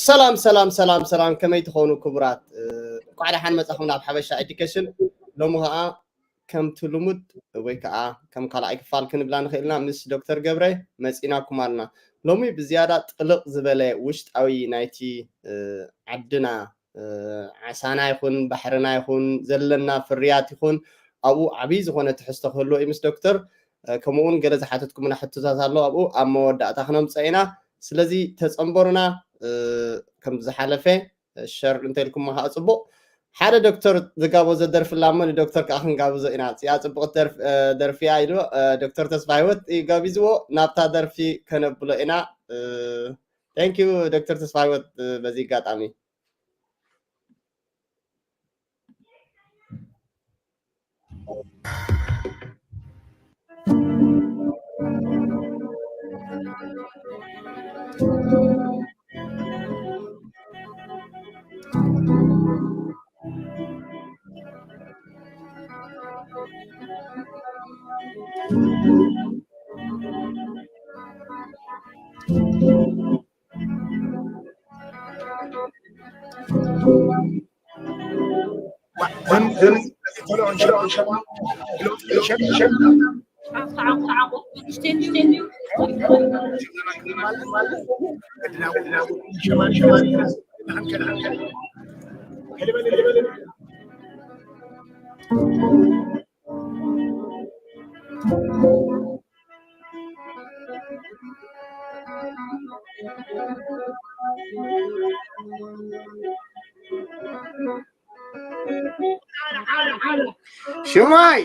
ሰላም ሰላም ሰላም ሰላም፣ ከመይ ትኾኑ ክቡራት? እ፣ እንኳዕ ደሓን መጻኹም ናብ ሓበሻ ኤዱኬሽን። ሎሚ ኸዓ ከምቲ ልሙድ ወይ ከዓ ከም ካልኣይ ክፋል ክንብላ ንኽእል ኢና፣ ምስ ዶክተር ገብረ መጺናኩም ኣለና። ሎሚ ብዝያዳ ጥልቕ ዝበለ ውሽጣዊ ናይቲ፣ እ፣ ዓድና፣ እ፣ ዓሳና ይኹን ባሕርና ይኹን ዘለና ፍርያት ይኹን ኣብኡ ዓብዪ ዝኾነ ትሕዝቶ ክህልዎ እዩ ምስ ዶክተር። እ፣ ከምኡ እውን ገለ ዝሓተትኩምና ሕቶታት ኣሎ ኣብኡ ኣብ መወዳእታ ክነምፀ ኢና። ስለዚ ተጸንበሩና። እ፣ ከም ዝሓለፈ ሸር እንተልኩሞ ከዓ ጽቡቕ። ሓደ ዶክተር ዝጋበዞ ደርፊ ኣላ እሞ ንዶክተር ከዓ ክንጋብዞ ኢና። እዚኣ ጽቡቕቲ ደርፊ፣ እ፣ ደርፊ እያ ኢሉ፣ እ፣ ዶክተር ተስፋ ህይወት እዩ ጋቢዝዎ። ናብታ ደርፊ ከነብሎ ኢና። እ፣ thank you ዶክተር ተስፋ ህይወት፣ እ፣ በዚ ኣጋጣሚ። ሽማይ።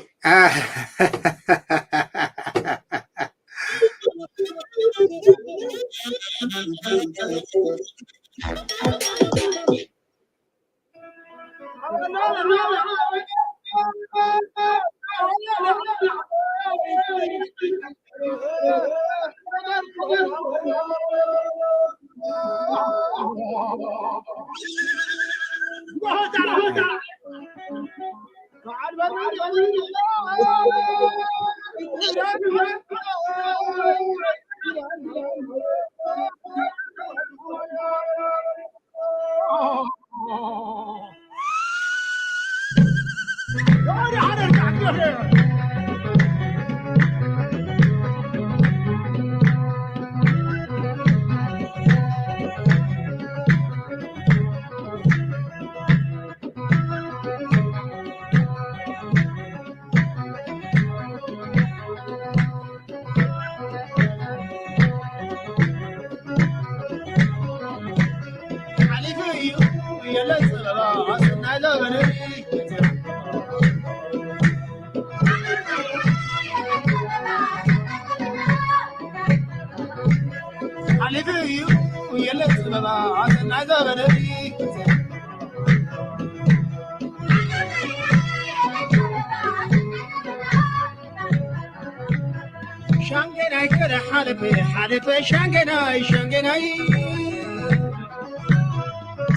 ሻንገናይ ከደ ሓለፈ ሓለፈ ሻንገናይ ሻንገናይ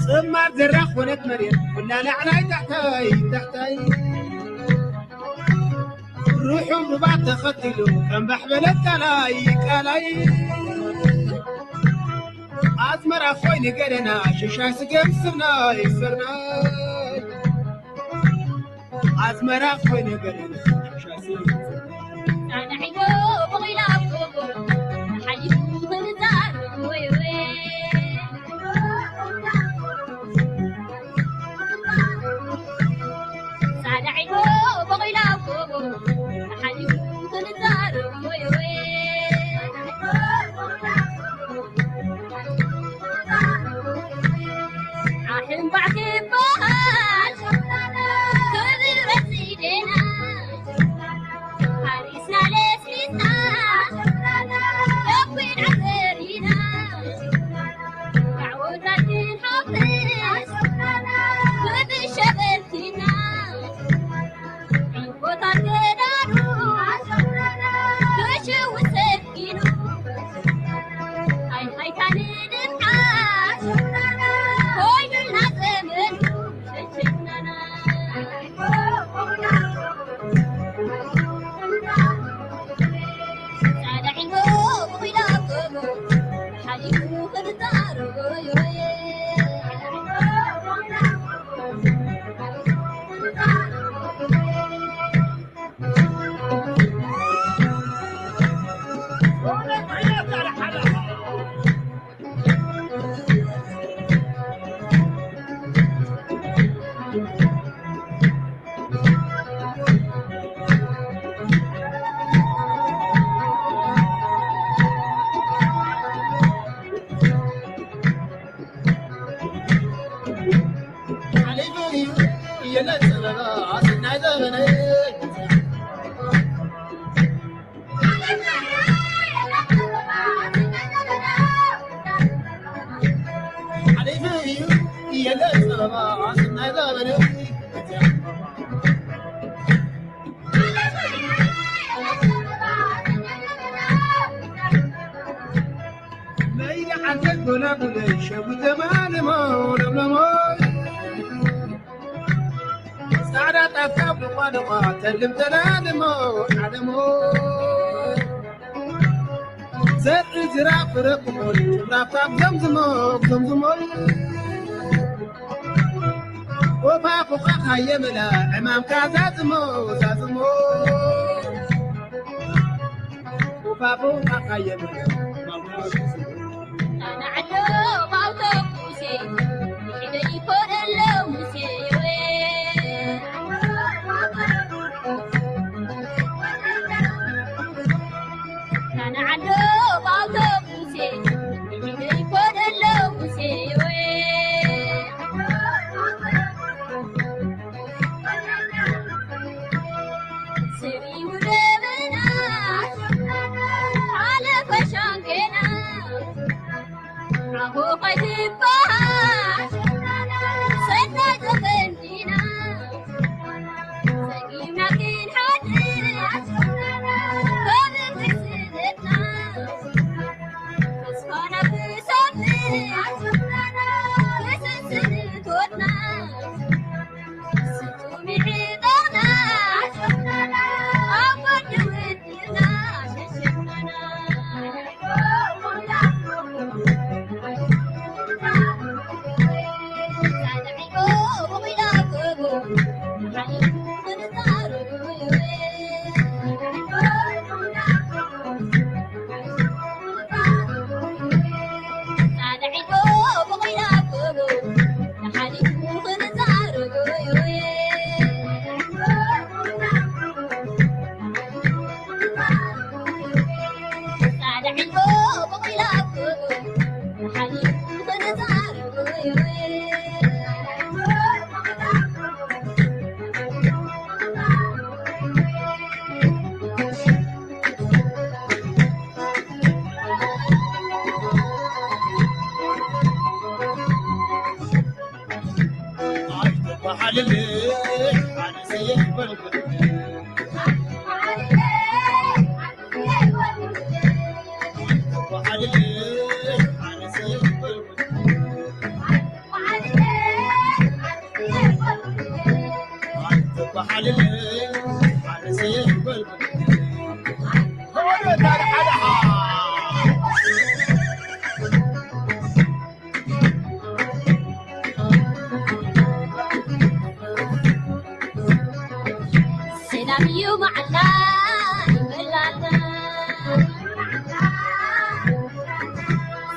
ጽማር ዘራ ኮነት መሬት ኩላ ላዕላይ ታሕታይ ታሕታይ ሩሑ ሩባ ተኸቲሉ ከም ባሕበለት ቃላይ ቃላይ ኣዝመራ ኮይነ ገደና ሽሻይ ስገም ስርናይ ስርናይ ኣዝመራ ኮይነ ገደና ሽሻይ ስገም ስርናይ ጻንዒዶ በቒላ ኣብ ጎቦ ሓሊፉ ክንዛር ወይ ወይ ጻንዒዶ በቒላ ኣብ ጎቦ ሓሊፉ ክንዛር ወይ ወይ ኣሕምባዕ ክበሃል ክብረት ኢደና ሓሪስና ለስሊስና ጻዕዳ ጣፍ ካብ ድቋ ድቋ ተልም ተላልሞ ዓለሞ። ዘርኢ ዝራብ ፍረ ቅሙል ጭፍራፍራፍ ዘምዝሞ ዘምዝሞ። ወፋ ፎኻ ካየመላ ዕማምካ ዛዝሞ ዛዝሞ። ወፋ ፎኻ ካየመላ ዕማምካ ዛዝሞ። ኣነ ዓዶ ባውቶ ሙሴ፣ ይሕደ ይኮነሎ ሙሴ ወይ። ኣነ ዓዶ ባውቶ ሙሴ፣ ይሕደ ይኮነሎ ሙሴ ወይ። ስሪው ደበና ሓለፈ ሻንቄና። ኣቦ ከይትበሃል ሰናይ ተፈንዲና። ጸጊምና ክንሓድር ከመይ ክስለትና። ተስፋና ክሰምር ክስስን እቶትና። ሰላም እዩ መዓላ ይበላልና።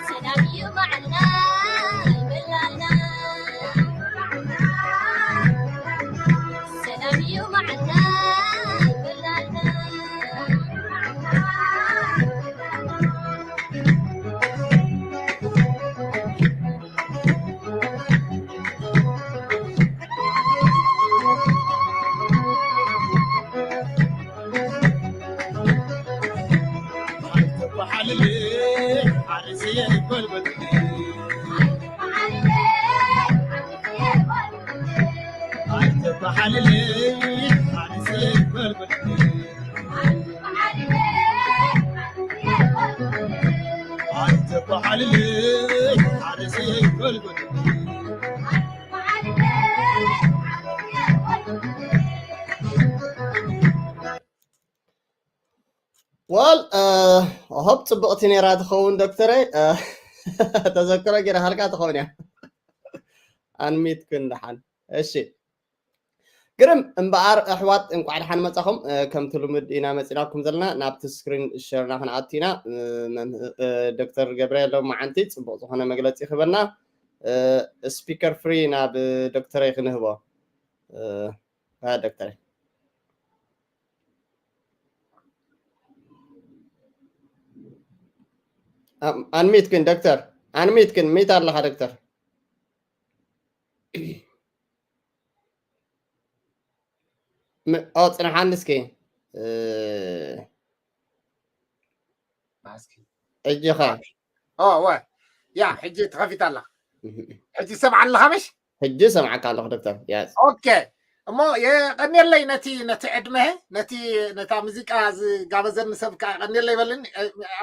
ሰላም እዩ መዓላ ይበላልና። ሰላም እዩ መዓላ ይበላልና። ዋል ሆፕ ጽብቕቲ ነይራ ትኸውን ዶክተረይ። ተዘክሮ ጌራ ሃልካ ትኸውን እያ። ኣንሚት ክን ደሓን። እሺ፣ ግርም እምበኣር ኣሕዋት፣ እንቋዕ ደሓን መጻኹም። ከምቲ ልሙድ ኢና መጺናኩም ዘለና፣ ናብቲ ስክሪን ሸርና ክንኣቱ ኢና። ዶክተር ገብረ ሎም መዓንቲ ጽቡቕ ዝኾነ መግለጺ ክህበና። ስፒከር ፍሪ ናብ ዶክተረይ ክንህቦ። ዶክተረይ፣ ኣንሚት ግን ዶክተር፣ ኣንሚት ግን ሚት ኣለኻ ዶክተር። ም- ኦ፣ ጽንሓኒ እስኪ። እ፣ ማስኪ ሕጂ ኸ? ኦ ወ ያ ሕጂ ተኸፊታ ኣላ። ሕጂ ሰምዓ ኣለኻ ምሽ? ሕጂ ሰምዓካ ኣለኹ ዶክተር። Yes። ኦኬ። እሞ የቐንየለይ ነቲ ነቲ ዕድመ፣ ነቲ ነታ ሙዚቃ ዝጋበዘኒ ሰብ ከዓ የቐንየለይ በልኒ።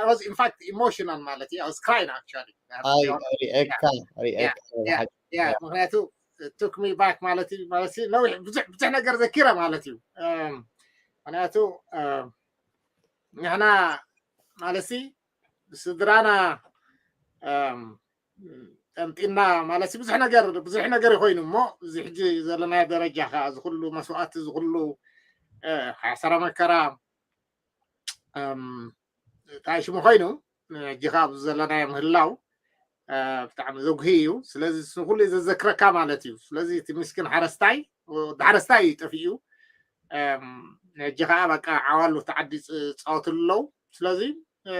I was in fact emotional ማለት እዩ። I was crying actually. ኣይ ሪኤካ ሪኤካ ያ ምክንያቱ took me back ማለት እዩ። ማለት እዩ ነዊሕ ብዙሕ ብዙሕ ነገር ዘኪረ ማለት እዩ። እም፣ ምክንያቱ እም፣ ንሕና ማለት ሲ ስድራና እም፣ ጠምጢና ማለት ሲ ብዙሕ ነገር ብዙሕ ነገር ኮይኑ እሞ እዚ ሕጂ ዘለናዮ ደረጃ ከዓ እዚ ኩሉ መስዋእቲ እዚ ኩሉ እ፣ ሓሰረ መከራ እም፣ እንታይ ሽሙ ኮይኑ ሕጂ ከዓ ኣብዚ ዘለናዮ ምህላው እ፣ ብጣዕሚ ዘጉሂ እዩ። ስለዚ ንሱ ኩሉ እዩ ዘዘክረካ ማለት እዩ። ስለዚ እቲ ምስኪን ሓረስታይ ወዲ ሓረስታይ እዩ ጠፊኡ። እም፣ ሕጂ ከዓ በቃ ዓዋሉ እቲ ዓዲ ይፃወትሉ ኣለዉ። ስለዚ እ፣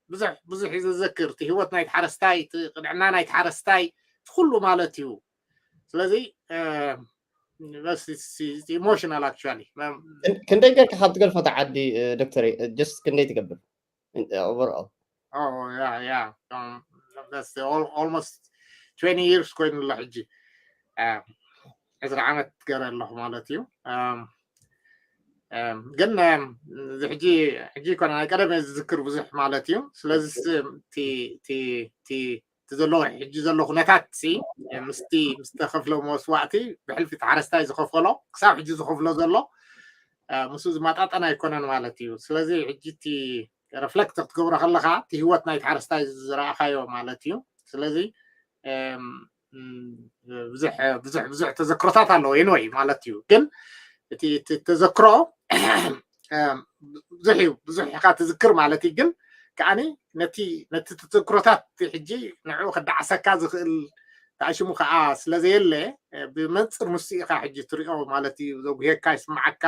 ብዙሕ ብዙሕ እዩ ዘዘክር እቲ ህይወት ናይቲ ሓረስታይ፣ እቲ ቅንዕና ናይቲ ሓረስታይ፣ እቲ ኩሉ ማለት እዩ። ስለዚ እ፣ በስ ኢሞሽናል ኣክቹዋሊ ክን- ክንደይ ጌርካ ካብ ትገድፎ እታ ዓዲ እ፣ ዶክተር? እ፣ ጀስት ክንደይ ትገብር ኦቨርኦል? ያ ያ that's almost twenty years ኮይኑ ኣሎ ሕጂ። እ፣ ዕስራ ዓመት ገረ ኣለኹ ማለት እዩ። እም፣ እም፣ ግን እም፣ እዚ ሕጂ ሕጂ ይኮነ ናይ ቀደም እየ ዝዝክር ብዙሕ ማለት እዩ። ስለዚ ስ- እቲ እቲ እቲ እቲ ዘለዎ ሕጂ ዘሎ ኩነታት ሲ ምስቲ ምስ ተኸፍሎ መስዋእቲ ብሕልፊ እቲ ሓረስታይ ዝኸፈሎ ክሳብ ሕጂ ዝኸፍሎ ዘሎ እ፣ ምስኡ ዝመጣጠን ኣይኮነን ማለት እዩ። ስለዚ ሕጂ እቲ ረፍለክት ክትገብሮ ከለካ እቲ ህይወት ናይቲ ሓረስታይ ዝረኣኻዮ ማለት እዩ። ስለዚ እም፣ እም፣ ብዙሕ ብዙሕ ብዙሕ ተዘክሮታት ኣለዎ ኤንወይ ማለት እዩ። ግን እቲ እቲ ተዘክሮ እም፣ ብዙሕ እዩ ብዙሕ ኢካ ትዝክር ማለት እዩ። ግን ከዓኒ ነቲ ነቲ ተዘክሮታት እቲ ሕጂ ንዕኡ ከዳዓሰካ ዝኽእል ተኣሽሙ ከዓ ስለ ዘየለ እ፣ ብመንፅር ንሱ ኢካ ሕጂ ትሪኦ ማለት እዩ። ዘጉሄካ ይስማዓካ።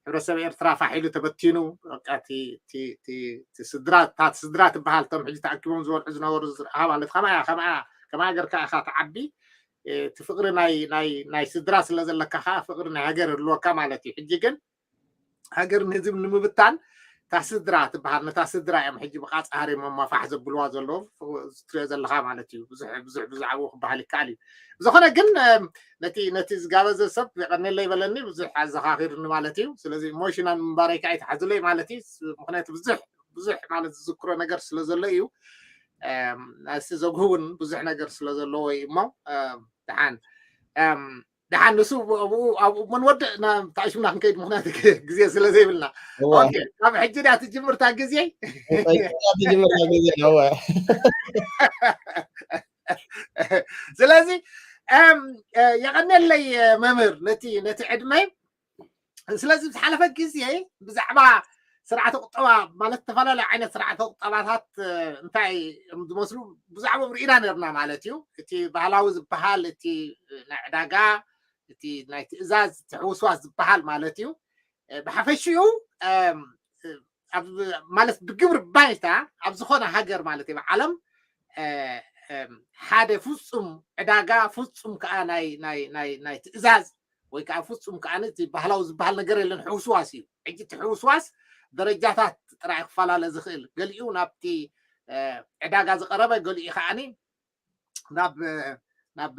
ሕብረተሰብ ኤርትራ ፋሕ ኢሉ ተበቲኑ። በቃ እቲ እቲ እቲ እቲ ስድራ እታ ስድራ ትበሃል እቶም ሕጂ ተኣኪቦም ዝበልዑ ዝነበሩ ዝረኣኻ ማለት ከማያ ከማያ ከማያ ገርካ ኢኻ ትዓቢ። እ፣ እቲ ፍቕሪ ናይ ናይ ናይ ስድራ ስለ ዘለካ ከዓ ፍቕሪ ናይ ሃገር ህልወካ ማለት እዩ። ሕጂ ግን ሃገር ንህዝብ ንምብታን እታ ስድራ ትበሃል ነታ ስድራ እዮም ሕጂ ብቃፃ ሃሪሞማ ፋሕ ዘብልዋ ዘለዉ ትሪኦ ዘለኻ ማለት እዩ። ብዙሕ ብዙሕ ብዛዕባኡ ክበሃል ይከኣል እዩ። ብዝኾነ ግን እም፣ ነቲ ነቲ ዝጋበዘ ሰብ የቐንየለይ በለኒ ብዙሕ ኣዘኻኺርኒ ማለት እዩ። ስለዚ ኢሞሽናል ምንባረይ ከዓ ይትሓዙለይ ማለት እዩ። ስ- ምክንያቱ ብዙሕ ብዙሕ ማለት ዝዝክሮ ነገር ስለ ዘሎ እዩ። እም፣ ናይሲ ዘጉህ እውን ብዙሕ ነገር ስለ ዘለዎ እዩ እሞ እም፣ ደሓን እም፣ ደሓን ንሱ ኣብኡ ኣብኡ መንወድእ ታሽምና ክንከይድ ምክንያት ግዜ ስለ ዘይብልና እወ። ኦኬ፣ ካብ ሕጂ ድያ ትጅምርታ ግዜ ትጅምርታ ግዜ እወ። ስለዚ እም፣ እ፣ የቐንየለይ እ፣ መምህር ነቲ ነቲ ዕድመ። ስለዚ ዝሓለፈ ግዜ ብዛዕባ ስርዓተ ቁጠባ ማለት ዝተፈላለዩ ዓይነት ስርዓተ ቁጠባታት እ፣ እንታይ እዮም ዝመስሉ ብዛዕባኦም ርኢና ነርና ማለት እዩ። እቲ ባህላዊ ዝበሃል እቲ ናይ ዕዳጋ እቲ ናይ ትእዛዝ እቲ ሕውስዋስ ዝበሃል ማለት እዩ። እ፣ ብሓፈሽኡ እም፣ እ፣ ኣብ ማለት ብግብሪ ባይታ ኣብ ዝኾነ ሃገር ማለት እዩ ዓለም እ፣ እም፣ ሓደ ፍጹም ዕዳጋ ፍጹም ከዓ ናይ ናይ ናይ ናይ ትእዛዝ ወይ ከዓ ፍጹም ከዓ እቲ ባህላዊ ዝበሃል ነገር የለን። ሕውስዋስ እዩ። ሕጂ እቲ ሕውስዋስ ደረጃታት ጥራይ ክፈላለ ዝኽእል ገሊኡ ናብቲ እ፣ ዕዳጋ ዝቐረበ ገሊኡ ከዓኒ ናብ ናብ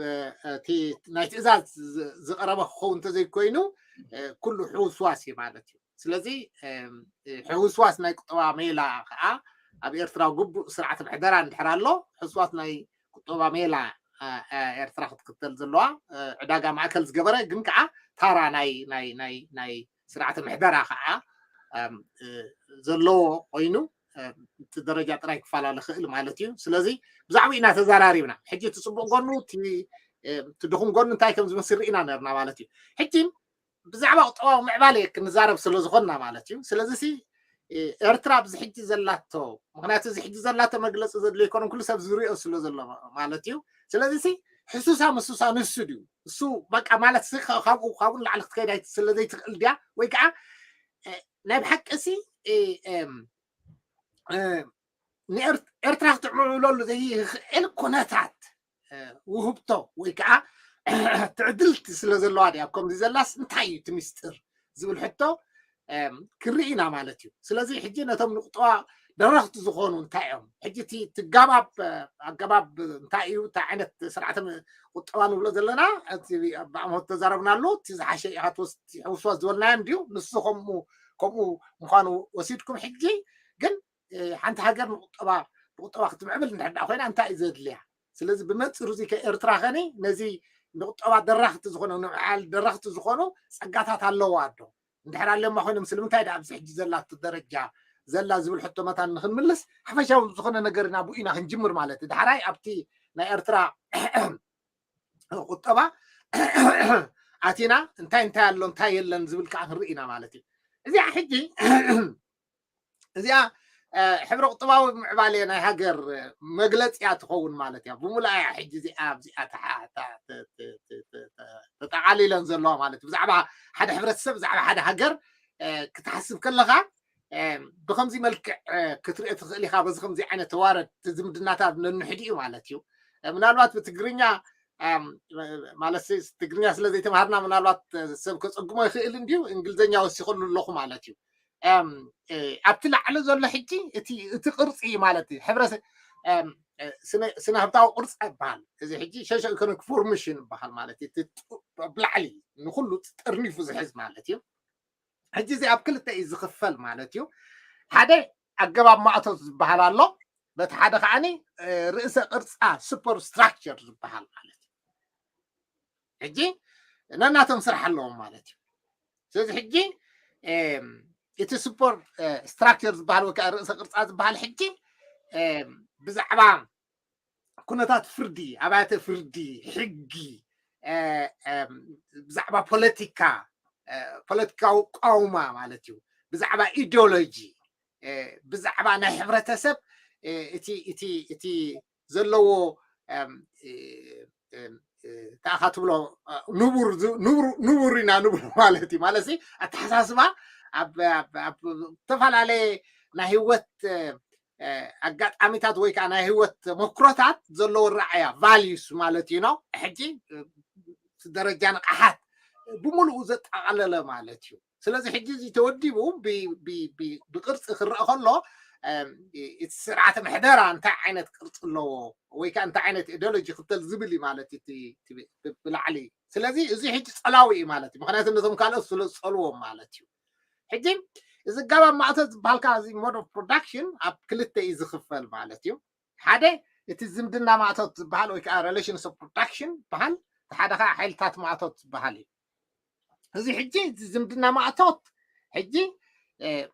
እቲ ናይ ትእዛዝ ዝ- ዝቐረበ ክኸውን እንተዘይኮይኑ እ፣ ኩሉ ሕውስዋስ እዩ ማለት እዩ። ስለዚ እም፣ እ፣ ሕውስዋስ ናይ ቁጠባ ሜላ ከዓ ኣብ ኤርትራ ግቡእ ስርዓተ ምሕደራ እንድሕር ኣሎ ሕውስዋስ ናይ ቁጠባ ሜላ እ፣ እ፣ ኤርትራ ክትክተል ዘለዋ እ፣ ዕዳጋ ማእከል ዝገበረ ግን ከዓ ታራ ናይ ናይ ናይ ናይ ስርዓተ ምሕደራ ከዓ እም፣ እ፣ ዘለዎ ኮይኑ እ፣ እቲ ደረጃ ጥራይ ክፈላለ ክእል ማለት እዩ። ስለዚ ብዛዕባ ኢና ተዘራሪብና። ሕጂ እቲ ፅቡቅ ጎኑ እቲ እ፣ እቲ ድኹም ጎኑ እንታይ ከም ዝመስል ርኢና ነርና ማለት እዩ። ሕጂ ብዛዕባ ቁጠባዊ ምዕባለ ክንዛረብ ስለ ዝኾንና ማለት እዩ። ስለዚ ሲ እ፣ ኤርትራ ኣብዚ ሕጂ ዘላቶ ምክንያቱ እዚ ሕጂ ዘላቶ መግለፂ ዘድልዮ ይኮነ ኩሉ ሰብ ዝሪኦ ስለ ዘሎ ማለት እዩ። ስለዚ ሲ ሕሱሳ ምሱሳ ንሱ ድዩ እሱ በቃ ማለት ሲ ካብ- ካብኡ ካብኡ ንላዕሊ ክትከይድ ኣይ- ስለ ዘይትኽእል ድያ ወይ ከዓ እ፣ ናይ ብሓቂ ሲ እ፣ እም፣ እ፣ ንኤር- ኤርትራ ክትዕምዕብለሉ ዘይኽእል ኩነታት እ፣ ውህብቶ ወይ ከዓ ትዕድልቲ ስለ ዘለዋ ድያ ከምዚ ዘላስ እንታይ እዩ እቲ ሚስጥር? ዝብል ሕቶ ክርኢ ኢና ማለት እዩ። ስለዚ ሕጂ ነቶም ንቁጠባ ደረኽቲ ዝኾኑ እንታይ እዮም? ሕጂ እቲ ኣገባብ እንታይ እዩ? እንታይ ዓይነት ስርዓተ ቁጠባ ንብሎ ዘለና ብኣምሆት ተዛረብናሉ። እቲ ዝሓሸ ኢኻ ትሕውስዋ ዝበልናዮ እንድዩ። ንሱ ከምኡ ከምኡ ምዃኑ ወሲድኩም ሕጂ ግን ሓንቲ ሃገር ንቁጠባ ብቁጠባ ክትምዕብል እንድሕር ኮይና እንታይ እዩ ዘድልያ? ስለዚ ብመንፅር እዚ ከኤርትራ ከኒ ነዚ ንቁጠባ ደረኽቲ ዝኾነ ንባዕል ደረኽቲ ዝኾኑ ፀጋታት ኣለዋ ዶ? እንድሕር ኣለማ ኮይኖም ስለምንታይ ዳ ኣብዚ ሕጂ ዘላቶ ደረጃ ዘላ ዝብል ሕቶ መታን ንክንምልስ ሓፈሻዊ ዝኾነ ነገር ናብኡ ኢና ክንጅምር ማለት እዩ። ዳሕራይ ኣብቲ ናይ ኤርትራ ቁጠባ ኣቲና እንታይ እንታይ ኣሎ እንታይ የለን ዝብል ከዓ ክንርኢ ኢና ማለት እዩ። እዚኣ ሕጂ እዚኣ ሕብረ ቁጠባዊ ምዕባለ ናይ ሃገር መግለፂያ ትኸውን ማለት እያ። ብምሉኣ እያ ሕጂ እዚኣ ኣብዚኣ ተጠቃሊለን ዘለዋ ማለት እዩ። ብዛዕባ ሓደ ሕብረተሰብ ብዛዕባ ሓደ ሃገር ክትሓስብ ከለካ ብከምዚ መልክዕ ክትሪኦ ትኽእል ኢካ። በዚ ከምዚ ዓይነት ተዋረድ ዝምድናታት ነንሕድ እዩ ማለት እዩ። ምናልባት ብትግርኛ ማለት ትግርኛ ስለ ዘይተምሃርና ምናልባት ሰብ ከፀግሞ ይኽእል እንድዩ እንግሊዝኛ ወሲኸሉ ኣለኹ ማለት እዩ። ኣብቲ ላዕሊ ዘሎ ሕጂ እቲ ቅርፂ ማለት እዩ። ሕብረ ስነ ህብታዊ ቅርፂ ይበሃል። እዚ ሕጂ ሸሾ ኢኮኖሚክ ፎርሜሽን ይበሃል ማለት እዩ። ብላዕሊ ንኩሉ ጠርኒፉ ዝሕዝ ማለት እዩ። ሕጂ እዚ ኣብ ክልተ እዩ ዝኽፈል ማለት እዩ። ሓደ ኣገባብ ማእቶት ዝበሃል ኣሎ፣ በቲ ሓደ ከዓኒ ርእሰ ቅርፃ ሱፐር ስትራክቸር ዝበሃል ማለት እዩ። ሕጂ ነናቶም ስራሕ ኣለዎም ማለት እዩ። ስለዚ ሕጂ እቲ ሱፐር ስትራክቸር ዝበሃል ወይ ከዓ ርእሰ ቅርፃ ዝበሃል ሕጂ ብዛዕባ ኩነታት ፍርዲ፣ ኣብያተ ፍርዲ፣ ሕጊ፣ ብዛዕባ ፖለቲካ፣ ፖለቲካዊ ቋውማ ማለት እዩ፣ ብዛዕባ ኢዲዮሎጂ፣ ብዛዕባ ናይ ሕብረተሰብ እቲ እቲ እቲ ዘለዎ ተኣኻ ትብሎ ንቡር ኢና ንብሎ ማለት እዩ። ማለት ኣተሓሳስባ ኣብ ዝተፈላለየ ናይ ህይወት ኣጋጣሚታት ወይ ከዓ ናይ ህይወት ተመክሮታት ዘለዎ ረኣያ ቫልዩስ ማለት እዩ ነው። ሕጂ ደረጃ ንቕሓት ብምሉኡ ዘጠቓለለ ማለት እዩ። ስለዚ ሕጂ እዚ ተወዲቡ ብቅርፂ ክረአ ከሎ እቲ ስርዓተ ምሕደራ እንታይ ዓይነት ቅርፂ ኣለዎ ወይ ከዓ እንታይ ዓይነት ኢዲዮሎጂ ክተል ዝብል እዩ ማለት እቲ ብላዕሊ። ስለዚ እዚ ሕጂ ፀላዊ እዩ ማለት እዩ። ምክንያቱ ነቶም ካልኦት ስለ ዝፀልዎም ማለት እዩ። ሕጂ እዚ ኣገባብ ማእቶት ዝበሃል ከዓ እዚ ሞድ ኦፍ ፕሮዳክሽን ኣብ ክልተ እዩ ዝኽፈል ማለት እዩ። ሓደ እቲ ዝምድና ማእቶት ዝበሃል ወይ ከዓ ሬሌሽንስ ኦፍ ፕሮዳክሽን ዝበሃል፣ እቲ ሓደ ከዓ ሓይልታት ማእቶት ዝበሃል እዩ። እዚ ሕጂ እዚ ዝምድና ማእቶት ሕጂ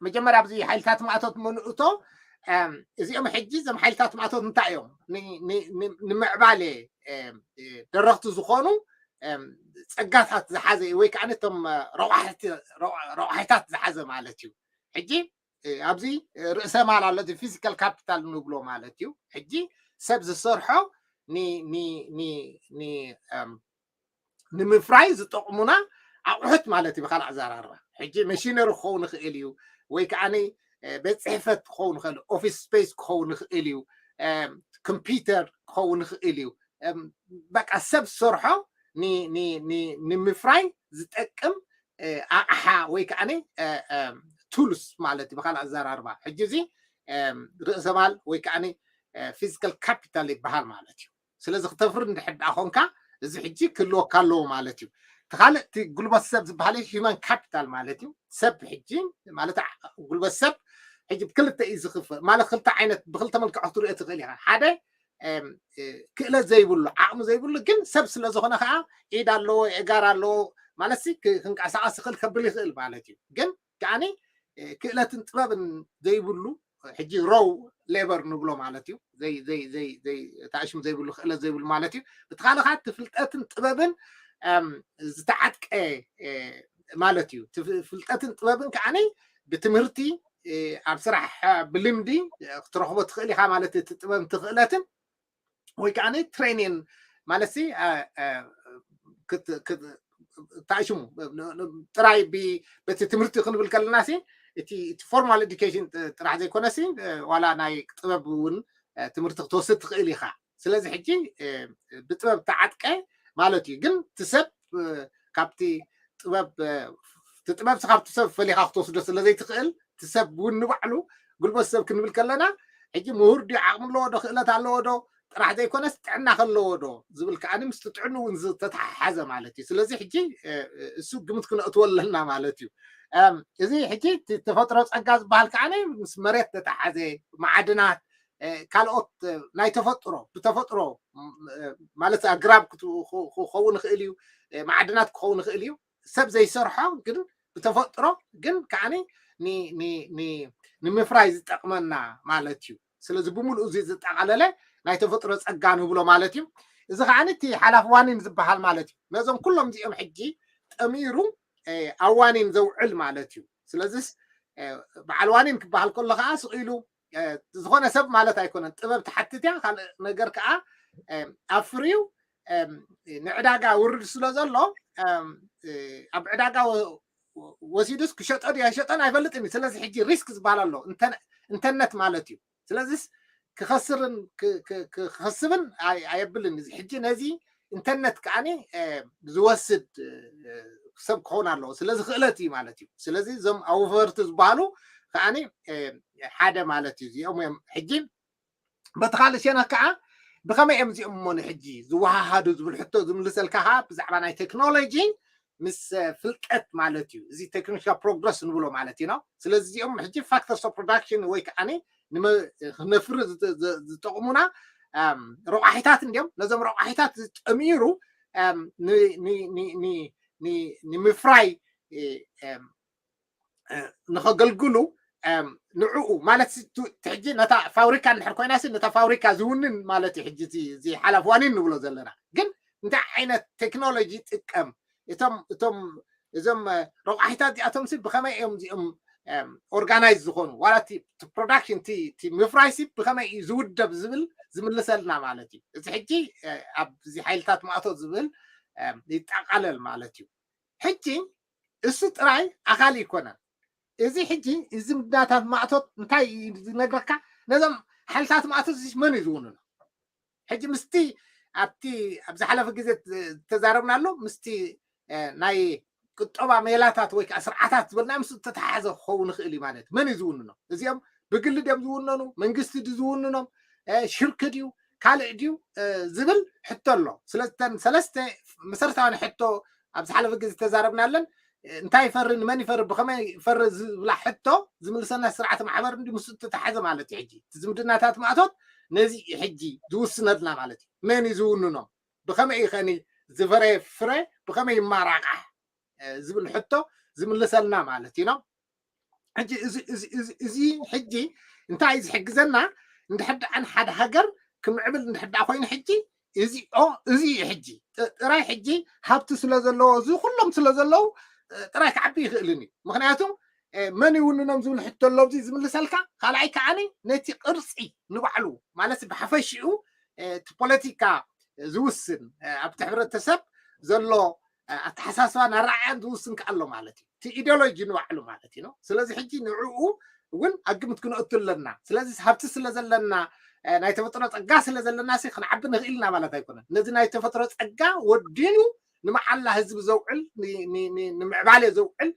መጀመርያ ኣብዚ ሓይልታት ማእቶት መንእቶ እዚኦም ሕጂ እዞም ሓይልታት ማእቶት እንታይ እዮም? ንምዕባለ ደረኽቲ ዝኾኑ ፀጋታት ዝሓዘ ወይ ከዓ ነቶም ረቋሒታት ዝሓዘ ማለት እዩ። ሕጂ ኣብዚ ርእሰ ማል ኣሎ፣ ፊዚካል ካፒታል ንብሎ ማለት እዩ። ሕጂ ሰብ ዝሰርሖ ንምፍራይ ዝጠቕሙና ኣቑሑት ማለት እዩ። ብካልእ ኣዘራርባ ሕጂ መሽነሪ ክኸውን ይኽእል እዩ ወይ ከዓ ቤት ፅሕፈት ክኸውን ይኽእል፣ ኦፊስ ስፔስ ክኸውን ይኽእል እዩ፣ ኮምፒውተር ክኸውን ይኽእል እዩ። በቃ ሰብ ዝሰርሖ ንምፍራይ ዝጠቅም ኣቕሓ ወይ ከዓ ቱልስ ማለት እዩ። ብካልእ ኣዘራርባ ሕጂ እዚ ርእሰ ማል ወይ ከዓ ፊዚካል ካፒታል ይበሃል ማለት እዩ። ስለዚ ክተፍሪ እንድሕር ደኣ ኮንካ እዚ ሕጂ ክህልወካ ኣለዎ ማለት እዩ። እቲ ካልእ እቲ ጉልበት ሰብ ዝበሃል ሂማን ካፒታል ማለት እዩ። ሰብ ሕጂ ማለት ጉልበት ሰብ ሕጂ ብክልተ እዩ ዝኽፈል ማለት ክልተ ዓይነት ብክልተ መልክዕ ክትሪኦ ትኽእል ኢኻ። ሓደ ክእለት ዘይብሉ ዓቕሚ ዘይብሉ ግን ሰብ ስለ ዝኾነ ከዓ ኢድ ኣለዎ፣ እጋር ኣለዎ ማለት ክንቀሳቐስ ይኽእል ከብል ይኽእል ማለት እዩ። ግን ከዓኒ ክእለትን ጥበብን ዘይብሉ ሕጂ ሮው ሌበር ንብሎ ማለት እዩ። ታእሽም ዘይብሉ ክእለት ዘይብሉ ማለት እዩ። ብትኻልኻ እቲ ፍልጠትን ጥበብን ዝተዓጥቀ ማለት እዩ። ፍልጠትን ጥበብን ከዓኒ ብትምህርቲ ኣብ ስራሕ ብልምዲ ክትረኽቦ ትኽእል ኢኻ ማለት እቲ ጥበብን ክእለትን ወይ ከዓ ትሬኒን ማለት ታእሽሙ ጥራይ በቲ ትምህርቲ ክንብል ከለና እቲ ፎርማል ኤዱኬሽን ጥራሕ ዘይኮነሲ ዋላ ናይ ጥበብ እውን ትምህርቲ ክትወስድ ትኽእል ኢኻ። ስለዚ ሕጂ ብጥበብ ተዓጥቀ ማለት እዩ። ግን እቲ ሰብ ካብቲ ጥበብ እቲ ጥበብ ካብቲ ሰብ ፈሊኻ ክትወስዶ ስለ ዘይትኽእል፣ እቲ ሰብ እውን ንባዕሉ፣ ጉልበት ሰብ ክንብል ከለና፣ ሕጂ ምሁር ድዩ፣ ዓቕሚ ኣለዎ ዶ፣ ክእለት ኣለዎ ዶ ጥራሕ ዘይኮነስ ጥዕና ከለዎ ዶ ዝብል ከዓኒ ምስቲ ጥዕኑ እውን ዝተተሓሓዘ ማለት እዩ። ስለዚ ሕጂ እሱ ግምት ክነእትዎ ኣለና ማለት እዩ። እዚ ሕጂ ተፈጥሮ ፀጋ ዝበሃል ከዓኒ ምስ መሬት ተተሓዘ፣ ማዕድናት፣ ካልኦት ናይ ተፈጥሮ፣ ብተፈጥሮ ማለት ኣግራብ ክኸውን ይኽእል እዩ፣ ማዕድናት ክኸውን ይኽእል እዩ። ሰብ ዘይሰርሖ ግን ብተፈጥሮ ግን ከዓኒ ንምፍራይ ዝጠቕመና ማለት እዩ። ስለዚ ብምሉእ እዚ ዝጠቓለለ ናይ ተፈጥሮ ፀጋ ንብሎ ማለት እዩ። እዚ ከዓኒ እቲ ሓላፊ ዋኒን ዝበሃል ማለት እዩ። ነዞም ኩሎም እዚኦም ሕጂ ጠሚሩ ኣብ ዋኒን ዘውዕል ማለት እዩ። ስለዚስ በዓል ዋኒን ክበሃል ከሎ ከዓ ስቕ ኢሉ ዝኾነ ሰብ ማለት ኣይኮነን። ጥበብ ትሓትት እያ። ካልእ ነገር ከዓ ኣብ ፍሪው ንዕዳጋ ውርድ ስለ ዘሎ ኣብ ዕዳጋ ወሲዱስ ክሸጦ ድዩ ኣይሸጦን ኣይፈልጥን እዩ። ስለዚ ሕጂ ሪስክ ዝበሃል ኣሎ፣ እንተነት ማለት እዩ። ስለዚስ ክኸስርን ክኸስብን ኣየብልን። እዚ ሕጂ ነዚ እንተነት ከዓኒ ዝወስድ ሰብ ክኸውን ኣለዎ። ስለዚ ክእለት እዩ ማለት እዩ። ስለዚ እዞም ኣውፈርቲ ዝበሃሉ ከዓኒ ሓደ ማለት እዩ። እዚኦም እዮም ሕጂ በቲ ካልእ ሸነኽ ከዓ ብኸመይ እዮም እዚኦም እሞ ንሕጂ ዝወሃሃዱ ዝብል ሕቶ ዝምልሰልካ ከዓ ብዛዕባ ናይ ቴክኖሎጂ ምስ ፍልጠት ማለት እዩ። እዚ ቴክኒካል ፕሮግረስ ንብሎ ማለት እዩ ነው። ስለዚ እዚኦም ሕጂ ፋክተርስ ኦፍ ፕሮዳክሽን ወይ ከዓ ክነፍሪ ዝጠቕሙና ረቋሒታት እንዲዮም። ነዞም ረቋሒታት ዝጠሚሩ ንምፍራይ ንኸገልግሉ ንዕኡ ማለት ሕጂ ነታ ፋብሪካ እንድሕር ኮይና ነታ ፋብሪካ ዝውንን ማለት እዩ። ሕጂ እዚ ሓላፍ ዋኒን ንብሎ ዘለና ግን እንታይ ዓይነት ቴክኖሎጂ ይጥቀም? እቶም እቶም እዞም ረቋሒታት እዚኣቶም ሲ ብኸመይ እዮም እዚኦም ኦርጋናይዝ ዝኾኑ? ዋላ እቲ ፕሮዳክሽን እቲ ምፍራይ ሲ ብኸመይ እዩ ዝውደብ ዝብል ዝምልሰልና ማለት እዩ። እዚ ሕጂ ኣብዚ ሓይልታት ማእቶ ዝብል ይጠቓለል ማለት እዩ። ሕጂ እሱ ጥራይ ኣኻሊ ይኮነን። እዚ ሕጂ እዚ ዝምድናታት ማእቶት እንታይ እዩ ዝነግረካ? ነዞም ሓይልታት ማእቶት እዚ መን እዩ ዝውንኖ? ሕጂ ምስቲ ኣብቲ ኣብ ዝሓለፈ ግዜ ዝተዛረብናሉ ምስቲ ናይ ቁጠባ ሜላታት ወይ ከዓ ስርዓታት ዝበልና ምስ ዝተተሓሓዘ ክኸውን ይኽእል እዩ ማለት እዩ። መን እዩ ዝውንኖ? እዚኦም ብግሊ ድዮም ዝውነኑ? መንግስቲ ድዩ ዝውንኖም? ሽርክ ድዩ ካልእ ድዩ ዝብል ሕቶ ኣሎ። ስለተን ሰለስተ መሰረታዊ ሕቶ ኣብ ዝሓለፈ ግዜ ዝተዛረብናለን እንታይ ይፈሪ ንመን ይፈሪ ብኸመይ ይፈሪ ዝብላ ሕቶ ዝምልሰና ስርዓተ ማሕበር እንዲ ምስ ዝተተሓዘ ማለት እዩ። ሕጂ እቲ ዝምድናታት ማእቶት ነዚ እዩ ሕጂ ዝውስነልና ማለት እዩ። መን እዩ ዝውንኖም? ብኸመይ እዩ ከኒ ዝፈረየ ፍረ ብኸመይ ይማራቃሕ ዝብል ሕቶ ዝምልሰልና ማለት እዩ ነው። ሕጂ እዚ ሕጂ እንታይ እዩ ዝሕግዘና? እንድሕር ደኣ ንሓደ ሃገር ክምዕብል እንድሕር ደኣ ኮይኑ ሕጂ እዚ እዚ እዩ ሕጂ ጥራይ ሕጂ ሃብቲ ስለ ዘለዎ እዚ ኩሎም ስለ ዘለዉ ጥራይ ክዓቢ ይኽእልን እዩ። ምክንያቱ መን ይውንኖም ዝብል ሕቶ ኣሎ ኣብዚ ዝምልሰልካ። ካልኣይ ከዓኒ ነቲ ቅርፂ ንባዕሉ ማለት ብሓፈሽኡ እቲ ፖለቲካ ዝውስን ኣብቲ ሕብረተሰብ ዘሎ ኣተሓሳስባን ኣረኣእያን ዝውስን ከኣ ኣሎ ማለት እዩ። እቲ ኢዲዮሎጂ ንባዕሉ ማለት እዩ ነው። ስለዚ ሕጂ ንዕኡ እውን ኣብ ግምት ክነእቱ ኣለና። ስለዚ ሃብቲ ስለ ዘለና ናይ ተፈጥሮ ፀጋ ስለ ዘለና ሲ ክንዓቢ ንኽእል ኢና ማለት ኣይኮነን። ነዚ ናይ ተፈጥሮ ፀጋ ወዲኑ ንመዓላ ህዝቢ ዘውዕል ንምዕባለ ዘውዕል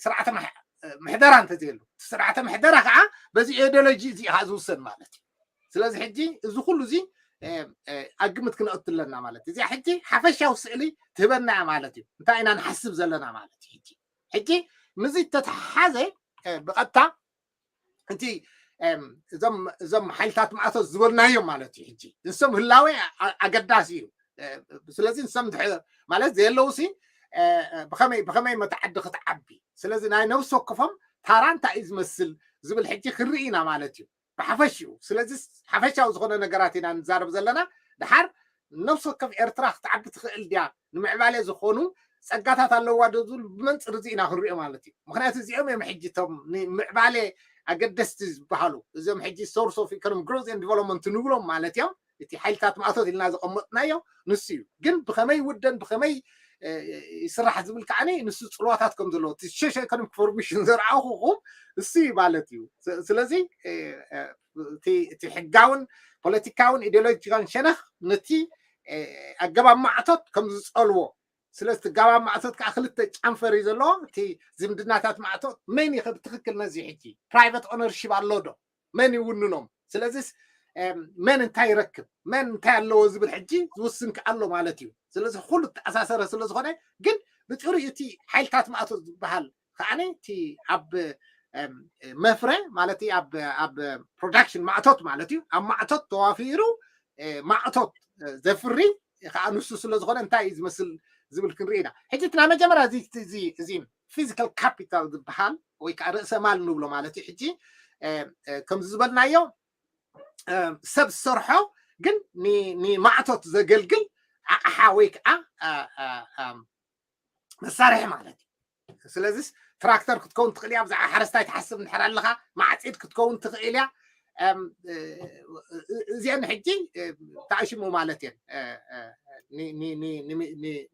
ስርዓተ ምሕደራ እንተዘየሉ ስርዓተ ምሕደራ ከዓ በዚ ኢዲዮሎጂ እዚ ከዓ ዝውሰን ማለት እዩ። ስለዚ ሕጂ እዚ ኩሉ እዚ ኣብ ግምት ክነእቱ ኣለና ማለት እዩ። እዚኣ ሕጂ ሓፈሻዊ ስእሊ ትህበና እያ ማለት እዩ። እንታይ ኢና ንሓስብ ዘለና ማለት እዩ። ሕጂ ሕጂ ምስዚ ተተሓሓዘ ብቐጥታ እቲ እዞም ሓይልታት ማእቶት ዝበልናዮም ማለት እዩ። ሕጂ ንሶም ህላዌ ኣገዳሲ እዩ። ስለዚ ንሶም ማለት ዘየለውሲ ብኸመይ ብኸመይ መተዓዲ ክትዓቢ ስለዚ ናይ ነብሲ ወከፎም ታራ እንታይ እዩ ዝመስል ዝብል ሕጂ ክንርኢ ኢና ማለት እዩ ብሓፈሽኡ። ስለዚ ሓፈሻዊ ዝኾነ ነገራት ኢና ንዛረብ ዘለና። ድሓር ነብሲ ወከፍ ኤርትራ ክትዓቢ ትኽእል ድያ ንምዕባለ ዝኾኑ ፀጋታት ኣለዋ ዶ ዝብል ብመንፅር እዚ ኢና ክንሪኦ ማለት እዩ። ምክንያቱ እዚኦም እዮም ሕጂ እቶም ንምዕባለ ኣገደስቲ ዝበሃሉ እዚኦም ሕጂ source of economic growth and development ንብሎም ማለት እዮም። እቲ ሓይልታት ማእቶት ኢልና ዘቐመጥናዮ ንሱ እዩ። ግን ብኸመይ ይውደን ብኸመይ ይስራሕ ዝብል ከዓኒ ንሱ ፅልዋታት ከም ዘለዎ እቲ ሶሾ ኢኮኖሚክ ፎርሜሽን ዘርኣኹኹም እሱ እዩ ማለት እዩ። ስለዚ እቲ ሕጋውን ፖለቲካውን ኢዲዮሎጂካን ሸነኽ ነቲ ኣገባብ ማዕቶት ከም ዝፀልዎ ስለዚ እቲ ጋባን ማእቶት ከዓ ክልተ ጨንፈር እዩ ዘለዎ። እቲ ዝምድናታት ማእቶት መን እዩ ብትክክል ነዚ ሕጂ ፕራይቨት ኦነርሺፕ ኣሎ ዶ? መን ይውንኖም? ስለዚስ መን እንታይ ይረክብ፣ መን እንታይ ኣለዎ ዝብል ሕጂ ዝውስን ከዓ ኣሎ ማለት እዩ። ስለዚ ኩሉ ተኣሳሰረ ስለዝኾነ ግን ብፅሩይ እቲ ሓይልታት ማእቶት ዝበሃል ከዓኒ እቲ ኣብ መፍረ ማለት ኣብ ፕሮዳክሽን ማእቶት ማለት እዩ። ኣብ ማእቶት ተዋፊሩ ማእቶት ዘፍሪ ከዓ ንሱ ስለዝኾነ እንታይ እዩ ዝመስል ዝብል ክንርኢ ኢና። ሕጂ እቲ ናይ መጀመርያ እዚ ፊዚካል ካፒታል ዝበሃል ወይ ከዓ ርእሰ ማል ንብሎ ማለት እዩ። ሕጂ ከምዚ ዝበልናዮ ሰብ ዝሰርሖ ግን ንማእቶት ዘገልግል ኣቕሓ ወይ ከዓ መሳርሒ ማለት እዩ። ስለዚስ ትራክተር ክትከውን ትኽእል እያ፣ ብዛዕባ ሓረስታይ ትሓስብ እንድሕር ኣለኻ፣ ማዕፂድ ክትከውን ትኽእል እያ። እዚአን ሕጂ ተኣሽሙ ማለት እየን።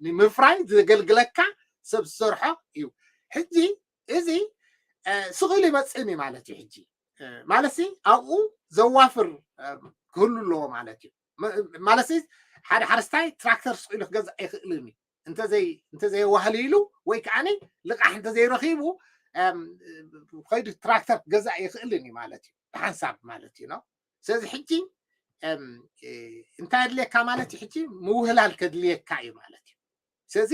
ንምፍራይ ዘገልግለካ ሰብ ዝሰርሖ እዩ። ሕጂ እዚ ስቕ ኢሉ ይመፅእን እዩ ማለት እዩ። ሕጂ ማለት ኣብኡ ዘዋፍር ክህሉ ኣለዎ ማለት እዩ። ማለት ሓደ ሓረስታይ ትራክተር ስቕ ኢሉ ክገዝእ ኣይኽእልን እዩ። እንተዘይዋህሊ ኢሉ ወይ ከዓኒ ልቃሕ እንተዘይረኺቡ ከይዱ ትራክተር ክገዛእ ይኽእልን እዩ ማለት እዩ፣ ብሓንሳብ ማለት እዩ ነው። ስለዚ ሕጂ እንታይ ኣድልየካ ማለት እዩ? ሕጂ ምውህላል ከድልየካ እዩ ማለት እዩ። ስለዚ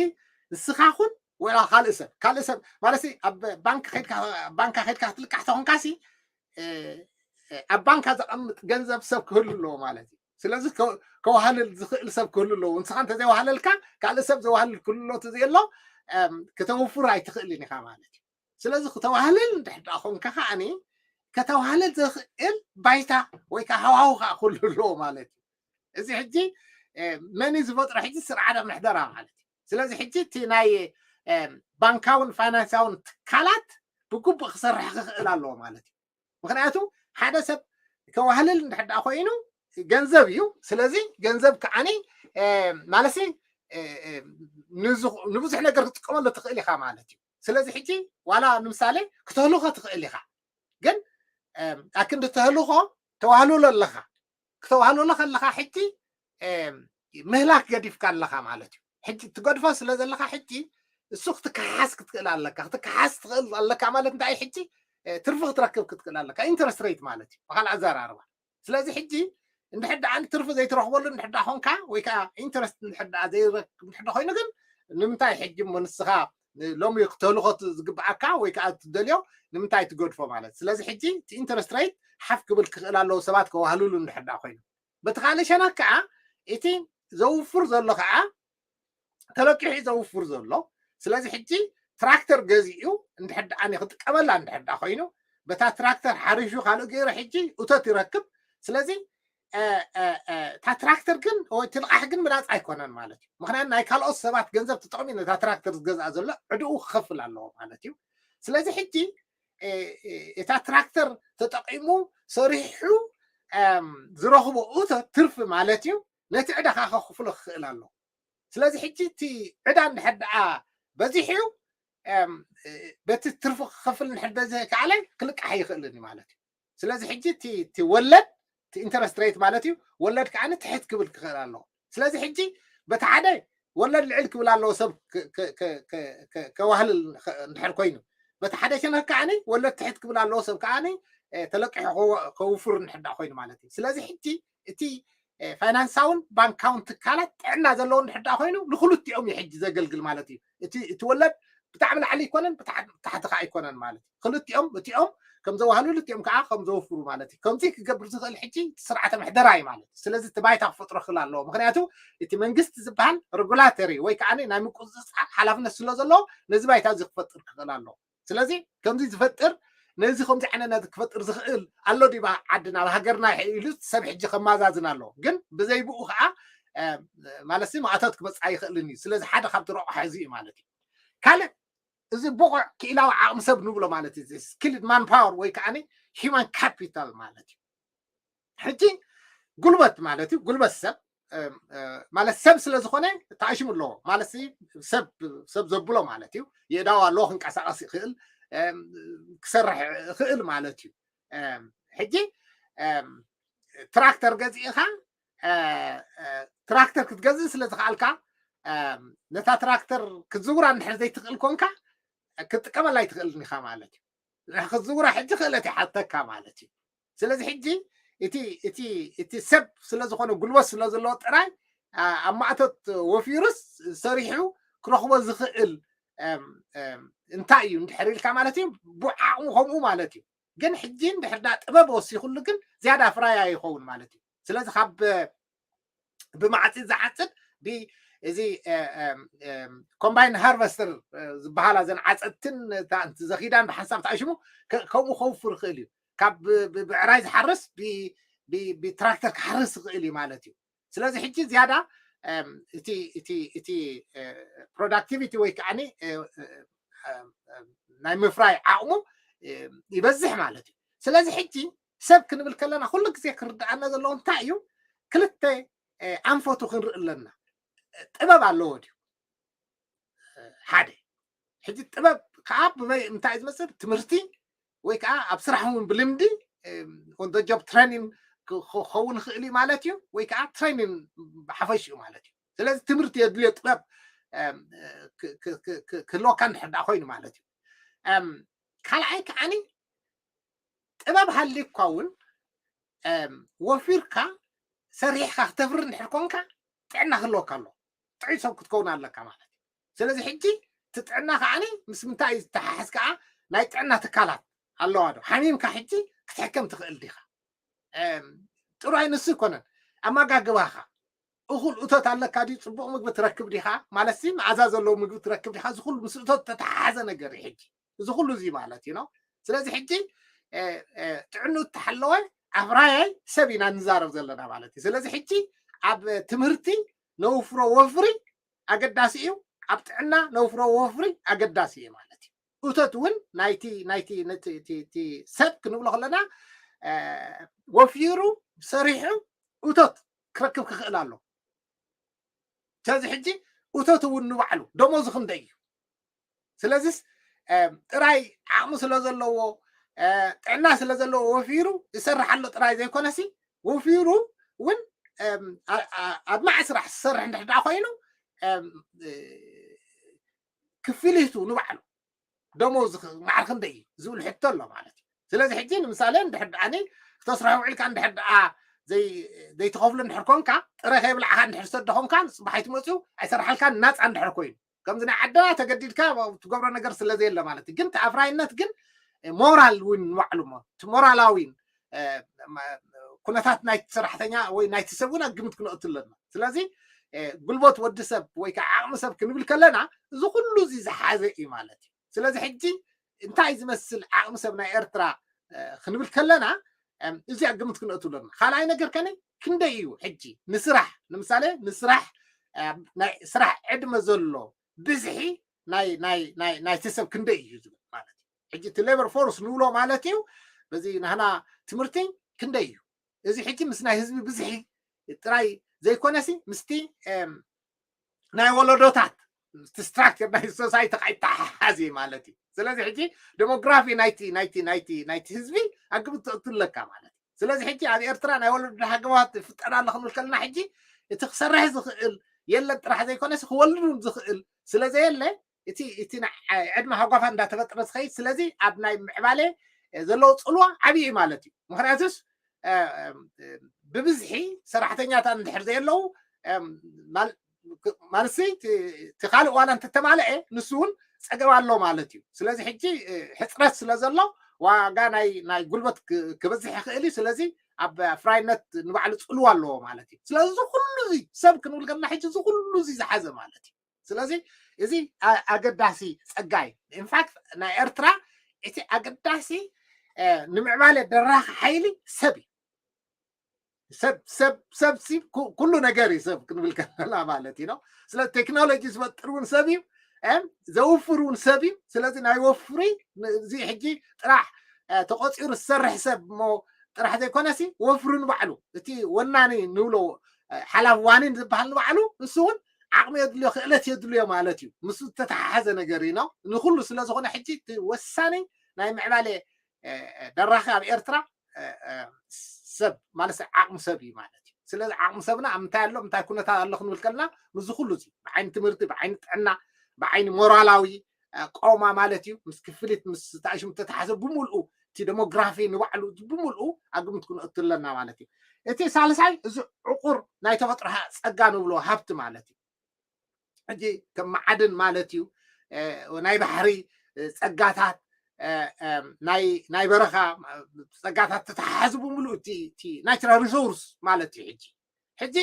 ንስኻ ኩን ወላ ካልእ ሰብ ካልእ ሰብ ማለት ኣብ ባንክ ባንካ ከድካ ክትልቃሕ ተኾንካሲ ኣብ ባንካ ዘቐምጥ ገንዘብ ሰብ ክህሉ ኣለዎ ማለት እዩ። ስለዚ ከዋህልል ዝኽእል ሰብ ክህሉ ኣለዎ። ንስኻ እንተዘይዋህለልካ ካልእ ሰብ ዘዋህልል ክህሉ ኣሎ። ተዘየሎ ከተውፍር ኣይትኽእልን ኢኻ ማለት እዩ። ስለዚ ክተዋህልል እንድሕር ደኣ ኮንካ ከዓኒ ከተዋህልል ዝኽእል ባይታ ወይ ከዓ ሃዋሁ ከዓ ክህሉ ኣለዎ ማለት እዩ። እዚ ሕጂ መን እዩ ዝፈጥሮ? ሕጂ ስርዓተ ምሕደራ ማለት እዩ። ስለዚ ሕጂ እቲ ናይ ባንካውን ፋይናንሳውን ትካላት ብግቡእ ክሰርሕ ክኽእል ኣለዎ ማለት እዩ። ምክንያቱ ሓደ ሰብ ከዋህልል እንድሕር ደኣ ኮይኑ ገንዘብ እዩ። ስለዚ ገንዘብ ከዓኒ ማለት ንብዙሕ ነገር ክትጥቀመሉ ትኽእል ኢኻ ማለት እዩ። ስለዚ ሕጂ ዋላ ንምሳሌ ክትህልኾ ትኽእል ኢኻ፣ ግን ኣክንዲ ተህልኾ ተዋህልሎ ኣለኻ። ክተዋህልሎ ከለኻ ሕጂ ምህላክ ገዲፍካ ኣለኻ ማለት እዩ። ሕጂ ትገድፎ ስለ ዘለኻ ሕጂ እሱ ክትከሓስ ክትክእል ኣለካ። ክትከሓስ ትኽእል ኣለካ ማለት እንታይ? ሕጂ ትርፊ ክትረክብ ክትክእል ኣለካ። ኢንተረስት ሬት ማለት እዩ ብካልእ ኣዘራርባ። ስለዚ ሕጂ እንድሕር ደኣ ትርፊ ዘይትረኽበሉ እንድሕር ደኣ ኮንካ ወይ ከዓ ኢንተረስት እንድሕር ደኣ ዘይረክብ እንድሕር ደኣ ኮይኑ ግን ንምንታይ ሕጂ እሞ ንስኻ ሎሚ ክተልኾ ዝግብኣካ ወይ ከዓ ትደልዮ ንምንታይ ትገድፎ ማለት። ስለዚ ሕጂ እቲ ኢንተረስት ሬት ሓፍ ክብል ክኽእል ኣለዎ ሰባት ከዋህልሉ እንድሕር ደኣ ኮይኑ። በቲ ካልእ ሸነኽ ከዓ እቲ ዘውፍር ዘሎ ከዓ ተለቂሑ ዘውፍር ዘሎ። ስለዚ ሕጂ ትራክተር ገዚኡ እንድሕር ደኣ ክጥቀመላ እንድሕር ደኣ ኮይኑ በታ ትራክተር ሓሪሹ ካልእ ገይሩ ሕጂ እቶት ይረክብ። ስለዚ እታ ትራክተር ግን ወይ እቲ ልቓሕ ግን ምላፅ ኣይኮነን ማለት እዩ። ምክንያቱ ናይ ካልኦት ሰባት ገንዘብ ተጠቕሚ ነታ ትራክተር ዝገዝኣ ዘሎ ዕድኡ ክኸፍል ኣለዎ ማለት እዩ። ስለዚ ሕጂ እታ ትራክተር ተጠቒሙ ሰሪሑ ዝረኽቦ እቶ ትርፊ ማለት እዩ። ነቲ ዕዳ ከዓ ከኽፍሎ ክኽእል ኣለዎ። ስለዚ ሕጂ እቲ ዕዳ እንድሕር ደኣ በዚሑ በቲ ትርፊ ክኸፍል እንድሕር ዘይከኣለ ክልቃሕ ይኽእልን እዩ ማለት እዩ። ስለዚ ሕጂ እቲ ወለድ እቲ ኢንተረስት ሬት ማለት እዩ፣ ወለድ ከዓ ትሕት ክብል ክኽእል ኣለዎ። ስለዚ ሕጂ በቲ ሓደ ወለድ ልዕል ክብል ኣለዎ ሰብ ከዋህልል እንድሕር ኮይኑ፣ በቲ ሓደ ሸነኽ ከዓ ወለድ ትሕት ክብል ኣለዎ ሰብ ከዓ ተለቂሑ ከውፍር እንድሕር ኮይኑ ማለት እዩ። ስለዚ ሕጂ እቲ ፋይናንሳውን ባንካውን ትካላት ጥዕና ዘለዎ እንድሕር ደኣ ኮይኑ ንክልቲኦም እዩ ሕጂ ዘገልግል ማለት እዩ። እቲ ወለድ ብጣዕሚ ላዕሊ ኣይኮነን፣ ብታሕቲ ከዓ ኣይኮነን ማለት እዩ። ክልቲኦም እቲኦም ከም ዘዋህሉ ልቲኦም ከዓ ከም ዘወፍሩ ማለት እዩ። ከምዚ ክገብር ዝኽእል ሕጂ ስርዓተ ምሕደራ እዩ ማለት እዩ። ስለዚ እቲ ባይታ ክፈጥሮ ክኽእል ኣለዎ። ምክንያቱ እቲ መንግስቲ ዝበሃል ሬጉላተሪ ወይ ከዓ ናይ ምቁፅፃር ሓላፍነት ስለ ዘለዎ ነዚ ባይታ እዚ ክፈጥር ክኽእል ኣለዎ። ስለዚ ከምዚ ዝፈጥር ነዚ ከምዚ ዓይነት ክፈጥር ዝኽእል ኣሎ ዲባ ዓድና ኣብ ሃገርና ኢሉ ሰብ ሕጂ ከማዛዝን ኣለዎ። ግን ብዘይ ብኡ ከዓ ማለት ማእቶት ክመፅእ ኣይኽእልን እዩ። ስለዚ ሓደ ካብቲ ረቑሓ እዚ እዩ ማለት እዩ። ካልእ እዚ ብቑዕ ክኢላዊ ዓቕሚ ሰብ ንብሎ ማለት እዩ። ስኪልድ ማን ፓወር ወይ ከዓ ሂማን ካፒታል ማለት እዩ። ሕጂ ጉልበት ማለት እዩ። ጉልበት ሰብ ማለት ሰብ ስለ ዝኾነ ተኣሽሙ ኣለዎ ማለት ሰብ ሰብ ዘብሎ ማለት እዩ። የእዳው ኣለዎ፣ ክንቀሳቀስ ይኽእል፣ ክሰርሕ ይኽእል ማለት እዩ። ሕጂ ትራክተር ገዚእኻ ትራክተር ክትገዝእ ስለ ዝኽኣልካ ነታ ትራክተር ክትዝውራ እንድሕር ዘይትኽእል ኮንካ ክትጥቀመላ ኣይትኽእልን ኢኻ ማለት እዩ። ክትዝውራ ሕጂ ክእለት ይሓተካ ማለት እዩ። ስለዚ ሕጂ እቲ ሰብ ስለዝኾነ ጉልበት ስለዘለዎ ጥራይ ኣብ ማእቶት ወፊሩስ ሰሪሑ ክረኽቦ ዝኽእል እንታይ እዩ እንድሕር ኢልካ ማለት እዩ። ብዓቕሙ ከምኡ ማለት እዩ። ግን ሕጂ እንድሕር ዳ ጥበብ ወሲኹሉ ግን ዝያዳ ፍራያ ይኸውን ማለት እዩ። ስለዚ ካብ ብማዕፂ ዝዓፅድ እዚ ኮምባይን ሃርቨስተር ዝበሃላ ዘን ዓፀድትን ዘኺዳን ብሓንሳብ ተኣሽሙ ከምኡ ከውፍር ይኽእል እዩ። ካብ ብዕራይ ዝሓርስ ብትራክተር ክሓርስ ይኽእል እዩ ማለት እዩ። ስለዚ ሕጂ ዝያዳ እቲ ፕሮዳክቲቪቲ ወይ ከዓ ናይ ምፍራይ ዓቕሙ ይበዝሕ ማለት እዩ። ስለዚ ሕጂ ሰብ ክንብል ከለና ኩሉ ግዜ ክንርድኣና ዘለዎ እንታይ እዩ? ክልተ ኣንፈቱ ክንርኢ ኣለና። ጥበብ ኣለዎ ድዩ? ሓደ ሕጂ ጥበብ ከዓ ብመይ እንታይ ዝመፅእ? ትምህርቲ ወይ ከዓ ኣብ ስራሕ እውን ብልምዲ ኦን ጆብ ትሬኒንግ ክኸውን ይኽእል እዩ ማለት እዩ። ወይ ከዓ ትሬኒንግ ሓፈሽ እዩ ማለት እዩ። ስለዚ ትምህርቲ የድልዮ ጥበብ ክህልወካ እንድሕር ደኣ ኮይኑ ማለት እዩ። ካልኣይ ከዓኒ ጥበብ ሃልዩካ እውን ወፊርካ ሰሪሕካ ክተፍሪ እንድሕር ኮንካ ጥዕና ክህልወካ ኣሎ። ጥዑይ ሰብ ክትከውን ኣለካ ማለት እዩ። ስለዚ ሕጂ እቲ ጥዕና ከዓኒ ምስ ምንታይ እዩ ዝተሓሓዝ ከዓ ናይ ጥዕና ትካላት ኣለዋ ዶ? ሓሚምካ ሕጂ ክትሕከም ትኽእል ዲኻ? ጥራይ ንሱ ኣይኮነን፣ ኣመጋግባኻ እኹል እቶት ኣለካ ድዩ? ፅቡቕ ምግቢ ትረክብ ዲኻ? ማለት ሲ መኣዛ ዘለዎ ምግቢ ትረክብ ዲኻ? እዚ ኩሉ ምስ እቶት ተተሓሓዘ ነገር እዩ ሕጂ እዚ ኩሉ እዚ ማለት እዩ ነው። ስለዚ ሕጂ ጥዕኑ ተሓለወ ኣፍራያይ ሰብ ኢና ንዛረብ ዘለና ማለት እዩ። ስለዚ ሕጂ ኣብ ትምህርቲ ነውፍሮ ወፍሪ ኣገዳሲ እዩ፣ ኣብ ጥዕና ነውፍሮ ወፍሪ ኣገዳሲ እዩ ማለት እዩ። እቶት እውን ናይቲ ናይቲ ሰብ ክንብሎ ከለና ወፊሩ ሰሪሑ እቶት ክረክብ ክኽእል ኣሎ። ስለዚ ሕጂ እቶት እውን ንባዕሉ ደሞዙ ክንደይ እዩ? ስለዚስ ጥራይ ዓቕሚ ስለ ዘለዎ ጥዕና ስለ ዘለዎ ወፊሩ ይሰርሕ ኣሎ ጥራይ ዘይኮነሲ ወፊሩ እውን ኣድማዒ ስራሕ ዝሰርሕ እንድሕር ደኣ ኮይኑ ክፍሊቱ ንባዕሉ ደሞዝ ማዕር ክንደይ እዩ ዝብል ሕቶ ኣሎ ማለት እዩ። ስለዚ ሕጂ ንምሳሌ እንድሕር ደኣኒ ክተስርሖ ውዒልካ እንድሕር ደኣ ዘይትኸፍሉ እንድሕር ኮንካ ጥረ ከይብላዕካ እንድሕር ሰደ ኮንካ ንፅባሕ ኣይትመፅኡ ኣይሰርሓልካን ናፃ እንድሕር ኮይኑ ከምዚ ናይ ዓድና ተገዲድካ ትገብሮ ነገር ስለ ዘየለ ማለት እዩ። ግን እቲ ኣፍራይነት ግን ሞራል እውን ንባዕሉ እሞ እቲ ሞራላዊ ኩነታት ናይቲ ሰራሕተኛ ወይ ናይቲ ሰብ እውን ኣብ ግምት ክነእቱ ኣለና። ስለዚ ጉልበት ወዲ ሰብ ወይ ከዓ ዓቕሚ ሰብ ክንብል ከለና እዚ ኩሉ እዚ ዝሓዘ እዩ ማለት እዩ። ስለዚ ሕጂ እንታይ ዝመስል ዓቕሚ ሰብ ናይ ኤርትራ ክንብል ከለና እዚኣ ግምት ክነእቱ ኣለና። ካልኣይ ነገር ከነ ክንደይ እዩ ሕጂ ንስራሕ ንምሳሌ ንስራሕ ናይ ስራሕ ዕድመ ዘሎ ብዝሒ ናይ ናይ ናይ ናይቲ ሰብ ክንደይ እዩ ዝብል ማለት እዩ። ሕጂ እቲ ሌበር ፎርስ ንብሎ ማለት እዩ። በዚ ናህና ትምህርቲ ክንደይ እዩ? እዚ ሕጂ ምስ ናይ ህዝቢ ብዝሒ ጥራይ ዘይኮነሲ ምስቲ ናይ ወለዶታት ምስቲ ስትራክቸር ናይ ሶሳይቲ ከዓ ይተሓሓዝ እዩ ማለት እዩ። ስለዚ ሕጂ ዴሞግራፊ ናይቲ ናይቲ ናይቲ ናይቲ ህዝቢ ኣብ ግምት ተእቱ ኣለካ ማለት እዩ። ስለዚ ሕጂ ኣብ ኤርትራ ናይ ወለዶ ሃገባት ይፍጠር ኣሎ ክንብል ከለና ሕጂ እቲ ክሰርሕ ዝኽእል የለን ጥራሕ ዘይኮነስ ክወልድ እውን ዝኽእል ስለ ዘየለ እቲ እቲ ዕድመ ሃጓፋት እንዳተፈጥረ ዝኸይድ ስለዚ ኣብ ናይ ምዕባለ ዘለዎ ፅልዋ ዓብዪ እዩ ማለት እዩ። ምክንያቱስ ብብዝሒ ሰራሕተኛታት እንድሕር ዘየለዉ ማለትሲ እቲ ካልእ ዋላ እንተተማልአ ንሱ እውን ፀገም ኣሎ ማለት እዩ። ስለዚ ሕጂ ሕፅረት ስለ ዘሎ ዋጋ ናይ ናይ ጉልበት ክበዝሕ ይኽእል እዩ። ስለዚ ኣብ ፍራይነት ንባዕሉ ፅልዋ ኣለዎ ማለት እዩ። ስለዚ እዚ ኩሉ እዚ ሰብ ክንብል ከለና ሕጂ እዚ ኩሉ እዚ ዝሓዘ ማለት እዩ። ስለዚ እዚ ኣገዳሲ ፀጋ እዩ። ኢንፋክት ናይ ኤርትራ እቲ ኣገዳሲ ንምዕባለ ደራኺ ሓይሊ ሰብ እዩ። ሰብ ሰብ ሰብ ኩሉ ነገር እዩ ሰብ ክንብል ከለና ማለት እዩ ነው። ስለ ቴክኖሎጂ ዝፈጥር እውን ሰብ እዩ፣ ዘውፍር እውን ሰብ እዩ። ስለዚ ናይ ወፍሪ እዚ ሕጂ ጥራሕ ተቆፂሩ ዝሰርሕ ሰብ እሞ ጥራሕ ዘይኮነሲ ወፍሪ ንባዕሉ እቲ ወናኒ ንብሎ ሓላፍ ዋኒን ዝበሃል ንባዕሉ ንሱ እውን ዓቕሚ የድልዮ ክእለት የድልዮ ማለት እዩ። ምስ ዝተተሓሓዘ ነገር እዩ ነው። ንኩሉ ስለ ዝኾነ ሕጂ እቲ ወሳኒ ናይ ምዕባለ ደራኺ ኣብ ኤርትራ ሰብ ማለት ዓቕሚ ሰብ እዩ ማለት እዩ። ስለዚ ዓቕሚ ሰብና ኣብ ምንታይ ኣሎ፣ ምንታይ ኩነታት ኣሎ ክንብል ከለና፣ ምስዚ ኩሉ እዚ ብዓይኒ ትምህርቲ፣ ብዓይኒ ጥዕና፣ ብዓይኒ ሞራላዊ፣ እ፣ ቆማ ማለት እዩ። ምስ ክፍሊት፣ ምስ ተኣሽሙ ተተሓዘ ብምልኡ፣ እቲ ደሞግራፊ ንባዕሉ ብምልኡ ኣብ ግምት ክንእቱ ኣለና ማለት እዩ። እቲ ሳልሳይ፣ እዚ ዕቑር ናይ ተፈጥሮ ሃ-፣ ጸጋ ንብሎ ሃብቲ ማለት እዩ። ሕጂ ከም መዓድን ማለት እዩ፣ እ፣ ናይ ባሕሪ፣ እ፣ ጸጋታት፣ እ፣ እ፣ ናይ፣ ናይ በረኻ፣ እ፣ ጸጋታት ተተሓሓዙ ብምልኡ እቲ፣ እቲ ናቹራል ሪሶርስ ማለት እዩ። ሕጂ፣ ሕጂ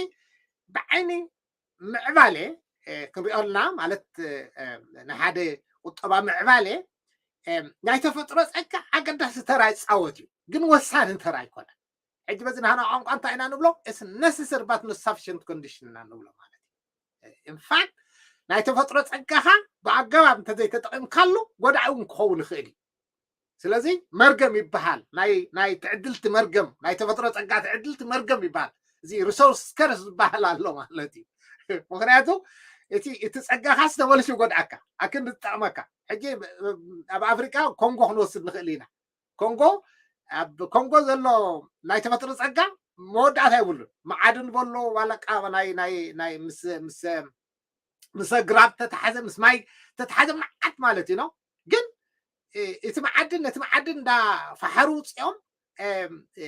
ብዓይኒ ምዕባለ፣ እ፣ ክንሪኦ ኣለና ማለት፣ እ፣ እ፣ ንሓደ ቁጠባ ምዕባለ፣ እ፣ ናይ ተፈጥሮ ጸጋ ኣገዳሲ ተራ ይጻወት እዩ፣ ግን ወሳኒ ተራ ኣይኮነን። ሕጂ በዚ ናህና ቋንቋ እንታይ ኢና ንብሎ? It's necessary but not sufficient condition ኢና ንብሎ ማለት እዩ። In fact፣ ናይ ተፈጥሮ ጸጋኻ ብኣገባብ እንተዘይተጠቒምካሉ ጎዳኢ እውን ክኸውን ይኽእል እዩ። ስለዚ መርገም ይበሃል። ናይ፣ ናይ ትዕድልቲ መርገም፣ ናይ ተፈጥሮ ጸጋ ትዕድልቲ መርገም ይበሃል። እዚ ሪሶርስ ከርስ ዝበሃል ኣሎ ማለት እዩ። ምኽንያቱ እቲ፣ እቲ ጸጋኻስ ተመልሱ ይጎድኣካ፣ ኣክንዲ ትጠቕመካ። ሕጂ ኣብ ኣፍሪቃ ኮንጎ ክንወስድ ንኽእል ኢና። ኮንጎ፣ ኣብ ኮንጎ ዘሎ ናይ ተፈጥሮ ጸጋ መወዳእታ የብሉን። መዓድን በሎ፣ ዋላ ቃ ናይ፣ ናይ፣ ናይ ምስ፣ ምስ፣ ምስ ኣግራብ ተተሓዘ፣ ምስ ማይ ተተሓዘ መዓት ማለት እዩ ነው። ግን፣ እ፣ እቲ መዓድን፣ ነቲ መዓድን እንዳ ፈሓሩ ውፅኦም፣ እም፣ እ፣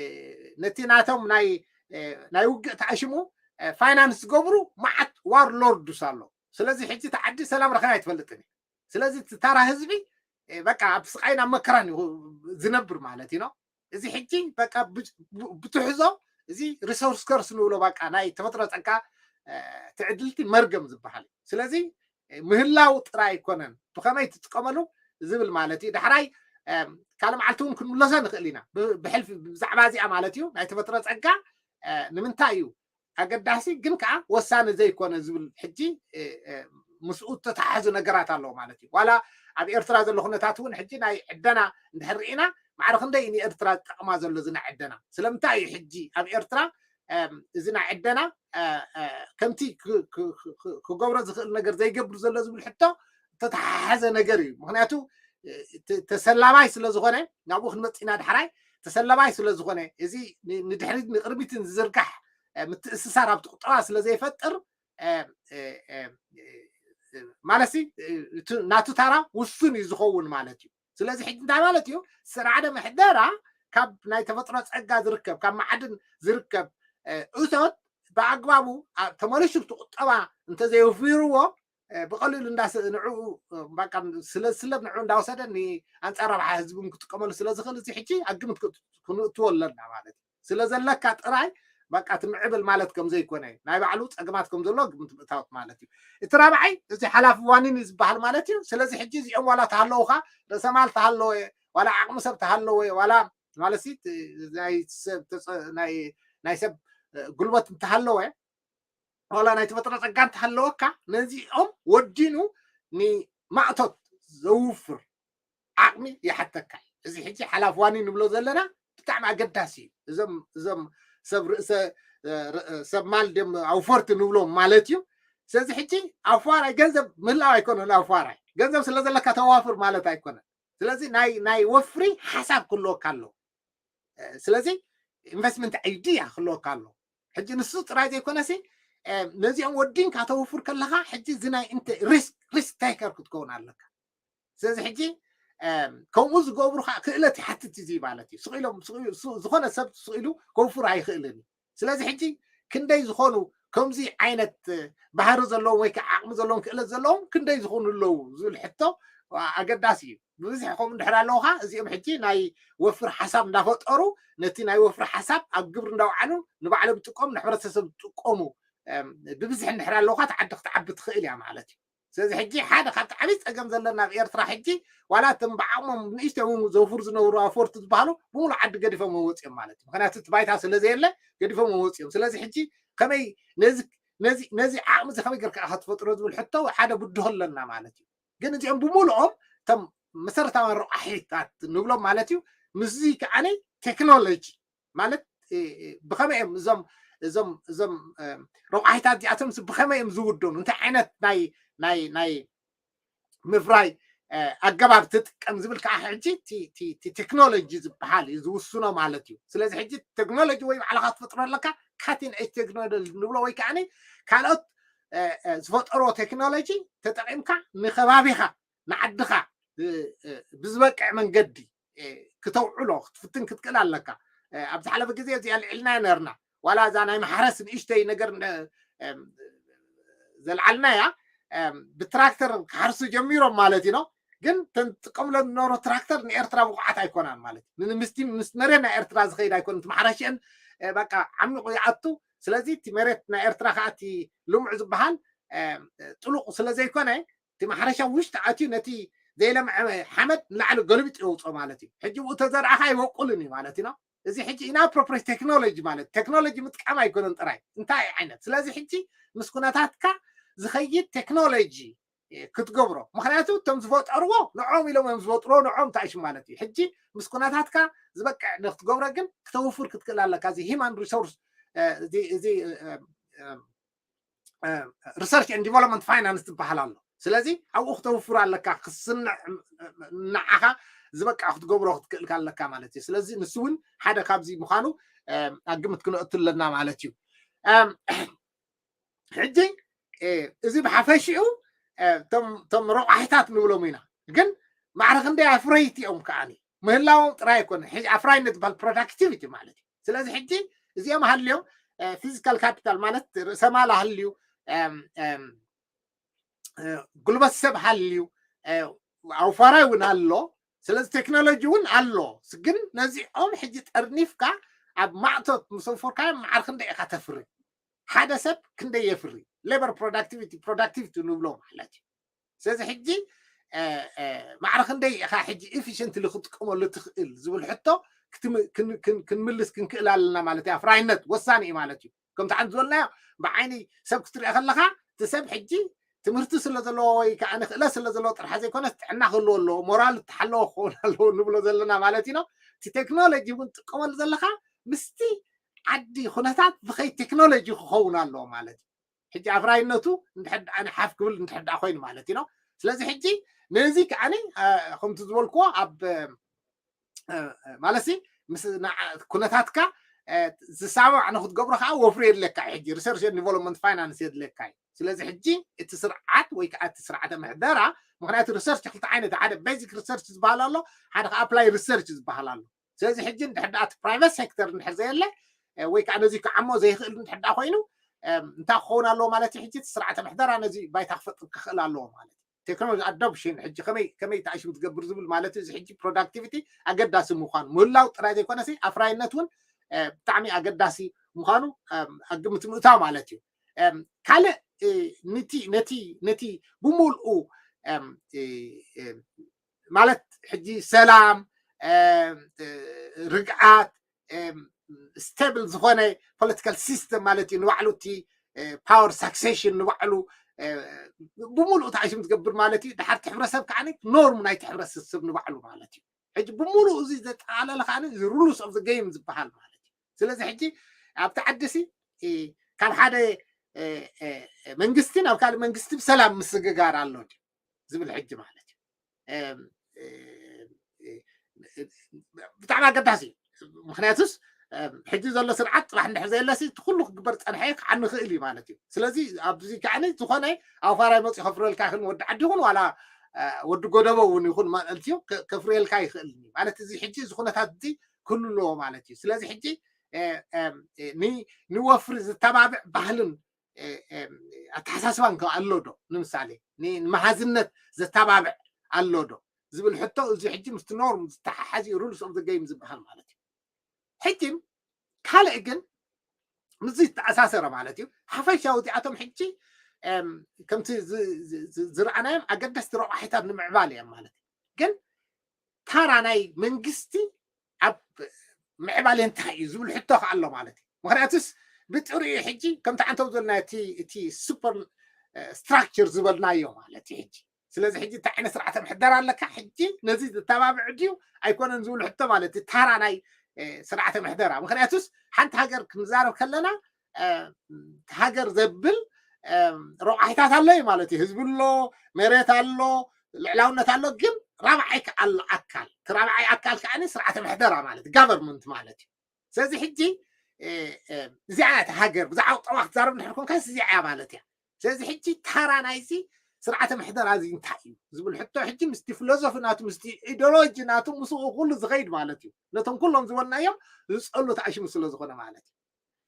ነቲ ናቶም ናይ፣ እ፣ ናይ ውግእ ተኣሽሙ፣ እ፣ ፋይናንስ ዝገብሩ መዓት ዋር ሎርድስ ኣሎ። ስለዚ ሕጂ እቲ ዓዲ ሰላም ረኸብ ኣይትፈልጥን እዩ። ስለዚ እቲ ታራ ህዝቢ፣ እ፣ በቃ ኣብ ስቃይን ኣብ መከራን እዩ ዝነብር ማለት እዩ ነው። እዚ ሕጂ በቃ ብ-፣ ብ-፣ ብትሕዞ እዚ ሪሶርስ ከርስ ንብሎ በቃ ናይ ተፈጥሮ ጸጋ፣ እ፣ ትዕድልቲ መርገም ዝበሃል እዩ። ስለዚ፣ እ፣ ምህላው ጥራይ ኣይኮነን፣ ብኸመይ ትጥቀመሉ ዝብል ማለት እዩ። ዳሕራይ፣ እም፣ ካልእ መዓልቲ እውን ክንምለሶ ንኽእል ኢና። ብ-፣ ብሕልፊ ብዛዕባ እዚኣ ማለት እዩ፣ ናይ ተፈጥሮ ጸጋ፣ እ፣ ንምንታይ እዩ ኣገዳሲ ግን ከዓ ወሳኒ ዘይኮነ ዝብል ሕጂ፣ እ፣ እ፣ ምስኡ ዝተተሓሓዙ ነገራት ኣለዎ ማለት እዩ። ዋላ ኣብ ኤርትራ ዘሎ ኩነታት እውን ሕጂ ናይ ዕደና እንድሕር ርኢና ማዕረ ክንደይ ንኤርትራ ዝጠቕማ ዘሎ እዚ ናይ ዕደና? ስለምንታይ እዩ ሕጂ ኣብ ኤርትራ፣ እም፣ እዚ ናይ ዕደና፣ እ፣ እ፣ ከምቲ ክ-፣ ክ-፣ ክ-፣ ክ-፣ ክገብሮ ዝኽእል ነገር ዘይገብር ዘሎ ዝብል ሕቶ ዝተተሓሓዘ ነገር እዩ። ምኽንያቱ፣ እ፣ ተ-፣ ተሰላባይ ስለ ዝኾነ፣ ናብኡ ክንመጽእ ኢና ዳሕራይ፣ ተሰላባይ ስለ ዝኾነ፣ እዚ ን-፣ ንድሕሪት ንቕድሚትን ዝዝርጋሕ፣ እ፣ ምትእስሳር ኣብቲ ቁጠባ ስለ ዘይፈጥር፣ እ፣ እ፣ እ፣ እ፣ ማለት ሲ፣ እ፣ እቲ ናቱ ታራ ውሱን እዩ ዝኸውን ማለት እዩ። ስለዚ ሕጂ እንታይ ማለት እዩ? ስርዓተ ምሕደራ ካብ ናይ ተፈጥሮ ጸጋ ዝርከብ፣ ካብ መዓድን ዝርከብ፣ እ፣ እቶት ብኣግባቡ ኣ-፣ ተመሊሱ እቲ ቁጠባ እንተዘየውፊርዎ፣ እ፣ ብቐሊሉ እንዳስ-፣ ንዕኡ፣ እ፣ በቃ ስለ ዝስለብ ንዕኡ እንዳወሰደ ንኣንጻር ረብሓ ህዝቢ እውን ክጥቀመሉ ስለ ዝኽእል፣ እዚ ሕጂ ኣብ ግምት ክት-፣ ክንእትዎ ኣለና ማለት እዩ። ስለ ዘለካ ጥራይ በቃ ትምዕብል ማለት ከም ዘይኮነ፣ ናይ ባዕሉ ጸገማት ከም ዘሎ ግምት ምእታወት ማለት እዩ። እቲ ራብዓይ፣ እዚ ሓላፊ ዋኒን እዩ ዝበሃል ማለት እዩ። ስለዚ ሕጂ እዚኦም ዋላ ተሃለውኻ፣ ርእሰ ማል ተሃለወ፣ ዋላ ዓቕሚ ሰብ ተሃለወ፣ ዋላ ማለት ሲ፣ ት-፣ ናይ ሰብ ተጸ-፣ ናይ፣ ናይ ሰብ፣ እ፣ ጉልበት እንተሃለወ፣ ዋላ ናይ ተፈጥሮ ጸጋ እንተሃለወካ፣ ነዚኦም ወዲኑ ንማእቶት ዘውፍር ዓቕሚ ይሓተካ እዩ። እዚ ሕጂ ሓላፊ ዋኒን ንብሎ ዘለና ብጣዕሚ ኣገዳሲ እዩ። እዞም፣ እዞም ሰብ ርእሰ፣ እ፣ ር-፣ እ፣ ሰብ ማል ድም ኣውፈርቲ ንብሎም ማለት እዩ። ስለዚ ሕጂ ኣፍዋራይ ገንዘብ ምህላው ኣይኮነን፣ ኣፍዋራይ ገንዘብ ስለ ዘለካ ተዋፍር ማለት ኣይኮነን። ስለዚ ናይ፣ ናይ ወፍሪ ሓሳብ ክህልወካ ኣለዎ። እ፣ ስለዚ ኢንቨስትመንት ኣይድያ ክህልወካ ኣለዎ። ሕጂ ንሱ ጥራይ ዘይኮነሲ፣ እ፣ ነዚኦም ወዲንካ ተውፍር ከለኻ፣ ሕጂ እዚ ናይ እንተ-፣ ሪስክ፣ ሪስክ ቴከር ክትከውን ኣለካ። ስለዚ ሕጂ፣ እ፣ ከምኡ ዝገብሩ ከዓ ክእለት ይሓትት እዩ ማለት እዩ። ስቕ ኢሎም፣ ስቕ ኢሉ፣ ሱ-፣ ዝኾነ ሰብ ስቕ ኢሉ ከውፍር ኣይኽእልን እዩ። ስለዚ ሕጂ ክንደይ ዝኾኑ ከምዚ ዓይነት፣ እ፣ ባህሪ ዘለዎም ወይ ከዓ ዓቕሚ ዘለዎም፣ ክእለት ዘለዎም ክንደይ ዝኾኑ ኣለዉ ዝብል ሕቶ፣ ዋ፣ ኣገዳሲ እዩ። ብብዝሒ ከምኡ እንድሕር ኣለውኻ፣ እዚኦም ሕጂ ናይ ወፍሪ ሓሳብ እንዳፈጠሩ፣ ነቲ ናይ ወፍሪ ሓሳብ ኣብ ግብሪ እንዳውዓሉ፣ ንባዕሎም ይጥቀሙ፣ ንሕብረተሰብ ይጥቀሙ፣ እም፣ ብብዝሒ እንድሕር ኣለውኻ፣ እቲ ዓዲ ክትዓቢ ትኽእል እያ ማለት እዩ። ስለዚ ሕጂ ሓደ ካብቲ ዓብዪ ጸገም ዘለና ኣብ ኤርትራ ሕጂ፣ ዋላ እቶም ብዓቕሞም ንእሽተይ እውን ዘውፍሩ ዝነበሩ ኣፈርቲ ዝበሃሉ፣ ብምሉእ ዓዲ ገዲፎም ወፂኦም ማለት እዩ። ምኽንያቱ እቲ ባይታ ስለ ዘየለ፣ ገዲፎም ወፂኦም። ስለዚ ሕጂ ከመይ ነዚ፣ ነዚ፣ ነዚ ዓቕሚ እዚ ከመይ ጌርካ ኢኻ ትፈጥሮ ዝብል ሕቶ ሓደ ብድሆ ኣለና ማለት እዩ። ግን እዚኦም ብምሉኦም እቶም መሰረታውያን ረቋሒታት ንብሎም ማለት እዩ። ምስዚ ከዓኒ ቴክኖሎጂ ማለት፣ እ፣ እ፣ ብኸመይ እዮም እዞም፣ እዞም፣ እዞም፣ እ፣ ረቋሒታት እዚኣቶም ብኸመይ እዮም ዝውደኑ? እንታይ ዓይነት ናይ፣ ናይ፣ ናይ ምፍራይ፣ እ፣ ኣገባብ ትጥቀም ዝብል ከዓ ሕጂ እቲ፣ እቲ፣ እቲ ቴክኖሎጂ ዝበሃል እዩ ዝውስኖ ማለት እዩ። ስለዚ ሕጂ ቴክኖሎጂ ወይ ባዕልኻ ትፈጥሮ ኣለካ፣ cutting edge technology ንብሎ ወይ ከዓ ካልኦት ዝፈጠሮ ቴክኖሎጂ ተጠቂምካ ንከባቢኻ ንዓድኻ ብዝበቅዕ መንገዲ ክተውዕሎ ክትፍትን ክትክእል ኣለካ። ኣብ ዝሓለፈ ግዜ እዚኣ ልዕልና ነርና ዋላ እዛ ናይ ማሕረስ ንእሽተይ ነገር ዘልዓልና እያ። ብትራክተር ክሓርሱ ጀሚሮም ማለት እዩ። ግን ተንጥቀምሎ ዝነበሩ ትራክተር ንኤርትራ ብቑዓት ኣይኮናን ማለት እዩ። ምስ መሬት ናይ ኤርትራ ዝኸይድ ኣይኮን። ማሕረሽአን በቃ ዓሚቑ ይኣቱ። ስለዚ እቲ መሬት ናይ ኤርትራ ከዓ እቲ ልሙዕ ዝበሃል ጥሉቕ ስለዘይኮነ እቲ ማሕረሻ ውሽጢ ኣትዩ ነቲ ዘይለምዐ ሓመድ ንላዕሊ ገልቢጡ የውፅኦ ማለት እዩ። ሕጂ ብኡ ተዘርኣኻ ይበቁልን እዩ ማለት እዩ። እዚ ሕጂ ኢናፕሮፕሬት ቴክኖሎጂ ማለት ቴክኖሎጂ ምጥቃም ኣይኮነን ጥራይ እንታይ ዓይነት። ስለዚ ሕጂ ምስ ኩነታትካ ዝኸይድ ቴክኖሎጂ ክትገብሮ። ምክንያቱ እቶም ዝፈጠርዎ ንዖም ኢሎም እዮም ዝፈጥርዎ፣ ንዖም ታእሽ ማለት እዩ። ሕጂ ምስ ኩነታትካ ዝበቅዕ ንክትገብሮ ግን ክተውፍር ክትክእል ኣለካ። እዚ ሂማን ሪሶርስ እዚ ሪሰርች ን ዲቨሎፕመንት ፋይናንስ ዝበሃል ኣሎ። ስለዚ ኣብኡ ክተውፍር ኣለካ። ክስንዕ ንዓኻ ዝበቅዕ ክትገብሮ ክትክእልካ ኣለካ ማለት እዩ። ስለዚ ንሱ እውን ሓደ ካብዚ ምዃኑ ኣብ ግምት ክነእቱ ኣለና ማለት እዩ። ሕጂ እዚ ብሓፈሽኡ እቶም ረቋሒታት ንብሎም ኢና። ግን ማዕረ ክንደይ ኣፍረይቲ እዮም ከዓኒ ምህላዎም ጥራይ ኣይኮነ። ኣፍራይነት ዝበሃል ፕሮዳክቲቪቲ ማለት እዩ። ስለዚ ሕጂ እዚኦም ሃልዮም ፊዚካል ካፒታል ማለት ርእሰ ማል ሃልዩ፣ ጉልበት ሰብ ሃልዩ፣ ኣውፋራይ እውን ኣሎ። ስለዚ ቴክኖሎጂ እውን ኣሎ። ግን ነዚኦም ሕጂ ጠርኒፍካ ኣብ ማእቶት ምስ ኣውፈርካዮም ማዕረ ክንደይ ኢኻ ተፍሪ? ሓደ ሰብ ክንደይ የፍሪ? ሌበር ፕሮዳክቲቪቲ ፕሮዳክቲቪቲ ንብሎ ማለት እዩ። ስለዚ ሕጂ ማዕረ ክንደይ ኢኻ ሕጂ ኢፊሽንትሊ ክትጥቀመሉ ትኽእል ዝብል ሕቶ ክንምልስ ክንክእል ኣለና ማለት እዩ። ኣፍራይነት ወሳኒ እዩ ማለት እዩ። ከምቲ ሓንቲ ዝበልናዮ ብዓይኒ ሰብ ክትሪኦ ከለኻ እቲ ሰብ ሕጂ ትምህርቲ ስለ ዘለዎ ወይ ከዓ ንክእለት ስለ ዘለዎ ጥራሕ ዘይኮነስ ጥዕና ክህልዎ ኣለዎ፣ ሞራል እተሓለወ ክኸውን ኣለዎ ንብሎ ዘለና ማለት ኢና። እቲ ቴክኖሎጂ እውን ትጥቀመሉ ዘለካ ምስቲ ዓዲ ኩነታት ዝኸይድ ቴክኖሎጂ ክኸውን ኣለዎ ማለት እዩ። ሕጂ ኣፍራይነቱ እንድሕር ደኣ ሓፍ ክብል እንድሕር ደኣ ኮይኑ ማለት እዩ። ስለዚ ሕጂ ነዚ ከዓኒ ከምቲ ዝበልክዎ ኣብ ማለት ሲ ምስ ኩነታትካ ዝሰማማዕ ንክትገብሮ ከዓ ወፍሪ የድለካ እዩ። ሕጂ ሪሰርች ን ዲቨሎፕመንት ፋይናንስ የድለካ እዩ። ስለዚ ሕጂ እቲ ስርዓት ወይ ከዓ እቲ ስርዓተ ምሕደራ ምክንያቱ ሪሰርች ክልተ ዓይነት ሓደ ቤዚክ ሪሰርች ዝበሃል ኣሎ፣ ሓደ ከዓ ኣፕላይ ሪሰርች ዝበሃል ኣሎ። ስለዚ ሕጂ እንድሕር ደኣ እቲ ፕራይቨት ሴክተር እንድሕር ዘየለ ወይ ከዓ ነዚ ክዓሞ ዘይክእል እንድሕር ደኣ ኮይኑ እንታይ ክኸውን ኣለዎ ማለት እዩ? ሕጂ እቲ ስርዓተ ምሕደራ ነዚ ባይታ ክፈጥር ክኽእል ኣለዎ ማለት እዩ። ቴክኖሎጂ ኣዶፕሽን ሕጂ ከመይ ከመይ ተኣሽም ትገብር ዝብል ማለት እዩ። እዚ ሕጂ ፕሮዳክቲቪቲ ኣገዳሲ ምዃኑ ምህላው ጥራይ ዘይኮነሲ ኣፍራይነት እውን ብጣዕሚ ኣገዳሲ ምዃኑ ኣብ ግምት ምእታው ማለት እዩ። ካልእ ነቲ ነቲ ነቲ ብምልኡ ማለት ሕጂ ሰላም፣ ርግዓት፣ ስቴብል ዝኾነ ፖለቲካል ሲስተም ማለት እዩ። ንባዕሉ እቲ ፓወር ሳክሴሽን ንባዕሉ ብምሉእ ተኣሽም ዝገብር ማለት እዩ። ድሓር እቲ ሕብረተሰብ ከዓ ኖርም ናይቲ ሕብረተሰብ ንባዕሉ ማለት እዩ። ሕጂ ብምሉእ እዚ ዘጠቃለለ ከዓ ሩልስ ኦፍ ጌም ዝበሃል ማለት እዩ። ስለዚ ሕጂ ኣብቲ ዓዲ ሲ ካብ ሓደ መንግስቲ ናብ ካልእ መንግስቲ ብሰላም ምስግጋር ኣሎ ዝብል ሕጂ ማለት እዩ። ብጣዕሚ ኣገዳሲ እዩ። ምክንያቱስ ሕጂ ዘሎ ስርዓት ፅባሕ እንድሕር ዘየለሲ እቲ ኩሉ ክግበር ፀንሐ ክዓኒ ክእል እዩ ማለት እዩ። ስለዚ ኣብዚ ከዓ ዝኾነ ኣውፋራይ መፅኡ ከፍረልካ ይኽእል፣ ወዲ ዓዲ ይኹን ዋላ ወዲ ጎደቦ እውን ይኹን ማለት እዩ ከፍርየልካ ይኽእል ማለት እዚ ሕጂ እዚ ኩነታት እዚ ክህሉ ኣለዎ ማለት እዩ። ስለዚ ሕጂ ንወፍሪ ዝተባብዕ ባህልን ኣተሓሳስባን ከ ኣሎ ዶ? ንምሳሌ ንመሃዝነት ዘተባብዕ ኣሎ ዶ ዝብል ሕቶ እዚ ሕጂ ምስቲ ኖርም ዝተሓሓዝ እዩ ሩልስ ኦፍ ጌም ዝበሃል ማለት እዩ። ሕጂ ካልእ ግን ምስዚ ዝተኣሳሰረ ማለት እዩ። ሓፈሻዊ እዚኣቶም ሕጂ ከምቲ ዝረኣናዮም ኣገደስቲ ረቋሒታት ንምዕባል እዮም ማለት እዩ። ግን ታራ ናይ መንግስቲ ኣብ ምዕባለ እንታይ እዩ ዝብል ሕቶ ከ ኣሎ ማለት እዩ። ምክንያቱስ ብጥሪኡ ሕጂ ከምቲ ዓንተው ዘለና እቲ ሱፐር ስትራክቸር ዝበልናዮ ማለት እዩ። ሕጂ ስለዚ ሕጂ እንታይ ዓይነት ስርዓተ ምሕደራ ኣለካ፣ ሕጂ ነዚ ዘተባብዕ ድዩ ኣይኮነን ዝብል ሕቶ ማለት እዩ። ታራ ናይ ስርዓተ ምሕደራ ምክንያቱስ ሓንቲ ሃገር ክንዛረብ ከለና ሃገር ዘብል ረቋሒታት ኣሎ እዩ ማለት እዩ። ህዝቢ ኣሎ፣ መሬት ኣሎ፣ ልዕላውነት ኣሎ። ግን ራብዓይ ኣሎ ኣካል እቲ ራብዓይ ኣካል ከዓ ስርዓተ ምሕደራ ማለት ጋቨርንመንት ማለት እዩ። ስለዚ ሕጂ እዚኣ እያ ሃገር። ብዛዕባ ቁጠባ ክትዛረብ እንድሕር ኮንካስ እዚኣ እያ ማለት እያ። ስለዚ ሕጂ ታራ ናይዚ ስርዓተ ምሕደራ እዚ እንታይ እዩ ዝብል ሕቶ ሕጂ ምስቲ ፊሎዞፊ ናቱ ምስቲ ኢዲዮሎጂ ናቱ ምስኡ ኩሉ ዝኸይድ ማለት እዩ። ነቶም ኩሎም ዝበልናዮም ዝፀሉ ተኣሽሙ ስለ ዝኾነ ማለት እዩ።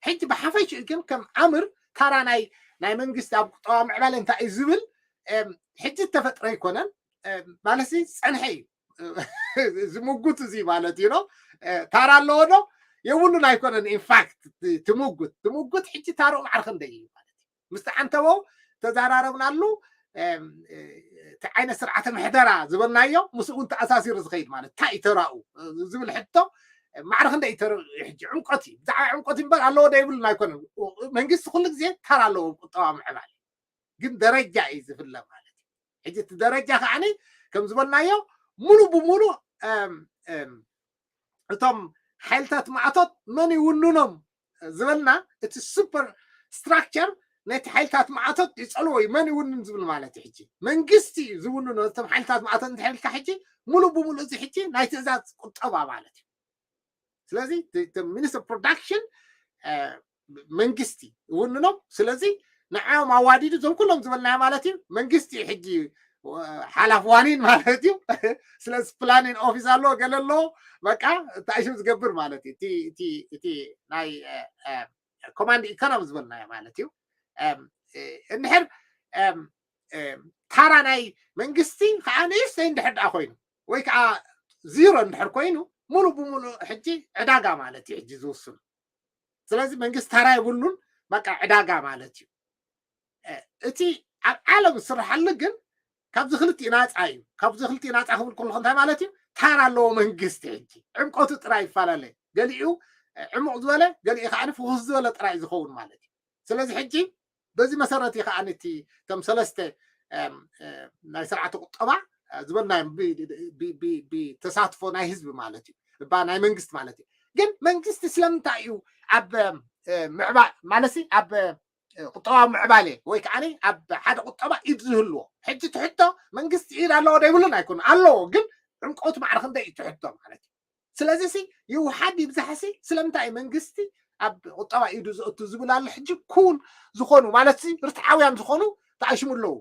ሕጂ ብሓፈሽኡ ግን ከም ኣምር ታራ ናይ ናይ መንግስቲ ኣብ ቁጠባ ምዕባለ እንታይ እዩ ዝብል ሕጂ ዝተፈጥረ ኣይኮነን ማለት ዝፀንሐ እዩ። ዝምጉት እዚ ማለት እዩ ነው። ታራ ኣለዎ ዶ የብሉን ኣይኮነን። ኢንፋክት ትምጉት ትምጉት ሕጂ ታርኡ ማዕረ ክንደይ እዩ ማለት እዩ። ምስ ተዓንተቦ ተዛራረብናሉ። እቲ ዓይነት ስርዓተ ምሕደራ ዝበልናዮ ምስ እውን ተኣሳሲሩ ዝኸይድ ማለት እንታይ እዩ ተራኡ ዝብል ሕቶ ማዕረ ክንደይ እዩ ተራኡ። ሕጂ ዕምቆት እዩ ብዛዕባ ዕምቆት እምበር ኣለዎ ዶ የብሉን ኣይኮነን። መንግስቲ ኩሉ ግዜ ተራ ኣለዎ ቁጠባ ምዕባል ግን ደረጃ እዩ ዝፍለ ማለት እዩ። ሕጂ እቲ ደረጃ ከዓኒ ከም ዝበልናዮ ሙሉ ብሙሉ እቶም ሓይልታት ማእቶት መን ይውንኖም ዝበልና እቲ ሱፐር ስትራክቸር ነቲ ሓይልታት ማእቶት ይፀልዎ እዩ። መን ይውንን ዝብል ማለት እዩ። ሕጂ መንግስቲ እዩ ዝውንኖ እቶም ሓይልታት ማእቶት እንተሕልካ ሕጂ ሙሉ ብሙሉ እዚ ሕጂ ናይ ትእዛዝ ቁጠባ ማለት እዩ። ስለዚ ሚኒስትር ፕሮዳክሽን መንግስቲ ይውንኖም። ስለዚ ንዓዮም ኣዋዲዱ እዞም ኩሎም ዝበልናዮ ማለት እዩ መንግስቲ እዩ ሕጂ ሓላፍ ዋኒን ማለት እዩ። ስለዚ ፕላኒን ኦፊስ ኣለዎ ገለ ኣለዎ በቃ እንታይ ሽም ዝገብር ማለት እዩ። እቲ ናይ ኮማንድ ኢኮኖሚ ዝበልናዮ ማለት እዩ። እንድሕር ታራ ናይ መንግስቲ ከዓ ንእሽተይ እንድሕር ደኣ ኮይኑ ወይ ከዓ ዚሮ እንድሕር ኮይኑ ሙሉ ብሙሉ ሕጂ ዕዳጋ ማለት እዩ ሕጂ ዝውስኑ። ስለዚ መንግስቲ ታራ የብሉን በቃ ዕዳጋ ማለት እዩ። እቲ ኣብ ዓለም ዝስርሓሉ ግን ካብዚ ክልቲኡ ናፃ እዩ። ካብዚ ክልቲኡ ናፃ ክብል ከለኩ እንታይ ማለት እዩ? ታራ ኣለዎ መንግስቲ። ሕጂ ዕምቆቱ ጥራይ ይፈላለ። ገሊኡ ዕሙቕ ዝበለ ገሊኡ ከዓ ፍኹስ ዝበለ ጥራይ ዝኸውን ማለት እዩ። ስለዚ ሕጂ በዚ መሰረት እዩ ከዓ እቲ እቶም ሰለስተ ናይ ስርዓተ ቁጠባ ዝበልናዮም ብተሳትፎ ናይ ህዝቢ ማለት እዩ እባ ናይ መንግስቲ ማለት እዩ። ግን መንግስቲ ስለምንታይ እዩ ኣብ ምዕባል ማለት ኣብ ቁጠባዊ ምዕባሌ ወይ ከዓ ኣብ ሓደ ቁጠባ ኢድ ዝህልዎ? ሕጂ ትሕቶ መንግስቲ ኢድ ኣለዎ ዶ ይብሉን ኣይኮኑ ኣለዎ። ግን ዕምቆቱ ማዕረ ክንደይ እዩ ትሕቶ ማለት እዩ። ስለዚ ሲ ይውሓድ ይብዛሕሲ ስለምንታይ እዩ መንግስቲ ኣብ ቁጠባ ኢዱ ዘእቱ ዝብል ኣሎ። ሕጂ ኩን ዝኾኑ ማለት ርትዓውያን ዝኾኑ ተኣሽሙ ኣለዉ።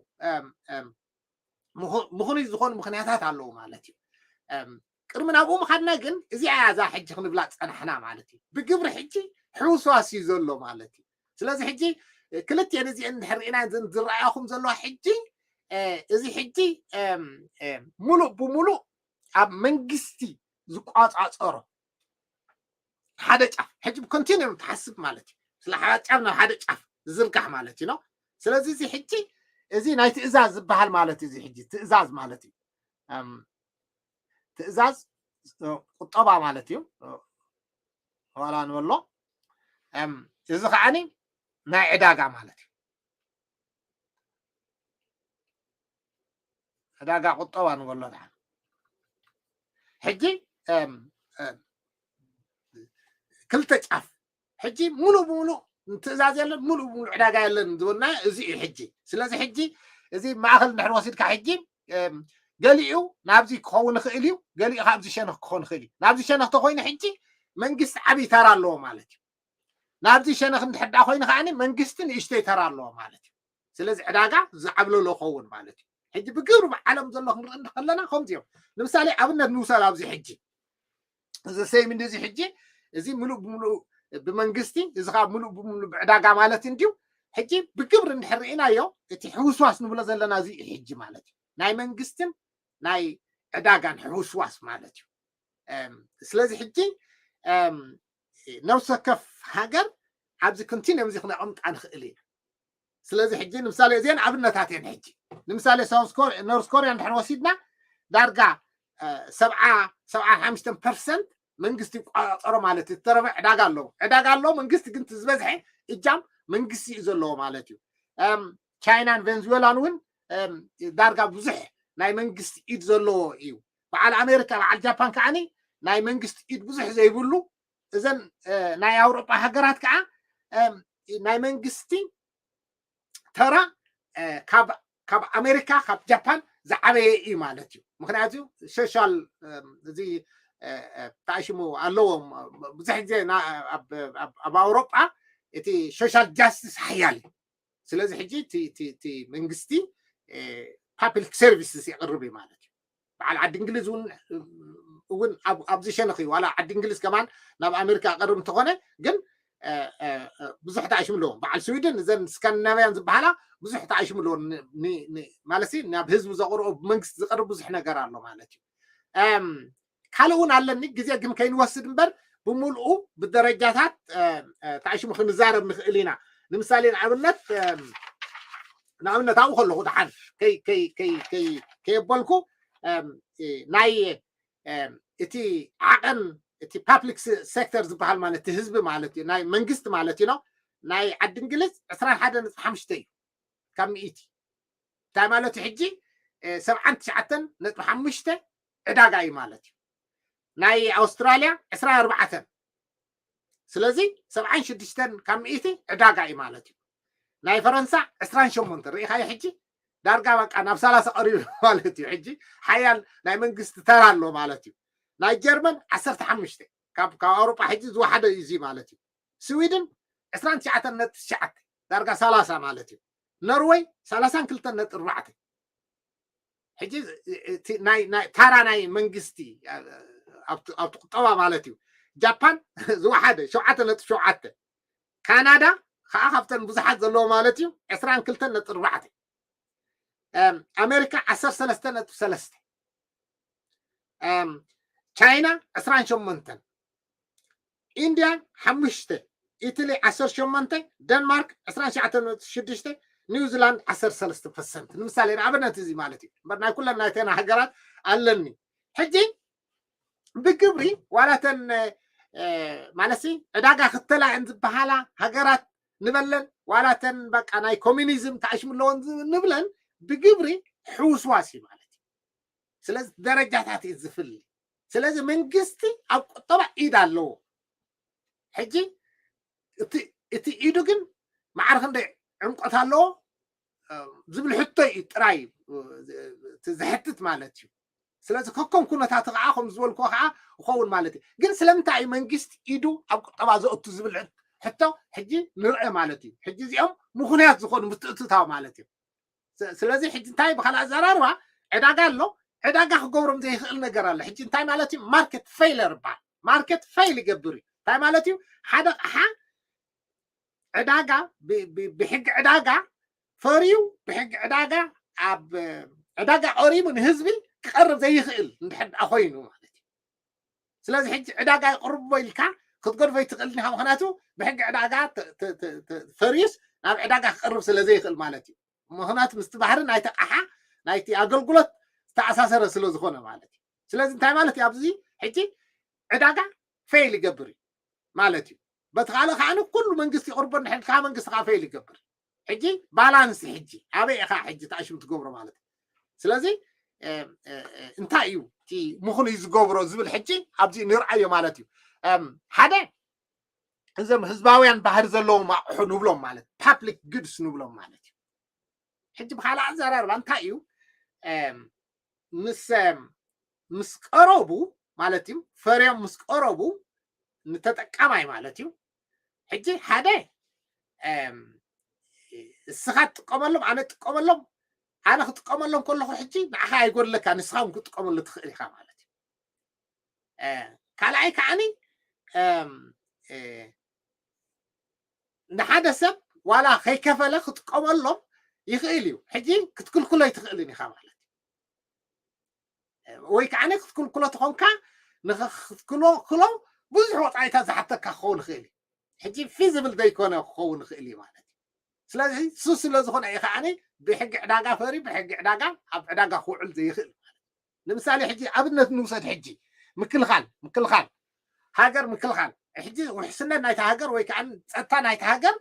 ምኽኑይ ዝኾኑ ምኽንያታት ኣለዉ ማለት እዩ። ቅድሚ ናብኡ ምኻድና ግን እዚኣ እያ እዛ ሕጂ ክንብላ ፀናሕና ማለት እዩ። ብግብሪ ሕጂ ሕውስዋስ እዩ ዘሎ ማለት እዩ። ስለዚ ሕጂ ክልቲኤን እዚአን እንድሕር ርኢና ዝረኣያኹም ዘለዋ ሕጂ እዚ ሕጂ ሙሉእ ብሙሉእ ኣብ መንግስቲ ዝቋፃፀሮ ሓደ ጫፍ ሕጂ ብኮንቲኒየም ትሓስብ ማለት እዩ። ስለ ሓደ ጫፍ ናብ ሓደ ጫፍ ዝዝርጋሕ ማለት እዩ ነው። ስለዚ እዚ ሕጂ እዚ ናይ ትእዛዝ ዝበሃል ማለት እዩ። እዚ ሕጂ ትእዛዝ ማለት እዩ። ትእዛዝ ቁጠባ ማለት እዩ። ዋላ ንበሎ እዚ ከዓኒ ናይ ዕዳጋ ማለት እዩ። ዕዳጋ ቁጠባ ንበሎ ድሓን ሕጂ ክልተ ጫፍ ሕጂ ሙሉእ ብሙሉእ ትእዛዝ የለን፣ ሙሉእ ብሙሉእ ዕዳጋ የለን ዝበልና እዚ እዩ። ሕጂ ስለዚ ሕጂ እዚ ማእኸል እንድሕር ወሲድካ ሕጂ ገሊኡ ናብዚ ክኸውን ይኽእል እዩ፣ ገሊኡ ካብዚ ሸነኽ ክኸውን ይኽእል እዩ። ናብዚ ሸነኽ ተኮይኑ ሕጂ መንግስቲ ዓብዪ ተራ ኣለዎ ማለት እዩ። ናብዚ ሸነኽ እንድሕር ደኣ ኮይኑ ከዓኒ መንግስቲ ንእሽተይ ተራ ኣለዎ ማለት እዩ። ስለዚ ዕዳጋ ዝዓብለሎ ክኸውን ማለት እዩ። ሕጂ ብግብሪ ብዓለም ዘሎ ክንርኢ እንከለና ከምዚ እዮም። ንምሳሌ ኣብነት ንውሰድ ኣብዚ ሕጂ እዚ ሰይም እንደዚ ሕጂ እዚ ምሉእ ብምሉእ ብመንግስቲ እዚ ከዓ ምሉእ ብምሉእ ብዕዳጋ ማለት እንድዩ። ሕጂ ብግብሪ እንድሕር ርኢናዮ እቲ ሕውስዋስ ንብሎ ዘለና እዚ እዩ ሕጂ ማለት እዩ። ናይ መንግስትን ናይ ዕዳጋን ሕውስዋስ ማለት እዩ። ስለዚ ሕጂ ነብሲ ወከፍ ሃገር ኣብዚ ኮንቲኒየም እዚ ክነቐምጣ ንኽእል ኢና። ስለዚ ሕጂ ንምሳሌ እዚአን ኣብነታት እየን። ሕጂ ንምሳሌ ኖርስ ኮርያ እንድሕር ወሲድና ዳርጋ ሰብዓ ሰብዓ ሓሙሽተ ፐርሰንት መንግስቲ ይቆፃፀሮ ማለት እዩ። ዝተረፈ ዕዳጋ ኣለዎ ዕዳጋ ኣለዎ መንግስቲ ግን ዝበዝሐ እጃም መንግስቲ እዩ ዘለዎ ማለት እዩ። ቻይናን ቬንዙዌላን እውን ዳርጋ ብዙሕ ናይ መንግስቲ ኢድ ዘለዎ እዩ። በዓል ኣሜሪካ በዓል ጃፓን ከዓኒ ናይ መንግስቲ ኢድ ብዙሕ ዘይብሉ እዘን ናይ ኣውሮጳ ሃገራት ከዓ ናይ መንግስቲ ተራ ካብ ኣሜሪካ ካብ ጃፓን ዝዓበየ እዩ ማለት እዩ። ምክንያቱ ሶሻል እዚ ተኣሽሙ ኣለዎም። ብዙሕ ግዜ ኣብ ኣውሮጳ እቲ ሶሻል ጃስቲስ ሓያል እዩ። ስለዚ ሕጂ እቲ መንግስቲ ፓብሊክ ሰርቪስስ የቕርብ እዩ ማለት እዩ። በዓል ዓዲ እንግሊዝ እውን ኣብዚ ሸነኽ እዩ። ዋላ ዓዲ እንግሊዝ ከማን ናብ ኣሜሪካ ኣቐርብ እንተኾነ ግን ብዙሕ ተኣሽሙ ኣለዎም። በዓል ስዊድን እዘን ስካንዲናቪያን ዝበሃላ ብዙሕ ተኣሽሙ ኣለዎ። ማለት ናብ ህዝቢ ዘቕርቦ ብመንግስቲ ዝቐርብ ብዙሕ ነገር ኣሎ ማለት እዩ። ካልእ እውን ኣለኒ፣ ግዜ ግን ከይንወስድ እምበር ብምልኡ ብደረጃታት ተኣሽሙ ክንዛረብ ንኽእል ኢና። ንምሳሌ ንኣብነት ንኣብነት ኣብኡ ከለኹ ደሓን ከየበልኩ ናይ እቲ ዓቐን እቲ ፓብሊክ ሴክተር ዝበሃል ማለት እቲ ህዝቢ ማለት እዩ፣ ናይ መንግስቲ ማለት እዩ ነው። ናይ ዓዲ እንግሊዝ ዕስራን ሓደ ነጥቢ ሓሙሽተ እዩ ካብ ሚእቲ። እንታይ ማለት እዩ? ሕጂ ሰብዓን ትሽዓተን ነጥቢ ሓሙሽተ ዕዳጋ እዩ ማለት እዩ። ናይ ኣውስትራልያ ዕስራን ኣርባዕተን። ስለዚ ሰብዓን ሽዱሽተን ካብ ሚእቲ ዕዳጋ እዩ ማለት እዩ። ናይ ፈረንሳ ዕስራን ሸሞንተ ርኢኻዮ። ሕጂ ዳርጋ በቃ ናብ ሰላሳ ቀሪቡ ማለት እዩ። ሕጂ ሓያል ናይ መንግስቲ ተራ ኣሎ ማለት እዩ። ናይ ጀርመን ዓሰርተ ሓሙሽተ ካብ ኣውሮጳ ሕጂ ዝወሓደ እዩ እዚ ማለት እዩ። ስዊድን ዕስራን ትሽዓተን ነጥቢ ትሽዓተ ዳርጋ ሰላሳ ማለት እዩ። ኖርወይ ሰላሳን ክልተን ነጥቢ ኣርባዕተ። ሕጂ ታራ ናይ መንግስቲ ኣብቲ ቁጠባ ማለት እዩ። ጃፓን ዝወሓደ ሸውዓተ ነጥቢ ሸውዓተ። ካናዳ ከዓ ካብተን ብዙሓት ዘለዎ ማለት እዩ ዕስራን ክልተን ነጥቢ ኣርባዕተ። ኣሜሪካ ዓሰርተ ሰለስተ ነጥቢ ሰለስተ። ቻይና ዕስራን ሸሞንተን። ኢንድያ ሓሙሽተ። ኢትሊ ዓሰርተ ሸሞንተ። ደንማርክ ዕስራን ትሽዓተን ነጥቢ ሽዱሽተ። ኒውዚላንድ ዓሰርተ ሰለስተ ፐርሰንት። ንምሳሌ ንኣብነት እዚ ማለት እዩ እምበር ናይ ኩለን ናይተና ሃገራት ኣለኒ። ሕጂ ብግብሪ ዋላተን ማለት ዕዳጋ ክተላእን ዝበሃላ ሃገራት ንበለን ዋላተን በቃ ናይ ኮሚኒዝም ተኣሽሙ ኣለዎን ንብለን ብግብሪ ሕውስዋስ እዩ ማለት እዩ። ስለዚ ደረጃታት እዩ ዝፍሊ። ስለዚ መንግስቲ ኣብ ቁጠባ ኢድ ኣለዎ። ሕጂ እቲ ኢዱ ግን ማዕረ ክንደይ ዕምቆት ኣለዎ ዝብል ሕቶ እዩ ጥራይ ዝሕትት ማለት እዩ። ስለዚ ከከም ኩነታት ከዓ ከም ዝበልኩ ከዓ ይኸውን ማለት እዩ። ግን ስለምንታይ እዩ መንግስቲ ኢዱ ኣብ ቁጠባ ዘእቱ ዝብል ሕቶ ሕጂ ንርአ ማለት እዩ። ሕጂ እዚኦም ምኽንያት ዝኾኑ ምትእትታው ማለት እዩ። ስለዚ ሕጂ እንታይ ብካልእ ኣዘራርባ ዕዳጋ ኣሎ፣ ዕዳጋ ክገብሮም ዘይኽእል ነገር ኣሎ። ሕጂ እንታይ ማለት እዩ? ማርኬት ፌይለር ይበሃል። ማርኬት ፌይል ይገብር እዩ። እንታይ ማለት እዩ? ሓደ ኣቕሓ ዕዳጋ ብሕጊ ዕዳጋ ፈርዩ ብሕጊ ዕዳጋ ኣብ ዕዳጋ ቀሪቡ ንህዝቢ ክቐርብ ዘይኽእል እንድሕር ደኣ ኮይኑ ማለት እዩ። ስለዚ ሕጂ ዕዳጋ ይቕርቦ ኢልካ ክትገድፎ ይትኽእል ኢኻ። ምኽንያቱ ብሕጊ ዕዳጋ ፈርዩስ ናብ ዕዳጋ ክቐርብ ስለ ዘይኽእል ማለት እዩ። ምኽንያቱ ምስቲ ባህሪ ናይቲ ኣቕሓ ናይቲ ኣገልግሎት ዝተኣሳሰረ ስለ ዝኾነ ማለት እዩ። ስለዚ እንታይ ማለት እዩ? ኣብዚ ሕጂ ዕዳጋ ፌይል ይገብር እዩ ማለት እዩ። በቲ ካልእ ከዓ ኩሉ መንግስቲ ይቕርቦ እንድሕር ከዓ መንግስቲ ከዓ ፌይል ይገብር። ሕጂ ባላንስ ሕጂ ኣበይ ኢኻ ሕጂ ተኣሽም ትገብሮ ማለት እዩ። ስለዚ እንታይ እዩ እቲ ምኽኑይ ዝገብሮ ዝብል ሕጂ ኣብዚ ንርኣዮ ማለት እዩ። ሓደ እዞም ህዝባውያን ባህሪ ዘለዎም ኣቑሑ ንብሎም ማለት ፓብሊክ ጉድስ ንብሎም ማለት እዩ። ሕጂ ብካልእ ኣዘራርባ እንታይ እዩ? ምስ ምስ ቀረቡ ማለት እዩ ፈርዮም ምስ ቀረቡ ንተጠቃማይ ማለት እዩ። ሕጂ ሓደ እስኻ ትጥቀመሎም ኣነ ትጥቀመሎም ኣነ ክጥቀመሎም ከለኹ ሕጂ ንዓኻ ኣይጎድለካ ንስኻ እውን ክትጥቀመሉ ትኽእል ኢኻ ማለት እዩ። ካልኣይ ከዓኒ ንሓደ ሰብ ዋላ ከይከፈለ ክጥቀመሎም ይኽእል እዩ። ሕጂ ክትክልክሎ ኣይትኽእልን ኢኻ ማለት እዩ። ወይ ከዓ ክትክልክሎ ተኾንካ ንክትክልክሎ ብዙሕ ወፃኢታት ዝሓተካ ክኸውን ይኽእል እዩ። ሕጂ ፊዚብል ዘይኮነ ክኸውን ይኽእል እዩ ማለት እዩ። ስለዚ እሱ ስለ ዝኾነ እዩ ከዓ ብሕጊ ዕዳጋ ፈሪ ብሕጊ ዕዳጋ ኣብ ዕዳጋ ክውዕል ዘይኽእል ማለት እዩ። ንምሳሌ ሕጂ ኣብነት ንውሰድ። ሕጂ ምክልኻል ምክልኻል ሃገር ምክልኻል ሕጂ ውሕስነት ናይታ ሃገር ወይ ከዓ ፀጥታ ናይታ ሃገር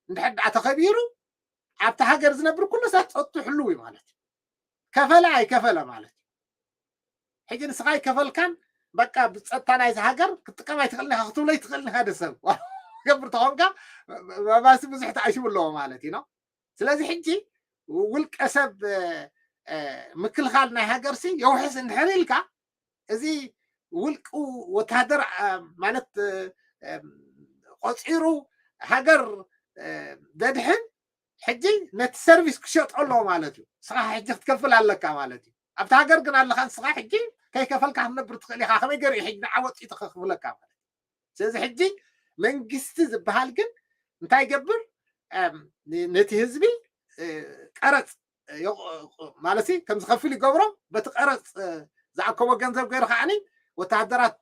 እንድሕር ደኣ ተኸቢሩ ኣብቲ ሃገር ዝነብር ኩሉ ሰብ ፀጥቱ ሕልው እዩ ማለት እዩ። ከፈለ ኣይከፈለ ማለት እዩ። ሕጂ ንስኻ ኣይከፈልካን በቃ ብፀጥታ ናይዚ ሃገር ክትጥቀም ኣይትኽእልን ኢኻ ክትብሎ ኣይትኽእልን ኢኻ። ደሰብ ገብር ተኾንካ ባባሲ ብዙሕ ተኣሽሙ ኣለዎ ማለት እዩ ነው። ስለዚ ሕጂ ውልቀ ሰብ ምክልኻል ናይ ሃገርሲ የውሕስ እንድሕር ኢልካ እዚ ውልቁ ወታደር ማለት ቆፂሩ ሃገር ዘድሕን ሕጂ ነቲ ሰርቪስ ክሸጦ ኣለዎ ማለት እዩ። ንስኻ ሕጂ ክትከፍል ኣለካ ማለት እዩ። ኣብቲ ሃገር ግን ኣለካ ንስኻ ሕጂ ከይከፈልካ ክትነብር ትኽእል ኢኻ። ከመይ ገይሩ እዩ ሕጂ ንዓ ወፂኡ ተኸፍለካ ማለት እዩ። ስለዚ ሕጂ መንግስቲ ዝበሃል ግን እንታይ ይገብር? ነቲ ህዝቢ ቀረፅ ማለት ከም ዝኸፍል ይገብሮ። በቲ ቀረፅ ዝኣከቦ ገንዘብ ገይሩ ከዓኒ ወተሃደራት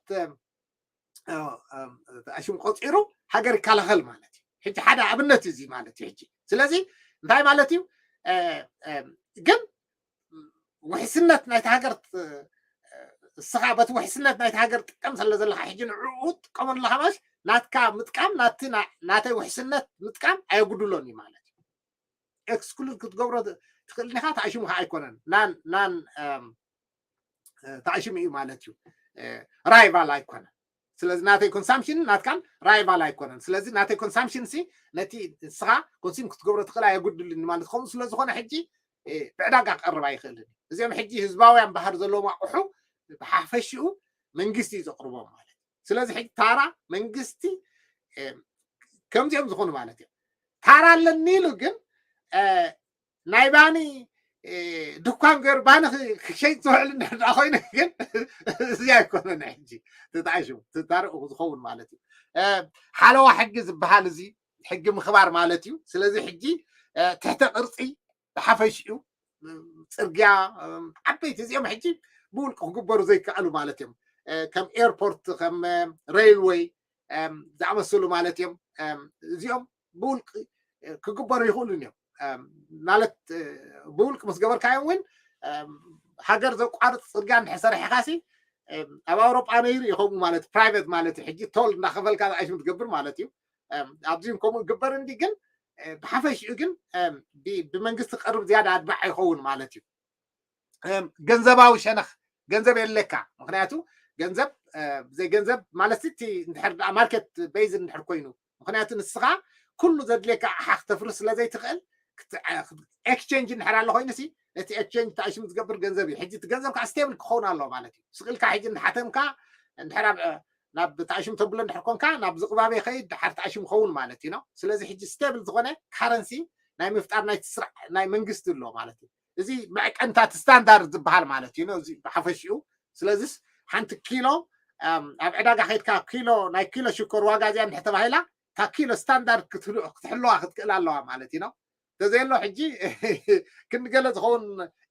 ተኣሽሙ ቆፂሩ ሃገር ይከላኸል ማለት እዩ። ሕጂ ሓደ ኣብነት እዩ እዚ ማለት እዩ። ሕጂ ስለዚ እንታይ ማለት እዩ? ግን ውሕስነት ናይቲ ሃገር እስኻ በቲ ውሕስነት ናይቲ ሃገር ጥቀም ስለ ዘለካ ሕጂ ንዕኡ ጥቀመሉ ኣለካ ማለት ናትካ ምጥቃም ናቲ ናተይ ውሕስነት ምጥቃም ኣየጉድሎን እዩ ማለት እዩ። ኤክስክሉድ ክትገብሮ ትኽእል ኢኻ። ተኣሽሙ ከዓ ኣይኮነን ናን ናን ተኣሽሙ እዩ ማለት እዩ። ራይቫል ኣይኮነን። ስለዚ ናተይ ኮንሳምፕሽን ናትካን ራይቫል ኣይኮነን። ስለዚ ናተይ ኮንሳምፕሽን ሲ ነቲ ንስኻ ኮንሱም ክትገብሮ ትኽእል ኣየጉድልን ማለት ከምኡ ስለዝኾነ ሕጂ ብዕዳጋ ክቐርብ ኣይኽእልን። እዚኦም ሕጂ ህዝባውያን ባህር ዘለዎም ኣቑሑ ብሓፈሽኡ መንግስቲ እዩ ዘቕርቦም ማለት እዩ። ስለዚ ሕጂ ታራ መንግስቲ ከምዚኦም ዝኾኑ ማለት እዮም። ታራ ኣለኒ ኢሉ ግን ናይ ባኒ ድኳን ገይሩ ባኒ ክሸይጥ ዝውዕል እንድሕር ደኣ ኮይኑ ግን እዚ ኣይኮነን። ሕጂ ተጣይሹ ተታርቑ ዝኸውን ማለት እዩ። ሓለዋ ሕጊ ዝበሃል እዚ ሕጊ ምኽባር ማለት እዩ። ስለዚ ሕጂ ትሕተ ቅርፂ ብሓፈሽኡ ፅርግያ ዓበይቲ እዚኦም ሕጂ ብውልቂ ክግበሩ ዘይከኣሉ ማለት እዮም። ከም ኤርፖርት ከም ሬልወይ ዝኣመሰሉ ማለት እዮም። እዚኦም ብውልቂ ክግበሩ ይኽእሉን እዮም። ማለት ብውልቂ ምስ ገበርካዮም እውን ሃገር ዘቋርፅ ፅርግያ እንድሕር ሰሪሕኻሲ ኣብ ኣውሮጳ ነይሩ ይኸውን ማለት ፕራይቬት ማለት ሕጂ ቶል እንዳኸፈልካ ዝኣሽም ትገብር ማለት እዩ። ኣብዚ ከምኡ ግበር እንዲ ግን ብሓፈሽኡ ግን ብመንግስቲ ቀርብ ዝያዳ ኣድባዕ ይኸውን ማለት እዩ። ገንዘባዊ ሸነኽ ገንዘብ የለካ። ምክንያቱ ገንዘብ ብዘይ ገንዘብ ማለት እቲ እንድሕር ደኣ ማርኬት ቤይዝ እንድሕር ኮይኑ ምክንያቱ ንስኻ ኩሉ ዘድልየካ ኣሓ ክተፍሪ ስለ ዘይትኽእል ኤክስቸንጅ እንድሕር ኣሎ ኮይኑ ሲ ነቲ ኤክስቸንጅ ተኣሽሙ ዝገብር ገንዘብ እዩ። ሕጂ እቲ ገንዘብ ከዓ ስቴብል ክኸውን ኣለዎ ማለት እዩ። ስቕልካ ሕጂ እንድሓተምካ እንድሕር ናብ ተኣሽሙ ተብሎ እንድሕር ኮንካ ናብ ዝቕባበ ይኸይድ ድሓር ተኣሽሙ ክኸውን ማለት እዩ ነው። ስለዚ ሕጂ ስቴብል ዝኾነ ካረንሲ ናይ ምፍጣር ናይ ስራሕ ናይ መንግስቲ ኣሎ ማለት እዩ። እዚ መዕቀንታት ስታንዳርድ ዝበሃል ማለት እዩ ነው እዚ ብሓፈሽኡ። ስለዚስ ሓንቲ ኪሎ ኣብ ዕዳጋ ከይድካ ኪሎ ናይ ኪሎ ሽኮር ዋጋ እዚኣ እንድሕር ተባሂላ እታ ኪሎ ስታንዳርድ ክትሕልዋ ክትክእል ኣለዋ ማለት እዩ ነው። ተዘየሎ ሕጂ ክንገለ ዝኸውን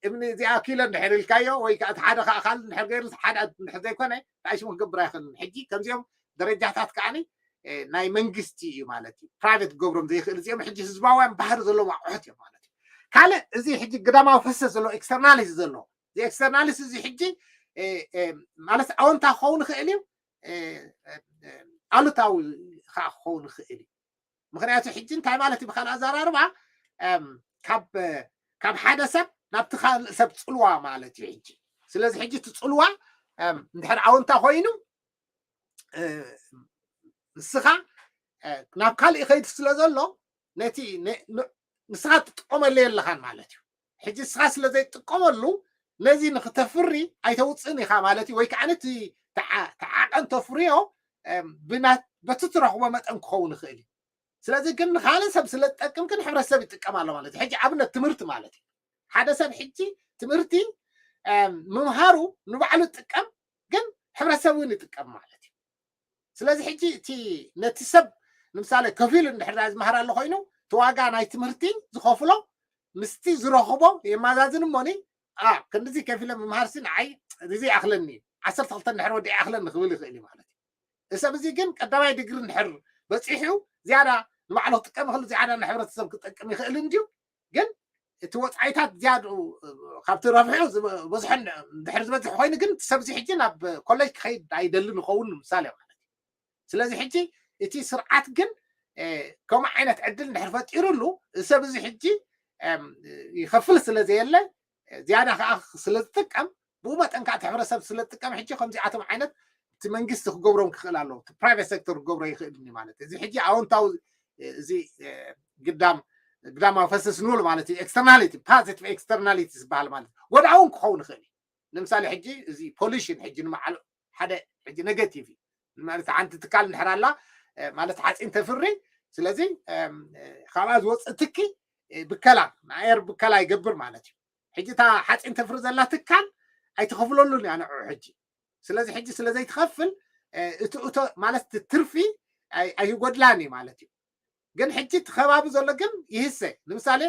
እምኒ እዚኣ ኪሎ እንድሕር ኢልካዮ ወይ ከዓ እቲ ሓደ ከዓ ካል እንድሕር ገይሩ ሓደ እንድሕር ዘይኮነ እንታይ ሽሙ ክገብር ኣይኽእልን። ሕጂ ከምዚኦም ደረጃታት ከዓኒ ናይ መንግስቲ እዩ ማለት እዩ። ፕራይቬት ክገብሮም ዘይኽእል እዚኦም ሕጂ ህዝባውያን ባህሪ ዘለዎም ኣቑሑት እዮም ማለት እዩ። ካልእ እዚ ሕጂ ግዳማዊ ፈሰስ ዘሎ ኤክስተርናሊስ ዘሎ እዚ ኤክስተርናሊስ እዚ ሕጂ ማለት ኣወንታ ክኸውን ይኽእል እዩ፣ ኣሉታዊ ከዓ ክኸውን ይኽእል እዩ። ምክንያቱ ሕጂ እንታይ ማለት እዩ ብካልእ ኣዘራርባ ካብ ሓደ ሰብ ናብቲ ካልእ ሰብ ፅልዋ ማለት እዩ። ሕጂ ስለዚ ሕጂ እቲ ፅልዋ እንድሕር ኣወንታ ኮይኑ ንስኻ ናብ ካልእ ይኸይድ ስለ ዘሎ ነቲ ንስኻ ትጥቀመሉ የለኻን ማለት እዩ። ሕጂ ንስኻ ስለ ዘይትጥቀመሉ ነዚ ንክተፍሪ ኣይተውፅእን ኢኻ ማለት እዩ። ወይ ከዓ ነቲ ተዓቐን ተፍርዮ በቲ ትረኽቦ መጠን ክኸውን ይኽእል እዩ። ስለዚ ግን ንካልእ ሰብ ስለ ዝጠቅም ግን ሕብረተሰብ ይጥቀም ኣሎ ማለት እዩ። ሕጂ ኣብነት ትምህርቲ ማለት እዩ። ሓደ ሰብ ሕጂ ትምህርቲ ምምሃሩ ንባዕሉ ጥቀም ግን ሕብረተሰብ እውን ይጥቀም ማለት እዩ። ስለዚ ሕጂ እቲ ነቲ ሰብ ንምሳሌ ከፊሉ እንድሕር ዝመሃር ኣሎ ኮይኑ እቲ ዋጋ ናይ ትምህርቲ ዝኸፍሎ ምስቲ ዝረኽቦ የማዛዝን እሞኒ ክንድዚ ከፊለ ምምሃርሲ ንዓይ እዚ ይኣኽለኒ እዩ፣ ዓሰርተ ክልተ እንድሕር ወዲዐ ይኣኽለኒ ክብል ይኽእል እዩ ማለት እዩ። እዚ ሰብ እዚ ግን ቀዳማይ ድግሪ እንድሕር በፂሑ ዝያዳ ንባዕሉ ክጥቀም ይኽእል ዝያዳ ንሕብረተሰብ ክጠቅም ይኽእል እንድዩ። ግን እቲ ወፃኢታት ዝያድኡ ካብቲ ረብሑ ዝበዝሖ እንድሕር ዝበዝሕ ኮይኑ ግን እቲ ሰብዚ ሕጂ ናብ ኮሌጅ ክኸይድ ኣይደልን ይኸውን ንምሳሌ ማለት እዩ። ስለዚ ሕጂ እቲ ስርዓት ግን ከምኡ ዓይነት ዕድል እንድሕር ፈጢሩሉ እዚ ሰብ እዚ ሕጂ ይኸፍል ስለ ዘየለ ዝያዳ ከዓ ስለ ዝጥቀም ብኡ መጠን ከዓ እቲ ሕብረተሰብ ስለ ዝጥቀም ሕጂ ከምዚኣቶም ዓይነት እቲ መንግስቲ ክገብሮም ክኽእል ኣለዎ። እቲ ፕራይቬት ሴክተር ክገብሮ ይኽእል ማለት እዚ ሕጂ ኣወንታዊ እዚ ግዳም ግዳማዊ ፈሰስ ንብል ማለት እዩ። ኤክስተርናሊቲ ፓዚቲቭ ኤክስተርናሊቲ ዝበሃል ማለት ጎድኣውን ክኸውን ይኽእል እዩ። ንምሳሌ ሕጂ እዚ ፖሊሽን ሕጂ ንመዓሉ ሓደ ሕጂ negative እዩ ማለት ሓንቲ ትካል እንድሕር ኣላ ማለት ሓፂን ተፍሪ ስለዚ ካብኣ ዝወፅእ ትኪ ብከላ ንኣየር ብከላ ይገብር ማለት እዩ ሕጂ እታ ሓፂን ተፍሪ ዘላ ትካል ኣይትኸፍለሉን እያ ንዑ ሕጂ ስለዚ ሕጂ ስለዘይትኸፍል እቲ እቶ ማለት ትርፊ ኣይጎድላን እዩ ማለት እዩ ግን ሕጂ እቲ ከባቢ ዘሎ ግን ይህሰ ንምሳሌ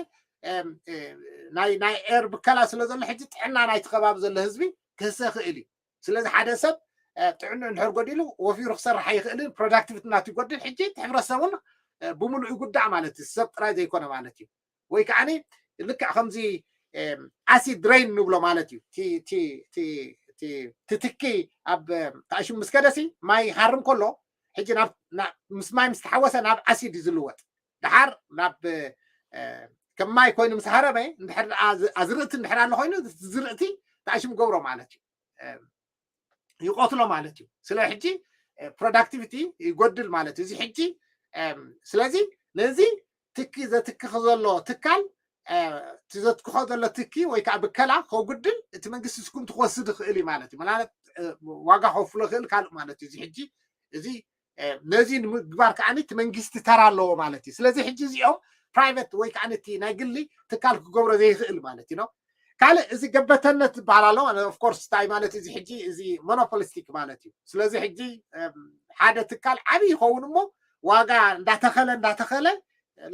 ናይ ኤር ብከላ ስለ ዘሎ ሕጂ ጥዕና ናይቲ ከባቢ ዘሎ ህዝቢ ክህሰ ክእል እዩ ስለዚ ሓደ ሰብ ጥዕንኡ እንድሕር ጎዲሉ ወፊሩ ክሰርሕ ኣይኽእልን productivity ናቱ ይጎድል ሕጂ እቲ ሕብረተሰብ እውን ብምሉእ ይጉዳእ ማለት እዩ ሰብ ጥራይ ዘይኮነ ማለት እዩ ወይ ከዓ ልክዕ ከምዚ acid rain ንብሎ ማለት እዩ ትትኪ ኣብ ተኣሽሙ ምስ ከደሲ ማይ ሃርም ከሎ ሕጂ ምስ ማይ ምስ ተሓወሰ ናብ acid እዩ ዝልወጥ ድሓር ናብ ከም ማይ ኮይኑ ምስ ሃረመ ኣዝርእቲ እንድሕር ኣሎ ኮይኑ ዝርእቲ ተኣሽሙ ገብሮ ማለት እዩ ይቆትሎ ማለት እዩ ስለ ሕጂ productivity ይጎድል ማለት እዩ እዚ ሕጂ ስለዚ ነዚ ትኪ ዘትክኽ ዘሎ ትካል ዘትክኾ ዘሎ ትኪ ወይ ከዓ ብከላ ከጉድል እቲ መንግስቲ ስኩም ትወስድ ይኽእል እዩ ማለት እዩ ማለት ዋጋ ከፍሎ ይኽእል ካልእ ማለት እዩ እዚ ሕጂ እዚ ነዚ ንምግባር ከዓ እቲ መንግስቲ ተራ ኣለዎ ማለት እዩ ስለዚ ሕጂ እዚኦም private ወይ ከዓ እቲ ናይ ግሊ ትካል ክገብሮ ዘይኽእል ማለት እዩ ካልእ እዚ ገበተነት ዝበሃል ኣሎ of course እንታይ ማለት እዚ ሕጂ እዚ monopolistic ማለት እዩ ስለዚ ሕጂ ሓደ ትካል ዓብዪ ይኸውን እሞ ዋጋ እንዳተኸለ እንዳተኸለ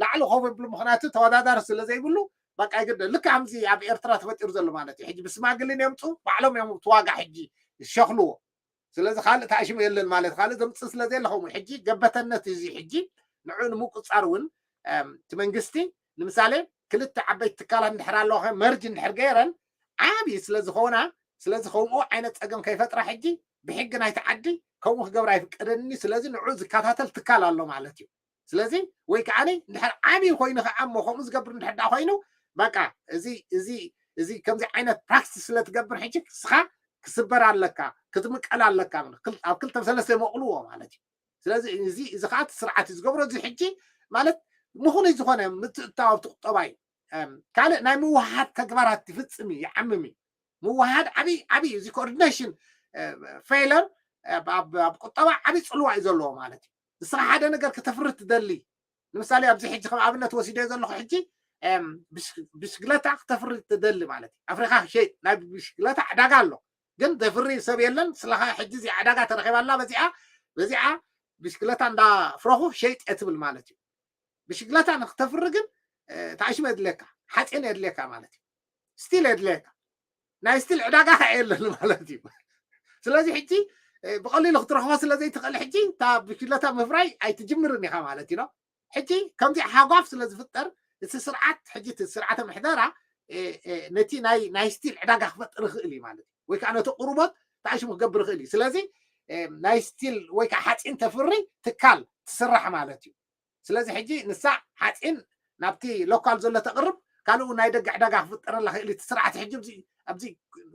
ላዕሊ ከብሉ ምክንያቱ ተወዳዳሪ ስለ ዘይብሉ በቃ ይግደ ልክ ከምዚ ኣብ ኤርትራ ተፈጢሩ ዘሎ ማለት እዩ ሕጂ ብስማግልን የምፁ ባዕሎም እዮም እቲ ዋጋ ሕጂ ዝሸክልዎ ስለዚ ካልእ ተኣሽሙ የለን ማለት ካልእ ዘምፅእ ስለ ዘየለ ከምኡ ሕጂ ገበተነት እዚ ሕጂ ንዑ ንምቁፃር እውን እቲ መንግስቲ ንምሳሌ ክልተ ዓበይቲ ትካላት እንድሕር ኣለዋ merge እንድሕር ገይረን ዓብዪ ስለ ዝኾና ስለዚ ከምኡ ዓይነት ፀገም ከይፈጥራ ሕጂ ብሕጊ ናይቲ ዓዲ ከምኡ ክገብር ኣይፍቀደኒ ስለዚ ንዑ ዝከታተል ትካል ኣሎ ማለት እዩ ስለዚ ወይ ከዓ እንድሕር ዓብዪ ኮይኑ ከዓ እሞ ከምኡ ዝገብር እንድሕር ዳ ኮይኑ በቃ እዚ እዚ እዚ ከምዚ ዓይነት practice ስለ ትገብር ሕጂ ንስኻ ክስበር ኣለካ ክትምቀል ኣለካ ኣብ ክልተ ሰለስተ ይመቕልዎ ማለት እዩ ስለዚ እዚ እዚ ከዓ እቲ ስርዓት እዩ ዝገብሮ እዚ ሕጂ ማለት ምኹኑይ ዝኾነ ምትእትታው ኣብቲ ቁጠባ እዩ ካልእ ናይ ምውሃድ ተግባራት ይፍፅም እዩ ይዓምም እዩ ምውሃድ ዓብይ ዓብይ እዚ coordination failure ኣብ ቁጠባ ዓብይ ፅልዋ እዩ ዘለዎ ማለት እዩ ንስኻ ሓደ ነገር ከተፍሪ ትደሊ ንምሳሌ ኣብዚ ሕጂ ከም ኣብነት ወሲደ ዘለኹ ሕጂ ብሽግለታ ክተፍሪ ትደሊ ማለት እዩ ኣፍሪካ ሸይጥ ናይ ብሽግለታ ዕዳጋ ኣሎ ግን ዘፍሪ ሰብ የለን ስለኻ ሕጂ እዚኣ ዕዳጋ ተረኺባ ኣላ በዚኣ በዚኣ ብሽግለታ እንዳፍረኹ ሸይጥ እየ ትብል ማለት እዩ ብሽግለታ ንክተፍሪ ግን ተኣሽመ የድልየካ ሓፂን የድልየካ ማለት እዩ steel የድልየካ ናይ steel ዕዳጋ ከዓ የለን ማለት እዩ ስለዚ ሕጂ ብቐሊሉ ክትረኽቦ ስለ ዘይትኽእል ሕጂ እታ ብሽግለታ ምፍራይ ኣይትጅምርን ኢኻ ማለት እዩ ሕጂ ከምዚ ሃጓፍ ስለ ዝፍጠር እቲ ስርዓት ሕጂ እቲ ስርዓተ ምሕደራ ነቲ ናይ steel ዕዳጋ ክፈጥር ይኽእል እዩ ማለት እዩ ወይ ከዓ ነቲ ቁርቦት ተኣሽሙ ክገብር ይኽእል እዩ ስለዚ ናይ steel ወይ ከዓ ሓፂን ተፍሪ ትካል ትስራሕ ማለት እዩ ስለዚ ሕጂ ንሳ ሓፂን ናብቲ local ዘሎ ተቕርብ ካልኡ ናይ ደገ ዕዳጋ ክፍጠረላ ክእል እቲ ስርዓት ሕጂ ኣብዚ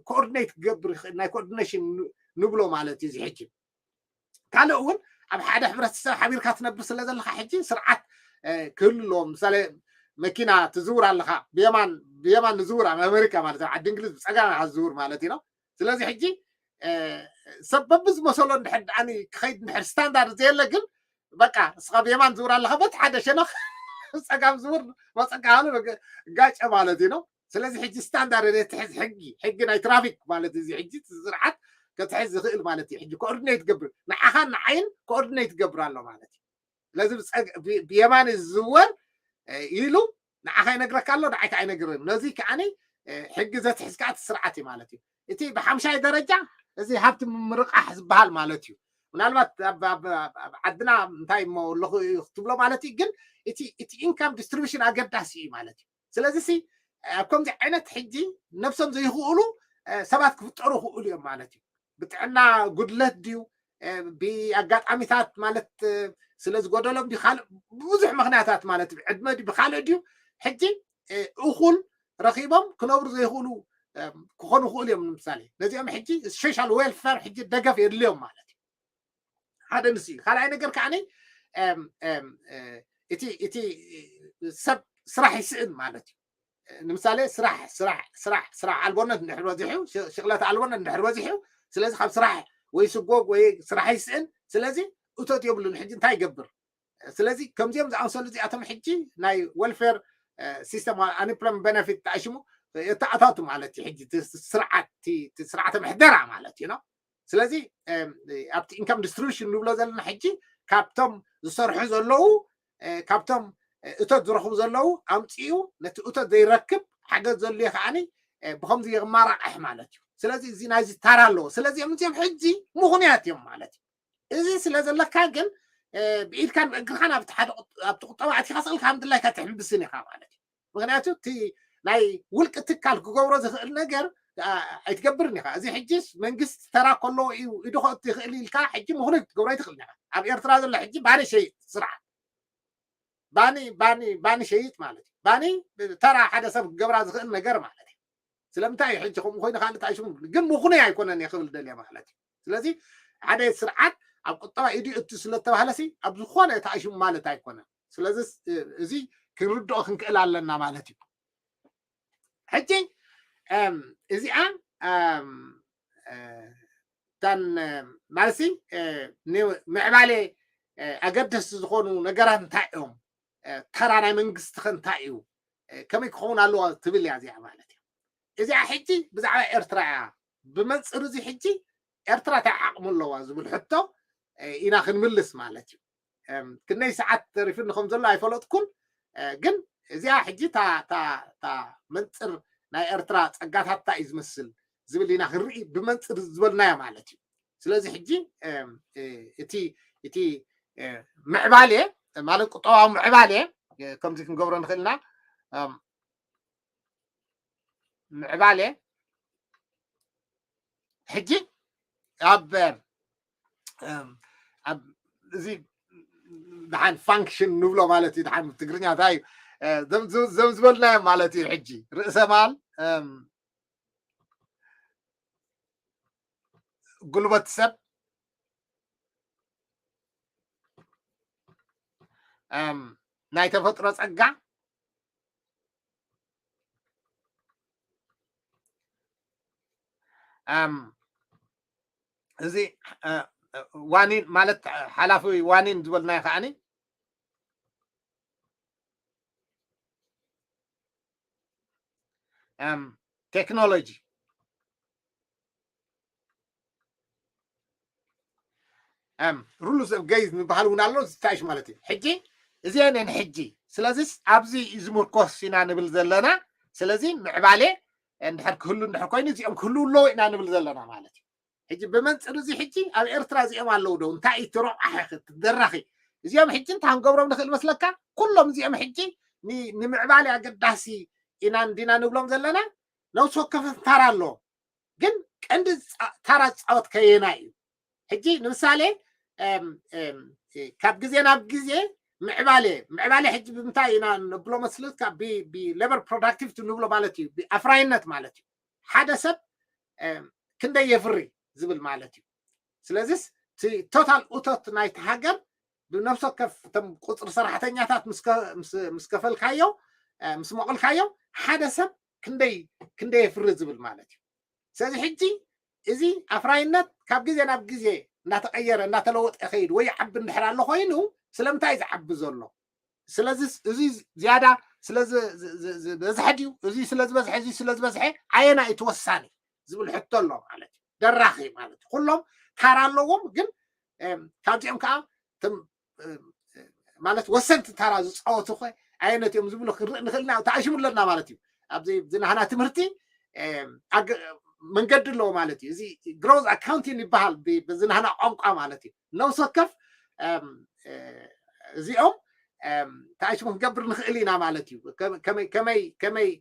coordinate ክገብር ይኽእል ናይ coordination ንብሎ ማለት እዩ እዚ ሕጂ ካልእ እውን ኣብ ሓደ ሕብረተሰብ ሓቢርካ ትነብር ስለ ዘለካ ሕጂ ስርዓት ክህሉ ኣለዎ ምሳሌ መኪና ትዝውር ኣለካ ብየማን ብየማን ንዝውር ኣብ ኣሜሪካ ማለት ኣብ ዓዲ እንግሊዝ ብፀጋም ዝዝውር ማለት እዩ ስለዚ ሕጂ ሰብ በብዝመሰሎ እንድሕር ደኣኒ ክኸይድ እንድሕር ስታንዳርድ ዘየለ ግን በቃ እስኻ ብየማን ዝውር ኣለካ በቲ ሓደ ሸነኽ ፀጋም ዝውር መፀካ ሃሉ ጋጨ ማለት እዩ ስለዚ ሕጂ ስታንዳርድ ትሕዝ ሕጊ ሕጊ ናይ ትራፊክ ማለት እዚ ሕጂ ስርዓት ክትሕዝ ዝኽእል ማለት እዩ ሕጂ ኮኦርዲኔት ገብር ንዓኻን ንዓይን ኮኦርዲኔት ገብር ኣሎ ማለት እዩ ስለዚ ብየማን ዝዝወር ኢሉ ንዓኻ ይነግረካ ኣሎ ንዓይካ ኣይነግርን ነዚ ከዓኒ ሕጊ ዘትሕዝ ከዓ እቲ ስርዓት እዩ ማለት እዩ እቲ ብሓምሻይ ደረጃ እዚ ሃብቲ ምምርቃሕ ዝበሃል ማለት እዩ ምናልባት ኣብ ዓድና እንታይ ኣለኹ ክትብሎ ማለት እዩ ግን እቲ ኢንካም ዲስትሪቢሽን ኣገዳሲ እዩ ማለት እዩ ስለዚ ሲ ኣብ ከምዚ ዓይነት ሕጂ ነብሶም ዘይኽእሉ ሰባት ክፍጠሩ ክእሉ እዮም ማለት እዩ ብጥዕና ጉድለት ድዩ ብኣጋጣሚታት ማለት ስለ ዝጎደሎም ድዩ ካልእ ብዙሕ ምክንያታት ማለት እዩ ዕድመ ድዩ ብካልእ ድዩ ሕጂ እኹል ረኺቦም ክነብሩ ዘይኽእሉ ክኾኑ ክእሉ እዮም ንምሳሌ ነዚኦም ሕጂ social welfare ሕጂ ደገፍ የድልዮም ማለት እዩ ሓደ ንስ እዩ ካልኣይ ነገር ከዓ እቲ እቲ ሰብ ስራሕ ይስእን ማለት እዩ ንምሳሌ ስራሕ ስራሕ ስራሕ ስራሕ ኣልቦነት እንድሕር በዚሑ ሽቕለት ኣልቦነት እንድሕር በዚሑ ስለዚ ካብ ስራሕ ወይ ስጎግ ወይ ስራሕ ይስእን። ስለዚ እቶት የብሉን። ሕጂ እንታይ ይገብር? ስለዚ ከምዚኦም ዝኣመሰሉ እዚኣቶም ሕጂ ናይ welfare system፣ unemployment benefit ተኣሽሙ የተኣታቱ ማለት እዩ። ሕጂ እቲ ስርዓት እቲ ስርዓተ ምሕደራ ማለት እዩ ነው። ስለዚ ኣብቲ income distribution ንብሎ ዘለና ሕጂ ካብቶም ዝሰርሑ ዘለዉ ካብቶም እቶት ዝረኽቡ ዘለዉ ኣምፅኡ ነቲ እቶት ዘይረክብ ሓገዝ ዘድልዮ ከዓኒ ብከምዚ የማራቕሕ ማለት እዩ። ስለዚ እዚ ናይዚ ታራ ኣለዎ። ስለዚ እዚኦም ሕጂ ምኽንያት እዮም ማለት እዩ። እዚ ስለ ዘለካ ግን ብኢድካን ብእግርካን ኣብቲ ሓደ ኣብቲ ቁጠባ ኣቲኻ ስቕልካ ከም ድላይካ ትሕምብስን ኢኻ ማለት እዩ። ምክንያቱ እቲ ናይ ውልቂ ትካል ክገብሮ ዝኽእል ነገር ኣይትገብርን ኢኻ። እዚ ሕጂ መንግስቲ ተራ ከለዎ እዩ ኢዱ ከእቱ ይኽእል ኢልካ ሕጂ ምኽኑይ ክትገብሮ ኣይትኽእልን ኢኻ። ኣብ ኤርትራ ዘሎ ሕጂ ባኒ ሸይጥ ስርዓት ባኒ ባኒ ባኒ ሸይጥ ማለት እዩ። ባኒ ተራ ሓደ ሰብ ክገብራ ዝኽእል ነገር ማለት እዩ። ስለምንታይ እዩ ሕጂ ከምኡ ኮይኑ ካልእ ኣይሽሙ ግን ምኹነይ ኣይኮነን እየ ክብል ደልየ ማለት እዩ። ስለዚ ሓደ ስርዓት ኣብ ቁጠባ ኢዱ እቱ ስለተባህለሲ ኣብ ዝኾነ ተኣሽሙ ማለት ኣይኮነን። ስለዚ እዚ ክንርድኦ ክንክእል ኣለና ማለት እዩ። ሕጂ እዚኣ እታን ማለትሲ ንምዕባሌ ኣገደስቲ ዝኾኑ ነገራት እንታይ እዮም? ተራ ናይ መንግስቲ ከ እንታይ እዩ? ከመይ ክኸውን ኣለዎ ትብል እያ እዚኣ ማለት እዩ። እዚኣ ሕጂ ብዛዕባ ኤርትራ እያ። ብመንፅር እዚ ሕጂ ኤርትራ እንታይ ዓቕሚ ኣለዋ ዝብል ሕቶ ኢና ክንምልስ ማለት እዩ። ክንደይ ሰዓት ተሪፍኒ ከም ዘሎ ኣይፈለጥኩን። ግን እዚኣ ሕጂ እታ መንፅር ናይ ኤርትራ ፀጋታታ እዩ ዝመስል ዝብል ኢና ክንርኢ ብመንፅር ዝበልናዮ ማለት እዩ። ስለዚ ሕጂ እቲ እቲ ምዕባሌ ማለት ቁጠባዊ ምዕባሌ ከምዚ ክንገብሮ ንኽእል ኢና። ምዕባሌ ሕጂ ኣብ ኣብ እዚ ደሓን function ንብሎ ማለት እዩ። ደሓን ትግርኛ እንታይ እዩ? ዘም ዝበልናዮ ማለት እዩ። ሕጂ ርእሰ ማል ጉልበት ሰብ ናይ ተፈጥሮ ፀጋ እዚ ዋኒን ማለት ሓላፊ ዋኒን ዝበልናዮ ከዓኒ ቴክኖሎጂ rules of game ዝበሃል እውን ኣሎ ዝታይሽ ማለት እዩ። ሕጂ እዚአን እየን ሕጂ ስለዚስ ኣብዚ እዩ ዝምርኮስ ኢና ንብል ዘለና። ስለዚ ምዕባሌ እንድሕር ክህሉ እንድሕር ኮይኑ እዚኦም ክህልው ኣለዎ ኢና ንብል ዘለና ማለት እዩ። ሕጂ ብመንፅር እዚ ሕጂ ኣብ ኤርትራ እዚኦም ኣለዉ ዶ እንታይ እዩ ትረቋሒ ክትደራኺ እዚኦም ሕጂ እንታይ ክንገብሮም ንኽእል መስለካ? ኩሎም እዚኦም ሕጂ ንምዕባሌ ኣገዳሲ ኢና እንዲና ንብሎም ዘለና። ነብሲ ወከፍ ታራ ኣለዎ። ግን ቀንዲ ታራ ዝፃወት ከየና እዩ? ሕጂ ንምሳሌ ካብ ግዜ ናብ ግዜ ምዕባሌ ምዕባሌ ሕጂ ብምንታይ ኢና ነብሎ መስልካ? ብሌበር ፕሮዳክቲቪቲ ንብሎ ማለት እዩ፣ ብኣፍራይነት ማለት እዩ። ሓደ ሰብ ክንደይ የፍሪ ዝብል ማለት እዩ። ስለዚስ ቶታል እቶት ናይቲ ሃገር ብነብሲ ወከፍ እቶም ቁፅሪ ሰራሕተኛታት ምስ ከፈልካዮ ምስ መቐልካዮ ሓደ ሰብ ክንደይ ክንደይ የፍሪ ዝብል ማለት እዩ። ስለዚ ሕጂ እዚ ኣፍራይነት ካብ ግዜ ናብ ግዜ እናተቀየረ እናተለወጠ ይኸይድ ወይ ይዓቢ እንድሕር ኣሎ ኮይኑ ስለምንታይ እዩ ዝዓቢ ዘሎ? ስለዚ እዚ ዝያዳ ስለዝበዝሐ ድዩ እዚ ስለዝበዝሐ እዚ ስለዝበዝሐ ኣየና እዩ ተወሳኒ ዝብል ሕቶ ኣሎ ማለት እዩ። ደራኺ ማለት እዩ። ኩሎም ታራ ኣለዎም ግን ካብዚኦም ከዓ ማለት ወሰንቲ ታራ ዝፃወቱ ኸ ኣየነት እዮም ዝብሉ ክንርኢ ንኽእል ኢና ተኣሽሙ ኣለና ማለት እዩ። ኣብዚ ዝናህና ትምህርቲ መንገዲ ኣለዎ ማለት እዩ። እዚ ግሮዝ ኣካውንቲንግ ይበሃል ብዝናህና ቋንቋ ማለት እዩ። ነብሲ ወከፍ እዚኦም ተኣሽሙ ክንገብር ንኽእል ኢና ማለት እዩ።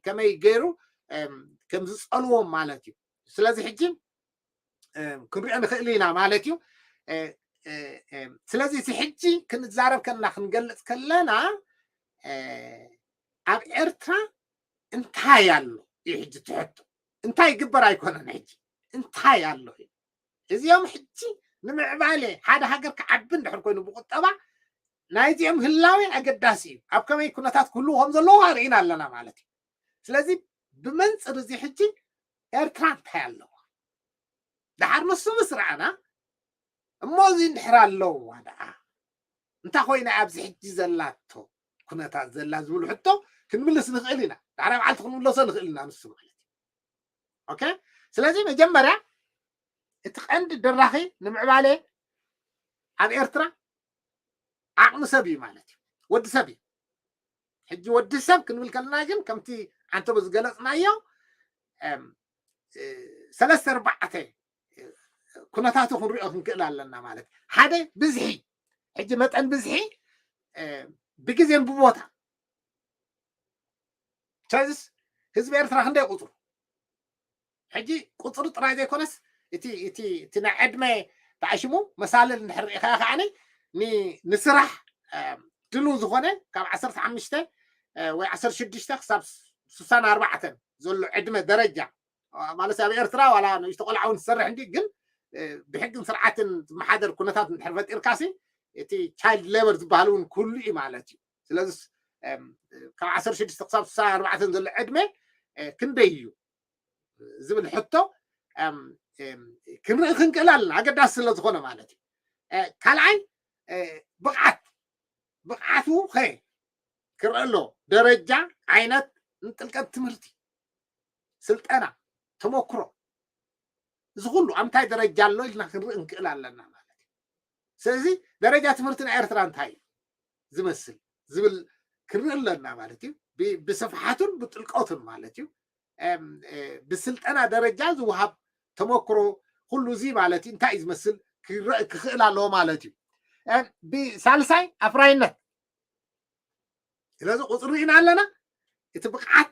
ከመይ ገይሩ ከም ዝፀልዎም ማለት እዩ። ስለዚ ሕጂ ክንሪኦ ንኽእል ኢና ማለት እዩ። ስለዚ እቲ ሕጂ ክንዛረብ ከለና ክንገልፅ ከለና ኣብ ኤርትራ እንታይ ኣሎ እዩ ሕጂ ትሕቶ? እንታይ ይግበር ኣይኮነን ሕጂ እንታይ ኣሎ እዩ? እዚኦም ሕጂ ንምዕባሌ ሓደ ሃገር ክዓቢ እንድሕር ኮይኑ ብቁጠባ ናይዚኦም ህላዌ ኣገዳሲ እዩ። ኣብ ከመይ ኩነታት ክህልዉ ከም ዘለዉ ርኢና ኣለና ማለት እዩ። ስለዚ ብመንፅር እዚ ሕጂ ኤርትራ እንታይ ኣለዋ? ደሓር ንሱ ምስ ረኣና እሞ እዚ እንድሕር ኣለዋ ደኣ እንታይ ኮይና ኣብዚ ሕጂ ዘላቶ ኩነታት ዘላ ዝብል ሕቶ ክንምልስ ንኽእል ኢና። ዳሕራይ መዓልቲ ክንምለሶ ንኽእል ኢና ንሱ ማለት እዩ። ኦኬ፣ ስለዚ መጀመርያ እቲ ቀንዲ ድራኺ ንምዕባለ ኣብ ኤርትራ ዓቕሚ ሰብ እዩ ማለት እዩ፣ ወዲ ሰብ እዩ። ሕጂ ወዲ ሰብ ክንብል ከለና ግን ከምቲ ዓንተቦ ዝገለፅናዮ ሰለስተ ኣርባዕተ ኩነታቱ ክንሪኦ ክንክእል ኣለና ማለት ሓደ ብዝሒ፣ ሕጂ መጠን ብዝሒ ብግዜን ብቦታ ቻይዝስ ህዝቢ ኤርትራ ክንደይ ቁፅሩ ሕጂ ቁፅሪ ጥራይ ዘይኮነስ እቲ እቲ እቲ ናይ ዕድመ ተዓሽሙ መሳልል እንድሕር ርኢኻ ከዓኒ ንስራሕ ድሉ ዝኾነ ካብ ዓሰርተ ሓሙሽተ ወይ ዓሰርተ ሽዱሽተ ክሳብ ስሳን ኣርባዕተን ዘሎ ዕድመ ደረጃ ማለት ኣብ ኤርትራ ዋላ ንእሽቶ ቆልዓ እውን ዝሰርሕ እንዲ ግን ብሕግን ስርዓትን ዝመሓደር ኩነታት እንድሕር ፈጢርካሲ እቲ ቻይልድ ሌበር ዝበሃል እውን ኩሉ እዩ ማለት እዩ። ስለዚ ካብ ዓሰርተ ሽዱሽተ ክሳብ ስሳ ኣርባዕተን ዘሎ ዕድመ ክንደይ እዩ ዝብል ሕቶ ክንርኢ ክንክእል ኣለና፣ ኣገዳሲ ስለ ዝኾነ ማለት እዩ። ካልኣይ ብቕዓት፣ ብቕዓቱ ኸ ክረአ ኣሎ፣ ደረጃ፣ ዓይነት፣ ጥልቀት ትምህርቲ፣ ስልጠና፣ ተመክሮ፣ እዚ ኩሉ ኣብ እንታይ ደረጃ ኣሎ ኢልና ክንርኢ ክንክእል ኣለና ማለት እዩ። ስለዚ ደረጃ ትምህርቲ ናይ ኤርትራ እንታይ እዩ ዝመስል ዝብል ክንርኢ ኣለና ማለት እዩ። ብስፍሓቱን ብጥልቀቱን ማለት እዩ። ብስልጠና ደረጃ ዝወሃብ ተመክሮ ኩሉ እዚ ማለት እዩ እንታይ እዩ ዝመስል ክኽእል ኣለዎ ማለት እዩ። ብሳልሳይ ኣፍራይነት ስለዚ ቁፅሪ ርኢና ኣለና፣ እቲ ብቕዓት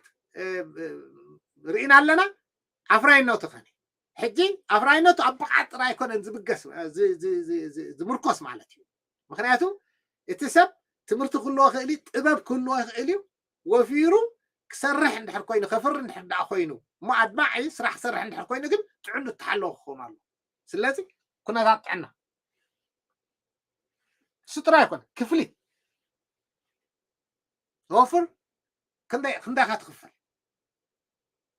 ርኢና ኣለና፣ ኣፍራይነቱ ኸነ ሕጂ ኣፍራይነቱ ኣብ ብቕዓት ጥራይ ኣይኮነን ዝብገስ ዝምርኮስ ማለት እዩ። ምክንያቱ እቲ ሰብ ትምህርቲ ክህልዎ ይኽእል እዩ፣ ጥበብ ክህልዎ ይኽእል እዩ፣ ወፊሩ ክሰርሕ እንድሕር ኮይኑ ከፍሪ እንድሕር ደኣ ኮይኑ እሞ ኣድማዒ ስራሕ ክሰርሕ እንድሕር ኮይኑ ግን ጥዕኑ እተሓለወ ክኸውን ኣሎ። ስለዚ ኩነታት ጥዕና እሱ ጥራይ ኣይኮነ ክፍሊት ወፍር ክንደይ ክንደይ ኢኻ ትኽፈል?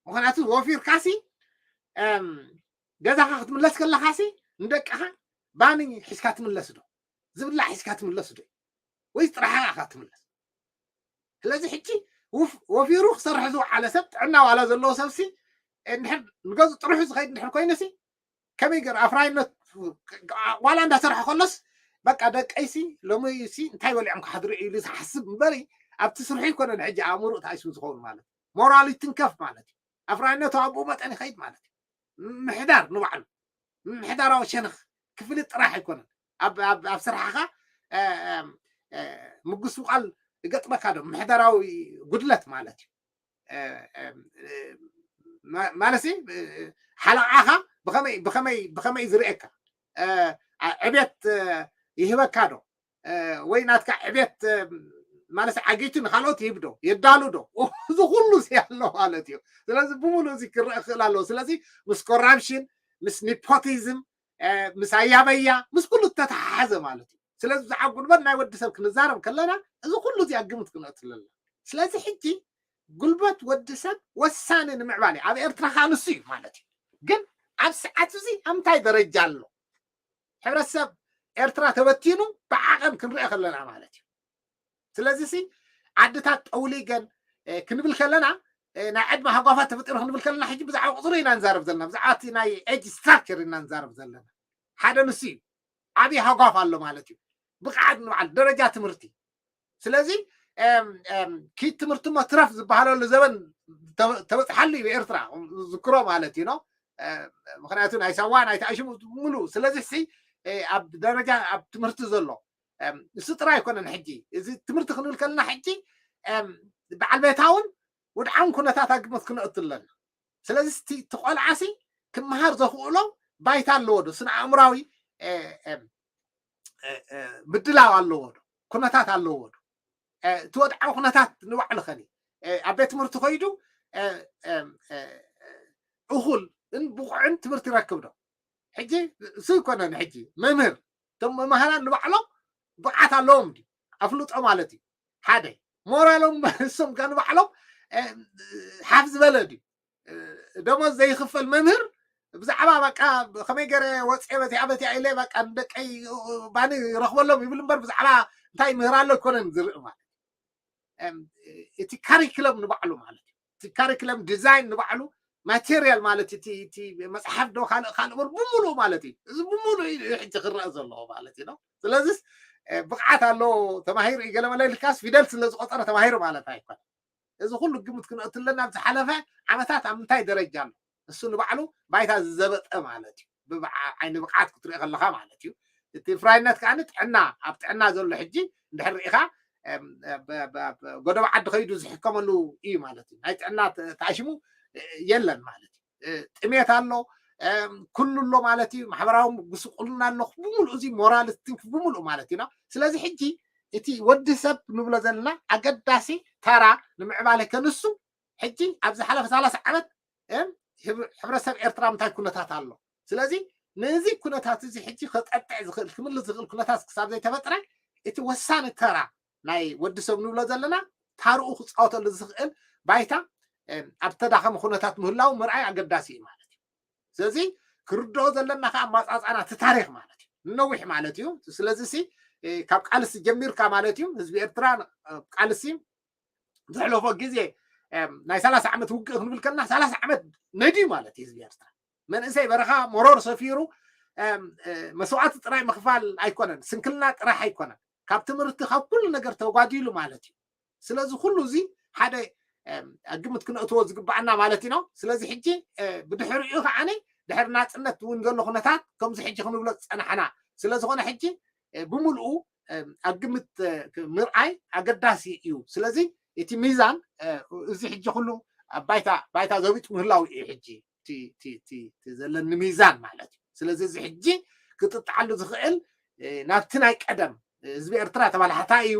ምኽንያቱ ወፊርካሲ ገዛኻ ክትምለስ ከለኻሲ ንደቅኻ ባኒ ሒዝካ ትምለስ ዶ ዝብላዕ ሒዝካ ትምለስ ዶ ወይስ ጥራሕኻ ኢኻ ትምለስ? ስለዚ ሕጂ ወፊሩ ክሰርሕ ዝወዓለ ሰብ ጥዕና ዋላ ዘለዎ ሰብሲ እንድሕር ንገዙ ጥርሑ ዝኸይድ እንድሕር ኮይኑሲ ከመይ ገር ኣፍራይነት ዋላ እንዳሰርሐ ከሎስ በቃ ደቀይሲ ሎሚ ሲ እንታይ በሊዖም ክሓድሩ ኢሉ ዝሓስብ እምበሪ ኣብቲ ስርሑ ይኮነን ሕጂ ኣእምሩ ተኣይሱ ዝኸውን ማለት ሞራሉ ይትንከፍ ማለት እዩ። ኣፍራይነቱ ኣብኡ መጠን ይኸይድ ማለት እዩ። ምሕዳር ንባዕሉ ምሕዳራዊ ሸነኽ ክፍሊት ጥራሕ ኣይኮነን። ኣብ ስራሕኻ ምጉስቋል ይገጥመካ ዶ ምሕዳራዊ ጉድለት ማለት እዩ። ማለት ሓለቓኻ ብኸመይ ብኸመይ ብኸመይ ዝርእየካ ዕቤት ይህበካ ዶ ወይ ናትካ ዕቤት ማለት ዓጊቱ ንካልኦት ይህብ ዶ የዳሉ ዶ እዚ ኩሉ እዚ ኣሎ ማለት እዩ። ስለዚ ብምሉ እዚ ክረአ ክእል ኣለዎ። ስለዚ ምስ ኮራፕሽን ምስ ኒፖቲዝም ምስ ኣያበያ ምስ ኩሉ እተተሓሓዘ ማለት እዩ። ስለዚ ብዛዕባ ጉልበት ናይ ወዲ ሰብ ክንዛረብ ከለና እዚ ኩሉ እዚ ኣብ ግምት ክንእትለና። ስለዚ ሕጂ ጉልበት ወዲ ሰብ ወሳኒ ንምዕባለ ኣብ ኤርትራ ከዓ ንሱ እዩ ማለት እዩ። ግን ኣብ ሰዓት እዚ ኣብ እንታይ ደረጃ ኣሎ ሕብረተሰብ ኤርትራ ተበቲኑ ብዓቐን ክንሪኦ ከለና ማለት እዩ። ስለዚ ሲ ዓድታት ጠውሊገን ክንብል ከለና ናይ ዕድመ ሃጓፋት ተፈጢሩ ክንብል ከለና ሕጂ ብዛዕባ ቁፅሪ ኢና ንዛረብ ዘለና፣ ብዛዕባ እቲ ናይ ኤጅ ስትራክቸር ኢና ንዛረብ ዘለና። ሓደ ንሱ እዩ ዓብዪ ሃጓፍ ኣሎ ማለት እዩ። ብቕዓት ንበዓል ደረጃ ትምህርቲ ስለዚ ኪድ ትምህርቲ እሞ ትረፍ ዝበሃለሉ ዘበን ተበፅሓሉ እዩ ኤርትራ ዝክሮ ማለት እዩ። ምክንያቱ ናይ ሳዋ ናይ ተኣሽሙ ሙሉ ስለዚ ሲ ኣብ ደረጃ ኣብ ትምህርቲ ዘሎ እሱ ጥራይ ኣይኮነን። ሕጂ እዚ ትምህርቲ ክንብል ከለና ሕጂ በዓል ቤታውን ውድዓውን ኩነታት ኣግምት ክነእቱ ኣለና። ስለዚ እቲ ቆልዓሲ ክመሃር ዘኽእሎ ባይታ ኣለዎ ዶ ስነ ኣእምራዊ ምድላው ኣለዎ ዶ ኩነታት ኣለዎ ዶ እቲ ወድዓዊ ኩነታት ንባዕሉ ኸኒ ኣብ ቤት ትምህርቲ ኮይዱ እኹል ብቑዕን ትምህርቲ ይረክብ ዶ? ሕጂ እሱ ይኮነን ሕጂ መምህር እቶም መምህራን ንባዕሎም ብቕዓት ኣለዎም ድዩ ኣፍልጦ ማለት እዩ። ሓደ ሞራሎም እሶም ከ ንባዕሎም ሓፍ ዝበለ ድዩ ደሞዝ ዘይኽፈል መምህር ብዛዕባ በቃ ከመይ ገረ ወፅየ በዚኣ በዚኣ ኢለ በቃ ንደቀይ ባኒ ይረኽበሎም ይብል እምበር ብዛዕባ እንታይ ምህር ኣሎ ኣይኮነን ዝርኢ ማለት እቲ ካሪክለም ንባዕሉ ማለት እዩ። እቲ ካሪክለም ዲዛይን ንባዕሉ ማቴሪያል ማለት እቲ እቲ መፅሓፍ ዶ ካልእ ካልእ በር ብምሉኡ ማለት እዩ። እዚ ብምሉኡ እዩ ሕጂ ክረአ ዘለዎ ማለት እዩ። ስለዚስ ብቕዓት ኣለዎ ተማሂሩ እዩ ገለ መለ ኢልካስ ፊደል ስለ ዝቆፀረ ተማሂሩ ማለት ኣይኮነ። እዚ ኩሉ ግምት ክንእትለና ኣብ ዝሓለፈ ዓመታት ኣብ ምንታይ ደረጃ ኣሎ እሱ ንባዕሉ ባይታ ዝዘበጠ ማለት እዩ። ብዓይኒ ብቕዓት ክትሪኦ ከለካ ማለት እዩ። እቲ ፍራይነት ከዓ ጥዕና ኣብ ጥዕና ዘሎ ሕጂ እንድሕር ርኢካ ጎደብ ዓዲ ከይዱ ዝሕከመሉ እዩ ማለት እዩ። ናይ ጥዕና ተኣሽሙ የለን ማለት እዩ። ጥሜት ኣሎ፣ ኩሉ ኣሎ ማለት እዩ። ማሕበራዊ ጉስቁልና ኣሎ፣ ብምሉእ እዚ ሞራል ስቲንክ ብምሉእ ማለት እዩ። ስለዚ ሕጂ እቲ ወዲ ሰብ ንብሎ ዘለና ኣገዳሲ ተራ ንምዕባለ ከንሱ ሕጂ ኣብ ዝሓለፈ ሰላሳ ዓመት ሕብረተሰብ ኤርትራ ምንታይ ኩነታት ኣሎ? ስለዚ ነዚ ኩነታት እዚ ሕጂ ከጠጥዕ ዝኽእል ክምልስ ዝኽእል ኩነታት ክሳብ ዘይተፈጥረ እቲ ወሳኒ ተራ ናይ ወዲ ሰብ ንብሎ ዘለና ታርኡ ክፃወተሉ ዝኽእል ባይታ ኣብ ተዳኸመ ኩነታት ምህላው ምርኣይ ኣገዳሲ እዩ ማለት እዩ። ስለዚ ክርድኦ ዘለና ከዓ ኣማፃፃና እቲ ታሪክ ማለት እዩ። ንነዊሕ ማለት እዩ። ስለዚ ሲ ካብ ቃልሲ ጀሚርካ ማለት እዩ። ህዝቢ ኤርትራ ቃልሲ ዘሕለፎ ግዜ ናይ ሰላሳ ዓመት ውግእ ክንብል ከልና ሰላሳ ዓመት ነድዩ ማለት እዩ ህዝቢ ኤርትራ። መንእሰይ በረኻ መሮር ሰፊሩ መስዋዕቲ ጥራይ ምኽፋል ኣይኮነን፣ ስንክልና ጥራሕ ኣይኮነን። ካብ ትምህርቲ ካብ ኩሉ ነገር ተጓዲሉ ማለት እዩ። ስለዚ ኩሉ እዚ ሓደ ኣብ ግምት ክነእትዎ ዝግባኣና ማለት ኢና። ስለዚ ሕጂ ብድሕሪኡ ከዓ ድሕሪ ናፅነት እውን ዘሎ ኩነታት ከምዚ ሕጂ ክንብሎ ዝፀናሕና ስለዝኾነ ሕጂ ብምልኡ ኣብ ግምት ምርኣይ ኣገዳሲ እዩ። ስለዚ እቲ ሚዛን እዚ ሕጂ ኩሉ ኣብ ባይታ ባይታ ዘቢጡ ምህላው እዩ ሕጂ ዘለኒ ሚዛን ማለት እዩ። ስለዚ እዚ ሕጂ ክጥጥዓሉ ዝኽእል ናብቲ ናይ ቀደም ህዝቢ ኤርትራ ተባላሕታ እዩ፣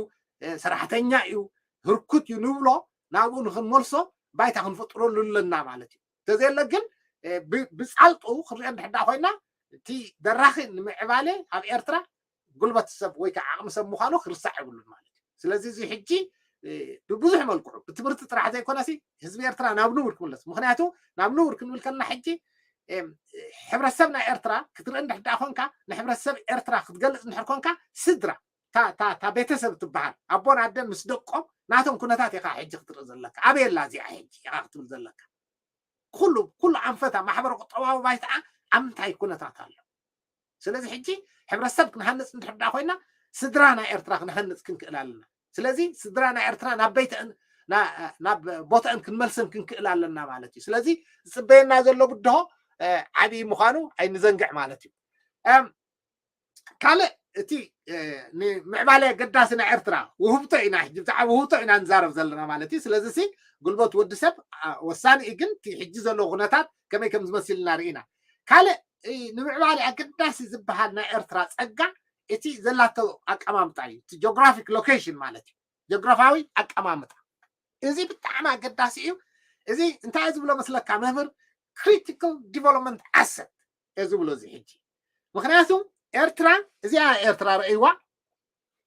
ሰራሕተኛ እዩ፣ ህርኩት እዩ ንብሎ ናብኡ ንክንመልሶ ባይታ ክንፈጥረሉ ኣለና ማለት እዩ። እንተዘየለ ግን ብፃልጡ ክንሪኦ እንድሕዳ ኮይና እቲ ደራኺ ንምዕባለ ኣብ ኤርትራ ጉልበት ሰብ ወይ ከዓ ዓቕሚ ሰብ ምዃኑ ክርሳዕ የብሉን ማለት እዩ። ስለዚ እዚ ሕጂ ብብዙሕ መልክዑ ብትምህርቲ ጥራሕ ዘይኮነሲ ህዝቢ ኤርትራ ናብ ንቡር ክምለስ። ምክንያቱ ናብ ንቡር ክንብል ከለና ሕጂ ሕብረተሰብ ናይ ኤርትራ ክትርኢ እንድሕዳ ኮንካ ንሕብረተሰብ ኤርትራ ክትገልፅ እንድሕር ኮንካ ስድራ እታ ቤተሰብ ትበሃል ኣቦን ኣደን ምስ ደቆም ናቶም ኩነታት ኢኻ ሕጂ ክትርኢ ዘለካ። ኣበየላ እዚኣ ሕጂ ኢኻ ክትብል ዘለካ። ኩሉ ኩሉ ኣንፈታ ማሕበረ ቁጠባዊ ባይታኣ ኣብ ምንታይ ኩነታት ኣሎ? ስለዚ ሕጂ ሕብረተሰብ ክንሃንፅ እንድሕር ዳ ኮይና ስድራ ናይ ኤርትራ ክንሃንፅ ክንክእል ኣለና። ስለዚ ስድራ ናይ ኤርትራ ናብ ቤተን ናብ ቦተአን ክንመልሰን ክንክእል ኣለና ማለት እዩ። ስለዚ ዝፅበየና ዘሎ ብድሆ ዓብዪ ምዃኑ ኣይንዘንግዕ ማለት እዩ። ካልእ እቲ ንምዕባለ ኣገዳሲ ናይ ኤርትራ ውህብቶ ኢና፣ ሕጂ ብዛዕባ ውህብቶ ኢና ንዛረብ ዘለና ማለት እዩ። ስለዚ ሲ ጉልበት ወዲ ሰብ ወሳኒ እዩ፣ ግን እቲ ሕጂ ዘለዎ ኩነታት ከመይ ከም ዝመስል ኢና ርኢና። ካልእ ንምዕባለ ኣገዳሲ ዝበሃል ናይ ኤርትራ ጸጋ እቲ ዘላቶ ኣቀማምጣ እዩ፣ እቲ ጂኦግራፊክ ሎኬሽን ማለት እዩ፣ ጂኦግራፋዊ ኣቀማምጣ። እዚ ብጣዕሚ ኣገዳሲ እዩ። እዚ እንታይ ዝብሎ መስለካ መምህር? ክሪቲካል ዲቨሎፕመንት ኣሰት እየ ዝብሎ እዚ ሕጂ። ምክንያቱ ኤርትራ እዚኣ ኤርትራ ረእይዋ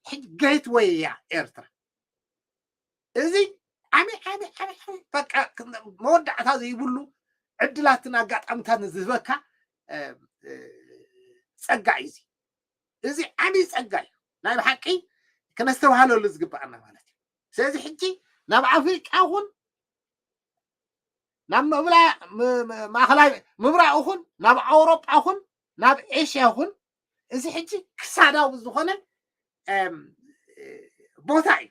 ሕጂ ጌትወይ እያ ኤርትራ። እዚ ዓሚ ዓሚ ዓሚ ዓሚ በቃ መወዳእታ ዘይብሉ ዕድላትን ኣጋጣሚታት ዝህበካ ጸጋ እዩ። እዚ እዚ ዓሚ ጸጋ እዩ፣ ናይ ብሓቂ ክነስተባህለሉ ዝግባኣና ማለት እዩ። ስለዚ ሕጂ ናብ ኣፍሪቃ ይኹን ናብ ምብላ ማእከላይ ምብራቅ ይኹን ናብ ኣውሮጳ ይኹን ናብ ኤሽያ ይኹን እዚ ሕጂ ክሳዳዊ ዝኾነ ቦታ እዩ።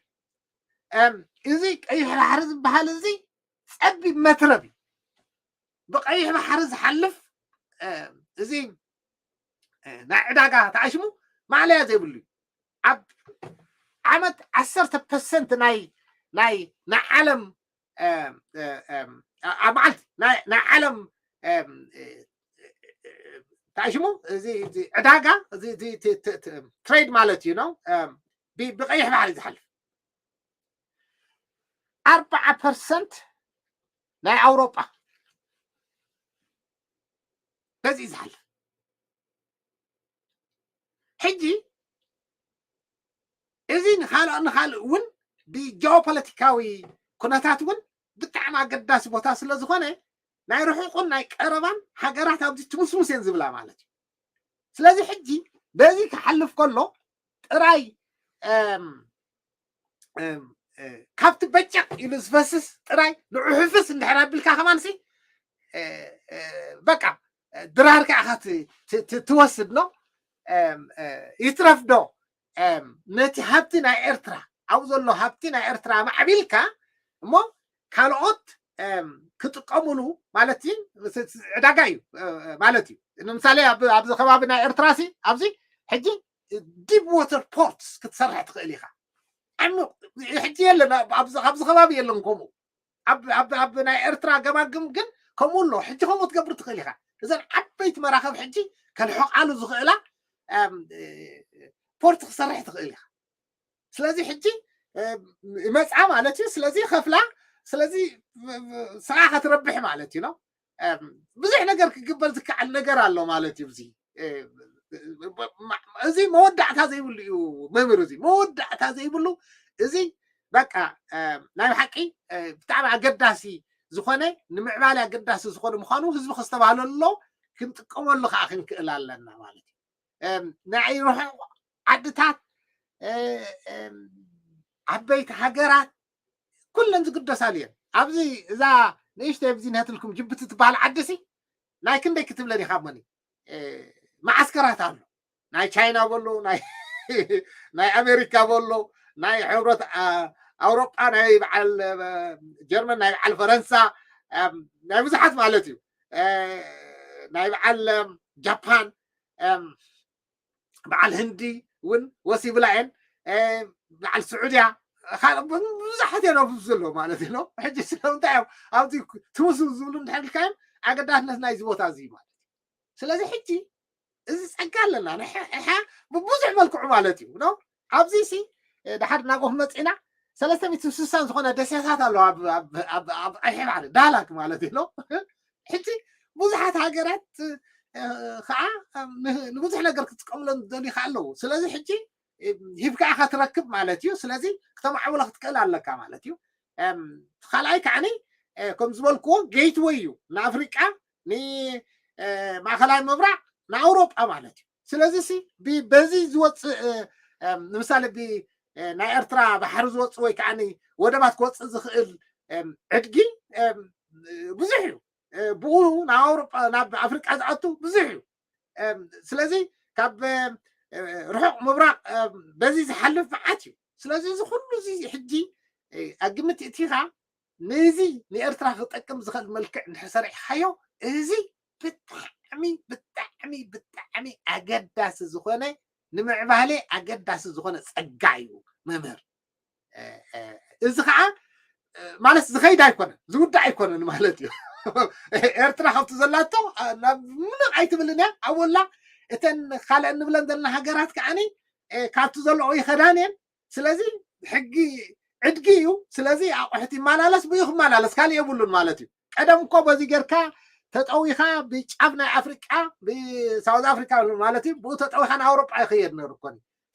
እዚ ቀይሕ ባሕሪ ዝበሃል እዚ ጸቢብ መትረብ እዩ። ብቀይሕ ባሕሪ ዝሓልፍ እዚ ናይ ዕዳጋ ተኣሽሙ ማዕለያ ዘይብሉ እዩ። ኣብ ዓመት ዓሰርተ ፐርሰንት ናይ ናይ ናይ ዓለም ኣብ መዓልቲ ናይ ዓለም እንታይ ሽሙ እዚ ዕዳጋ ትሬድ ማለት እዩ ነው። ብቀይሕ ባሕሪ ዝሓልፍ ኣርባዓ ፐርሰንት ናይ ኣውሮጳ በዚ እዩ ዝሓልፍ። ሕጂ እዚ ንካልእ ንካልእ እውን ብጂኦፖለቲካዊ ኩነታት እውን ብጣዕሚ ኣገዳሲ ቦታ ስለ ዝኾነ ናይ ርሑቕን ናይ ቀረባን ሃገራት ኣብዚ ትምስሙስ እየን ዝብላ ማለት እዩ። ስለዚ ሕጂ በዚ ክሓልፍ ከሎ ጥራይ ካብቲ በጨቕ ኢሉ ዝፈስስ ጥራይ ንዑሕፍስ እንድሕር ኣቢልካ ከማንሲ በቃ ድራርካ ኢኻ ትወስድ ነው ይትረፍ ዶ ነቲ ሃብቲ ናይ ኤርትራ ኣብኡ ዘሎ ሃብቲ ናይ ኤርትራ ማዕቢልካ እሞ ካልኦት ክጥቀምሉ ማለት ዕዳጋ እዩ ማለት እዩ። ንምሳሌ ኣብዚ ከባቢ ናይ ኤርትራ ሲ ኣብዚ ሕጂ ዲፕ ዋተር ፖርትስ ክትሰርሕ ትኽእል ኢኻ። ሕጂ የለን ኣብዚ ከባቢ የለን ከምኡ ኣብ ናይ ኤርትራ ገማግም ግን ከምኡ ኣሎ። ሕጂ ከምኡ ትገብር ትኽእል ኢኻ። እዘን ዓበይቲ መራኸብ ሕጂ ከልሕቓሉ ዝኽእላ ፖርት ክሰርሕ ትኽእል ኢኻ። ስለዚ ሕጂ ይመፅኣ ማለት እዩ። ስለዚ ከፍላ ስለዚ ስራ ከትረብሕ ማለት እዩ ነው። ብዙሕ ነገር ክግበር ዝከዓል ነገር ኣሎ ማለት እዩ። እዚ እዚ መወዳእታ ዘይብሉ እዩ መምህር። እዚ መወዳእታ ዘይብሉ እዚ በቃ ናይ ብሓቂ ብጣዕሚ ኣገዳሲ ዝኾነ ንምዕባለ ኣገዳሲ ዝኾነ ምዃኑ ህዝቢ ከስተባህለሉ ኣለዎ። ክንጥቀመሉ ከዓ ክንክእል ኣለና ማለት እዩ። ናይ ርሑቕ ዓድታት ዓበይቲ ሃገራት ኩለን ዝግደሳሉ እየን። ኣብዚ እዛ ንእሽተይ ኣብዚ ንህትልኩም ጅቡቲ ትበሃል ዓዲ ሲ ናይ ክንደይ ክትብለን ኢኻ መኒ መዓስከራት ኣሎ። ናይ ቻይና በሎ ናይ ኣሜሪካ በሎ ናይ ሕብረት ኣውሮጳ ናይ በዓል ጀርመን ናይ በዓል ፈረንሳ ናይ ብዙሓት ማለት እዩ ናይ በዓል ጃፓን በዓል ህንዲ እውን ወሲብላ እየን በዓል ስዑድያ ብዙሓት እዮም ኣብዚ ዘሎ ማለት እዩ። ሕጂ ስለምንታይ እዮም ኣብዚ ትምስል ዝብሉ እንድሕር ኢልካዮም ኣገዳስነት ናይዚ ቦታ እዚ ማለት እዩ። ስለዚ ሕጂ እዚ ጸጋ ኣለና ንሓ ብብዙሕ መልክዑ ማለት እዩ ነው ኣብዚ ሲ ድሓር ናብኦም መፂና ሰለስተ ሚእትን ስሳን ዝኾነ ደሴታት ኣለዋ ኣብ ቀይሕ ባሕሪ ዳህላክ ማለት እዩ ነው። ሕጂ ብዙሓት ሃገራት ከዓ ንብዙሕ ነገር ክትጥቀምሎም ዝደልዩ ከዓ ኣለዉ። ስለዚ ሕጂ ሂብካ ኢኻ ትረክብ ማለት እዩ። ስለዚ ክተማዕብሎ ክትክእል ኣለካ ማለት እዩ። ካልኣይ ከዓኒ ከም ዝበልክዎ ጌትወይ እዩ ንኣፍሪቃ ንማእኸላይ ምብራቕ ንኣውሮጳ ማለት እዩ። ስለዚ ሲ በዚ ዝወፅእ ንምሳሌ ናይ ኤርትራ ባሕሪ ዝወፅእ ወይ ከዓ ወደባት ክወፅእ ዝኽእል ዕድጊ ብዙሕ እዩ። ብኡ ናብ ኣውሮጳ ናብ ኣፍሪቃ ዝኣቱ ብዙሕ እዩ። ስለዚ ካብ ርሑቕ ምብራቕ በዚ ዝሓልፍ መዓት እዩ። ስለዚ እዚ ኩሉ እዚ ሕጂ ኣብ ግምት እቲኻ ነዚ ንኤርትራ ክጠቅም ዝኽእል መልክዕ እንድሕር ሰሪሕካዮ እዚ ብጣዕሚ ብጣዕሚ ብጣዕሚ ኣገዳሲ ዝኾነ ንምዕባሌ ኣገዳሲ ዝኾነ ጸጋ እዩ መምህር። እዚ ከዓ ማለት ዝኸይድ ኣይኮነን ዝውዳእ ኣይኮነን ማለት እዩ። ኤርትራ ካብቲ ዘላቶ ናብ ምንም ኣይትብልን እያ ኣብላ እተን ካልአ እንብለን ዘለና ሃገራት ከዓኒ ካብቲ ዘለኦ ይኸዳን እየን። ስለዚ ሕጊ ዕድጊ እዩ። ስለዚ ኣቑሕት ይመላለስ ብኡ ክመላለስ ካልእ የብሉን ማለት እዩ። ቀደም እኮ በዚ ጌርካ ተጠዊኻ ብጫፍ ናይ ኣፍሪቃ ብሳውዝ ኣፍሪካ ማለት እዩ ብኡ ተጠዊኻ ንኣውሮጳ ይኸየድ ነሩ እኮ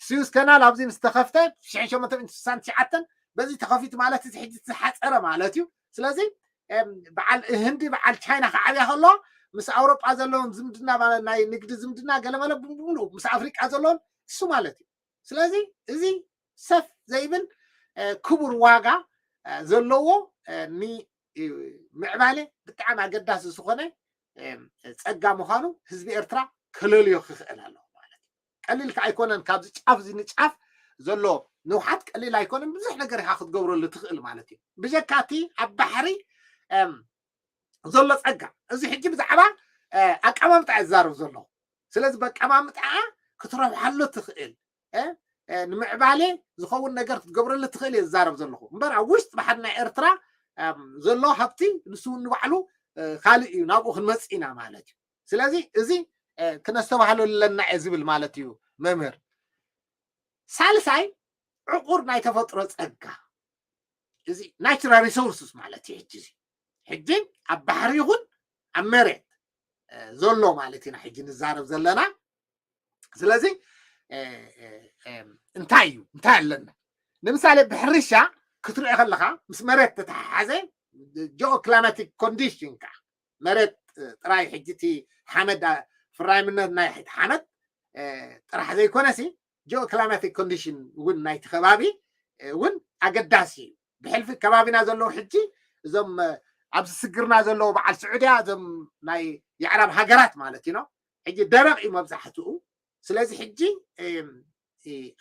ስዊዝ ከናል ኣብዚ ምስ ተኸፍተ ሽሕን ሸሞንተ ሚእትን ስሳን ትሽዓተን በዚ ተኸፊቱ ማለት እዚ ሕጂ ዝተሓፀረ ማለት እዩ። ስለዚ በዓል ህንዲ በዓል ቻይና ክዓብያ ከለዋ ምስ ኣውሮጳ ዘለዎም ዝምድና ናይ ንግዲ ዝምድና ገለመለ ብምሉ ምስ ኣፍሪቃ ዘለዎም እሱ ማለት እዩ። ስለዚ እዚ ሰፍ ዘይብል ክቡር ዋጋ ዘለዎ ንምዕባለ ብጣዕሚ ኣገዳሲ ዝኾነ ፀጋ ምዃኑ ህዝቢ ኤርትራ ከለልዮ ክኽእል ኣለዎ ማለት እዩ። ቀሊል ከዓ ኣይኮነን። ካብዚ ጫፍ እዚ ንጫፍ ዘሎ ንውሓት ቀሊል ኣይኮነን። ብዙሕ ነገር ኢኻ ክትገብረሉ ትኽእል ማለት እዩ። ብጀካ እቲ ኣብ ባሕሪ ዘሎ ፀጋ እዚ ሕጂ ብዛዕባ ኣቀማምጣ እዛረብ ዘለኹ። ስለዚ በቀማምጣኣ ክትረብሓሉ ትኽእል ንምዕባሌ ዝኸውን ነገር ክትገብረሉ ትኽእል እየ ዝዛረብ ዘለኹ እምበር ኣብ ውሽጢ ባሕሪ ናይ ኤርትራ ዘሎ ሃብቲ ንሱ ንባዕሉ ካልእ እዩ። ናብኡ ክንመፅእ ኢና ማለት እዩ። ስለዚ እዚ ክነስተባህለሉ ኣለና እየ ዝብል ማለት እዩ መምህር። ሳልሳይ ዕቑር ናይ ተፈጥሮ ፀጋ እዚ ናቹራል ሪሶርስስ ማለት እዩ። ሕጂ እዚ ሕጂ ኣብ ባሕሪ ይኹን ኣብ መሬት ዘሎ ማለት ኢና ሕጂ ንዛረብ ዘለና። ስለዚ እንታይ እዩ እንታይ ኣለና ንምሳሌ ብሕርሻ ክትሪኦ ከለኻ ምስ መሬት ተተሓሓዘ ጂኦ ክላማቲክ ኮንዲሽን ከዓ መሬት ጥራይ ሕጂ እቲ ሓመድ ፍራይምነት ናይ ሓመድ ጥራሕ ዘይኮነሲ ጂኦ ክላይማቲክ ኮንዲሽን እውን ናይቲ ከባቢ እውን ኣገዳሲ እዩ። ብሕልፊ ከባቢና ዘለዉ ሕጂ እዞም ኣብዚ ስግርና ዘለዉ በዓል ስዑድያ እዞም ናይ የዕራብ ሃገራት ማለት እዩ ሕጂ ደረቕ እዩ መብዛሕትኡ። ስለዚ ሕጂ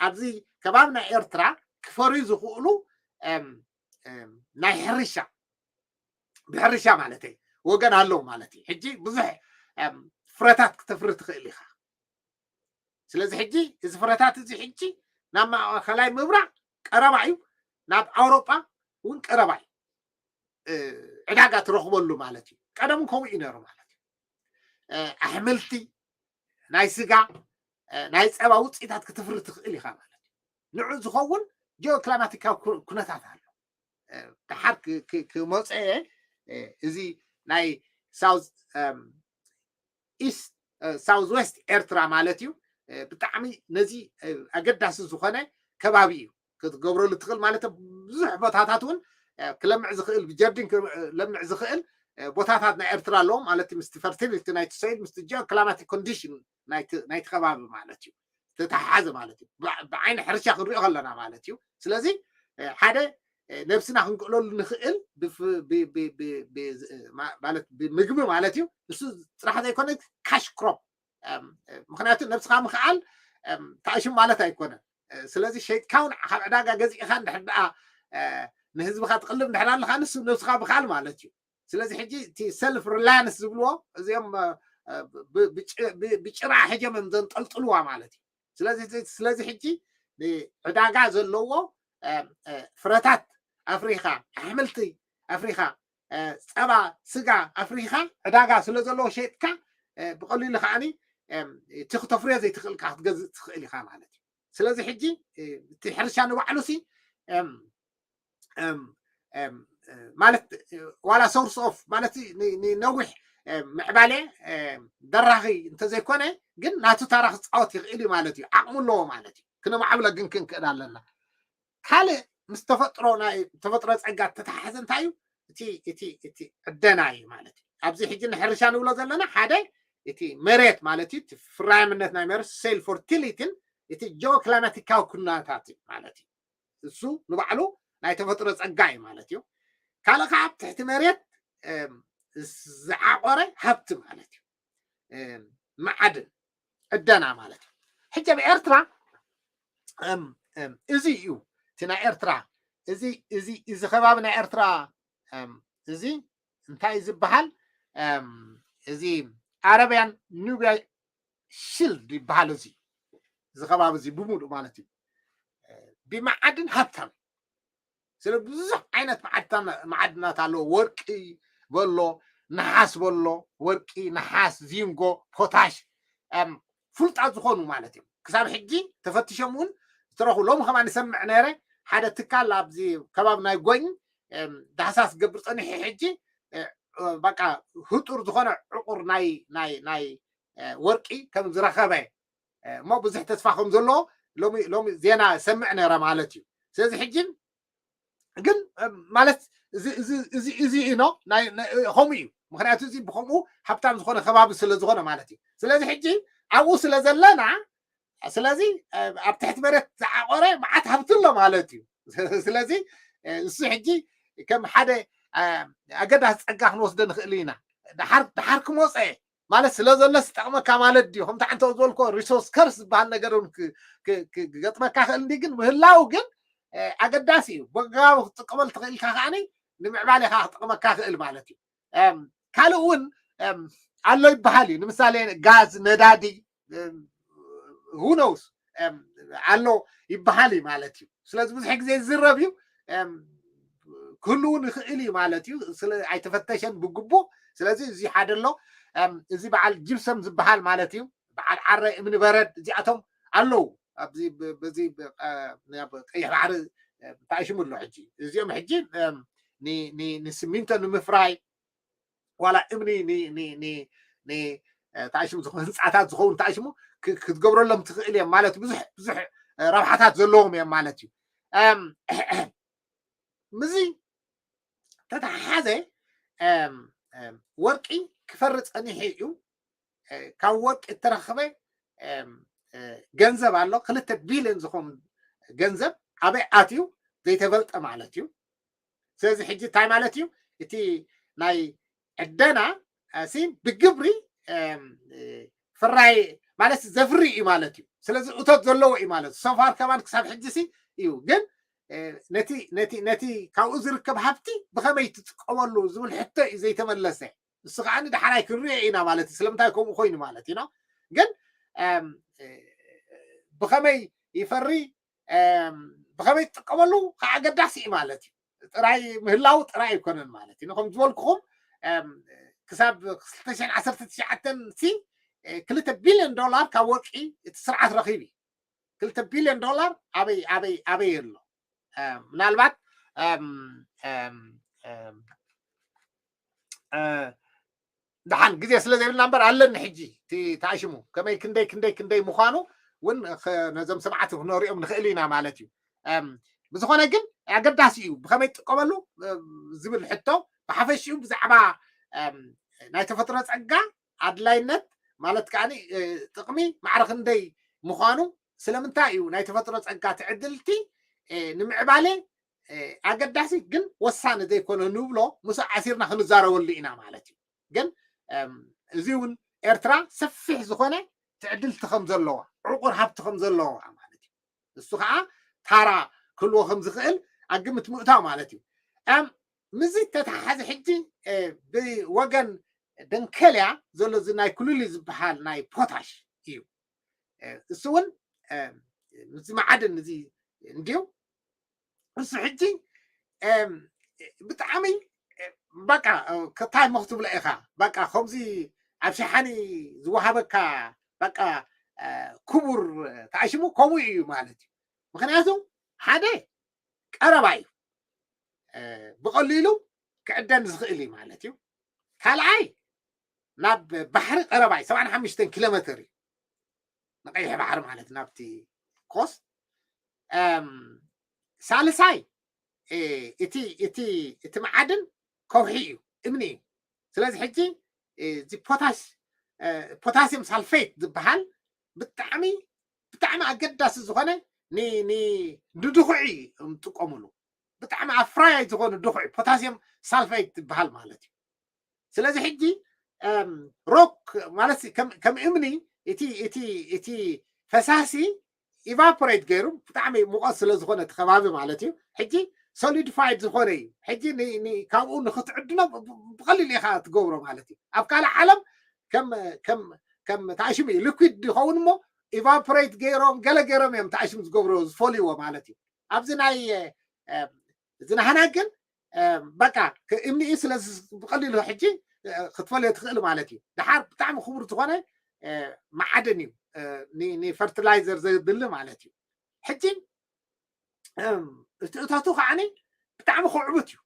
ኣብዚ ከባቢ ናይ ኤርትራ ክፈርዩ ዝኽእሉ ናይ ሕርሻ ብሕርሻ ማለት ወገን ኣለዉ ማለት እዩ። ሕጂ ብዙሕ ፍረታት ክተፍሪ ትኽእል ኢኻ። ስለዚ ሕጂ እዚ ፍረታት እዚ ሕጂ ናብ ማእኸላይ ምብራቕ ቀረባ እዩ፣ ናብ ኣውሮጳ እውን ቀረባ እዩ። ዕዳጋ ትረኽበሉ ማለት እዩ። ቀደም ከምኡ እዩ ነሩ ማለት እዩ። ኣሕምልቲ፣ ናይ ስጋ፣ ናይ ፀባ ውፅኢታት ክትፍሪ ትኽእል ኢኻ ማለት እዩ። ንዑ ዝኸውን ጂኦክላማቲካዊ ኩነታት ኣሎ። ድሓር ክመፀ እዚ ናይ ሳውዝ ኢስት ሳውዝ ዌስት ኤርትራ ማለት እዩ። ብጣዕሚ ነዚ ኣገዳሲ ዝኾነ ከባቢ እዩ ክትገብረሉ ትኽእል ማለት ብዙሕ ቦታታት እውን ክለምዕ ዝኽእል ብጀርዲን ክለምዕ ዝኽእል ቦታታት ናይ ኤርትራ ኣለዎም ማለት ምስቲ ፈርቲሊቲ ናይቲ ሶይል ምስቲ ጂኦ ክላማቲክ ኮንዲሽን ናይቲ ከባቢ ማለት እዩ ዝተተሓሓዘ ማለት እዩ። ብዓይኒ ሕርሻ ክንሪኦ ከለና ማለት እዩ። ስለዚ ሓደ ነብስና ክንክእለሉ ንኽእል ማለት ብምግቢ ማለት እዩ። እሱ ጥራሕ ዘይኮነ ካሽ ክሮፕ ምክንያቱ ነብስኻ ምኽኣል ታእሽም ማለት ኣይኮነን። ስለዚ ሸይጥካ እውን ካብ ዕዳጋ ገዚእኻ እንድሕር ደኣ ንህዝብኻ ትቕልብ እንድሕር ኣለኻ ንሱ ነብስኻ ምኽኣል ማለት እዩ። ስለዚ ሕጂ እቲ ሰልፍ ሪላያንስ ዝብልዎ እዚኦም ብጭራ ሕጀም እዮም ዘንጠልጥልዋ ማለት እዩ። ስለዚ ስለዚ ሕጂ ዕዳጋ ዘለዎ ፍረታት ኣፍሪኻ ኣሕምልቲ ኣፍሪኻ ፀባ ስጋ ኣፍሪኻ ዕዳጋ ስለ ዘለዎ ሸጥካ ብቐሊሉ ከዓኒ እቲ ክተፍርዮ ዘይትኽእል ክትገዝእ ትኽእል ኢኻ ማለት እዩ። ስለዚ ሕጂ እቲ ሕርሻ ንባዕሉ ሲ ማለት ዋላ ሶርስ ኦፍ ማለት ንነዊሕ ምዕባለ ደራኺ እንተዘይኮነ ግን ናቱ ታራ ክፃወት ይኽእል እዩ ማለት እዩ። ዓቕሙ ኣለዎ ማለት እዩ። ክነማዕብሎ ግን ክንክእል ኣለና። ካልእ ምስ ተፈጥሮ ናይ ተፈጥሮ ፀጋ ተተሓሓዘ እንታይ እዩ? እቲ እቲ እቲ ዕደና እዩ ማለት እዩ። ኣብዚ ሕጂ ንሕርሻ ንብሎ ዘለና ሓደ እቲ መሬት ማለት እዩ። ፍራይምነት ናይ መሬት ሶይል ፈርቲሊቲን እቲ ጂኦክላማቲካዊ ኩነታት እዩ ማለት እዩ። እሱ ንባዕሉ ናይ ተፈጥሮ ፀጋ እዩ ማለት እዩ። ካልእ ከዓ ኣብ ትሕቲ መሬት ዝዓቆረ ሃብቲ ማለት እዩ። መዓድን ዕደና ማለት እዩ። ሕጂ ኣብ ኤርትራ እዚ እዩ እቲ ናይ ኤርትራ እዚ እዚ እዚ ከባቢ ናይ ኤርትራ እዚ እንታይ ዝበሃል እዚ ኣረብያን ኑብያ ሽልድ ይበሃል። እዚ እዚ ከባቢ እዚ ብምሉእ ማለት እዩ ብመዓድን ሃብታም ስለ ብዙሕ ዓይነት መዓድናት ኣለዎ። ወርቂ በሎ፣ ነሓስ በሎ፣ ወርቂ፣ ነሓስ፣ ዚንጎ፣ ፖታሽ ፍሉጣት ዝኾኑ ማለት እዮም። ክሳብ ሕጂ ተፈቲሾም እውን ዝተረኹ ሎም ከማ ንሰምዕ ነይረ ሓደ ትካል ኣብዚ ከባቢ ናይ ጎኝ ዳህሳስ ገብር ፀኒሑ ሕጂ በቃ ህጡር ዝኾነ ዕቁር ናይ ናይ ናይ ወርቂ ከም ዝረኸበ እሞ ብዙሕ ተስፋ ከም ዘለዎ ሎሚ ሎሚ ዜና ሰምዕ ነረ ማለት እዩ። ስለዚ ሕጂ ግን ማለት እዚ ኢኖ ከምኡ እዩ። ምክንያቱ እዚ ብከምኡ ሃብታም ዝኾነ ከባቢ ስለ ዝኾነ ማለት እዩ። ስለዚ ሕጂ ኣብኡ ስለ ዘለና ስለዚ ኣብ ትሕቲ መሬት ዝዓቆረ መዓት ሃብቲ ኣሎ ማለት እዩ። ስለዚ እሱ ሕጂ ከም ሓደ ኣገዳሲ ፀጋ ክንወስዶ ንኽእል ኢና። ድሓር ክመፀ ማለት ስለ ዘሎ ዝጠቕመካ ማለት ድዩ? ከምቲ ዓንተ ዝበልኮ ሪሶርስ ከርስ ዝበሃል ነገር ክገጥመካ ክእል እንዲ ግን ምህላው ግን ኣገዳሲ እዩ። ብኣግባቡ ክትጥቀመሉ ትኽእልካ ከዓኒ ንምዕባሌኻ ክጠቕመካ ክእል ማለት እዩ። ካልእ እውን ኣሎ ይበሃል እዩ። ንምሳሌ ጋዝ፣ ነዳዲ ሁነውስ ኣሎ ይበሃል እዩ ማለት እዩ። ስለዚ ብዙሕ ግዜ ዝዝረብ እዩ ክህልውን ይኽእል እዩ ማለት እዩ። ኣይተፈተሸን ብግቡእ። ስለዚ እዚ ሓደ ኣሎ። እዚ በዓል ጅብሰም ዝበሃል ማለት እዩ። በዓል ዓረ እምኒ በረድ እዚኣቶም ኣለዉ ኣብዚ በዚ ቀይሕ ባሕሪ ተኣሽሙ ኣሎ ሕጂ እዚኦም ሕጂ ንስሚንቶ ንምፍራይ ዋላ እምኒ ተኣሽሙ ዝኾነ ህንፃታት ዝኸውን ተኣሽሙ ክትገብረሎም ትኽእል እዮም ማለት ብዙሕ ብዙሕ ረብሓታት ዘለዎም እዮም ማለት እዩ። ምዚ ተተሓሓዘ ወርቂ ክፈሪ ፀኒሑ እዩ። ካብ ወርቂ እተረኸበ ገንዘብ ኣሎ፣ ክልተ ቢልዮን ዝኾን ገንዘብ ኣበይ ኣትዩ ዘይተፈልጠ ማለት እዩ። ስለዚ ሕጂ እንታይ ማለት እዩ? እቲ ናይ ዕደና ሲ ብግብሪ ፍራይ ማለት ዘፍሪ እዩ ማለት እዩ። ስለዚ እቶት ዘለዎ እዩ ማለት እዩ። ሶፋር ከማን ክሳብ ሕጂ ሲ እዩ፣ ግን ነቲ ነቲ ነቲ ካብኡ ዝርከብ ሃብቲ ብኸመይ ትጥቀመሉ ዝብል ሕቶ እዩ ዘይተመለሰ። እሱ ከዓ ንዳሕራይ ክንሪኦ ኢና ማለት እዩ። ስለምንታይ ከምኡ ኮይኑ ማለት እዩ። ግን ብኸመይ ይፈሪ፣ ብኸመይ ትጥቀመሉ ከዓ ኣገዳሲ እዩ ማለት እዩ። ጥራይ ምህላው ጥራይ ኣይኮነን ማለት እዩ። ከም ዝበልኩኹም ክሳብ ክልተ ሽሕን ዓሰርተ ትሽዓተን ሲ ክልተ ቢልዮን ዶላር ካብ ወርቂ እቲ ስርዓት ረኺቡ እዩ። ክልተ ቢልዮን ዶላር ኣበይ ኣበይ ኣበይ ኣሎ? ምናልባት ደሓን ግዜ ስለ ዘይብልና እምበር ኣለኒ ሕጂ እቲ ተኣሽሙ ከመይ ክንደይ ክንደይ ክንደይ ምዃኑ እውን ነዞም ሰማዕቲ ክነሪኦም ንኽእል ኢና ማለት እዩ። ብዝኾነ ግን ኣገዳሲ እዩ ብኸመይ ትጥቀመሉ ዝብል ሕቶ ብሓፈሽኡ ብዛዕባ ናይ ተፈጥሮ ፀጋ ኣድላይነት ማለት ከዓ ጥቕሚ ማዕረ ክንደይ ምዃኑ፣ ስለምንታይ እዩ ናይ ተፈጥሮ ፀጋ ትዕድልቲ ንምዕባለ ኣገዳሲ ግን ወሳኒ ዘይኮነ ንብሎ ምስ ዓሲርና ክንዛረበሉ ኢና ማለት እዩ። ግን እዚ እውን ኤርትራ ሰፊሕ ዝኾነ ትዕድልቲ ከም ዘለዋ፣ ዕቑር ሃብቲ ከም ዘለዋ ማለት እዩ። እሱ ከዓ ታራ ክህልዎ ከም ዝኽእል ኣግምት ምእታው ማለት እዩ። ምስዚ ተተሓሓዘ ሕጂ ብወገን ደንከልያ ዘሎ እዚ ናይ ኩሉሊ ዝበሃል ናይ ፖታሽ እዩ። እሱ እውን ምስዚ መዓድን እዚ እንድዩ። እሱ ሕጂ ብጣዕሚ በቃ ከታይ ሞኽ ትብሎ ኢኻ። በቃ ከምዚ ኣብ ሸሓኒ ዝወሃበካ በቃ ክቡር ተኣሽሙ ከምኡ እዩ ማለት እዩ። ምክንያቱ ሓደ ቀረባ እዩ፣ ብቐሊሉ ክዕደን ዝኽእል እዩ ማለት እዩ። ካልኣይ ናብ ባሕሪ ቀረባ እዩ፣ ሰብዓን ሓሙሽተን ኪሎ ሜትር እዩ ንቀይሕ ባሕሪ ማለት ናብቲ ኮስት። ሳልሳይ እቲ እቲ እቲ መዓድን ከውሒ እዩ፣ እምኒ እዩ። ስለዚ ሕጂ እዚ ፖታሽ ፖታሲየም ሳልፌት ዝበሃል ብጣዕሚ ብጣዕሚ ኣገዳሲ ዝኾነ ንድኹዒ ንጥቀምሉ፣ ብጣዕሚ ኣፍራያይ ዝኾነ ድኹዒ ፖታሲየም ሳልፌት ዝበሃል ማለት እዩ። ስለዚ ሕጂ ሮክ ማለት ከም እምኒ እቲ እቲ እቲ ፈሳሲ ኢቫፖሬት ገይሩ ብጣዕሚ ሙቐት ስለ ዝኾነ እቲ ከባቢ ማለት እዩ። ሕጂ ሶሊድፋይድ ዝኾነ እዩ። ሕጂ ካብኡ ንክትዕድኖ ብቐሊል ኢኻ ትገብሮ ማለት እዩ። ኣብ ካልእ ዓለም ከም ከም ከም ተኣሽሙ እዩ፣ ሊኩድ ይኸውን እሞ ኢቫፖሬት ገይሮም ገለ ገይሮም እዮም ተኣሽሙ ዝገብሮ ዝፈልይዎ ማለት እዩ። ኣብዚ ናይ እዚ ናህና ግን በቃ እምኒ እዩ። ስለዚ ብቐሊሉ ሕጂ ክትፈልዮ ትኽእል ማለት እዩ። ድሓር ብጣዕሚ ክቡር ዝኾነ መዓድን እዩ ንፈርቲላይዘር ዘድሊ ማለት እዩ። ሕጂ እቲ እቶቱ ከዓኒ ብጣዕሚ ክዕቡት እዩ።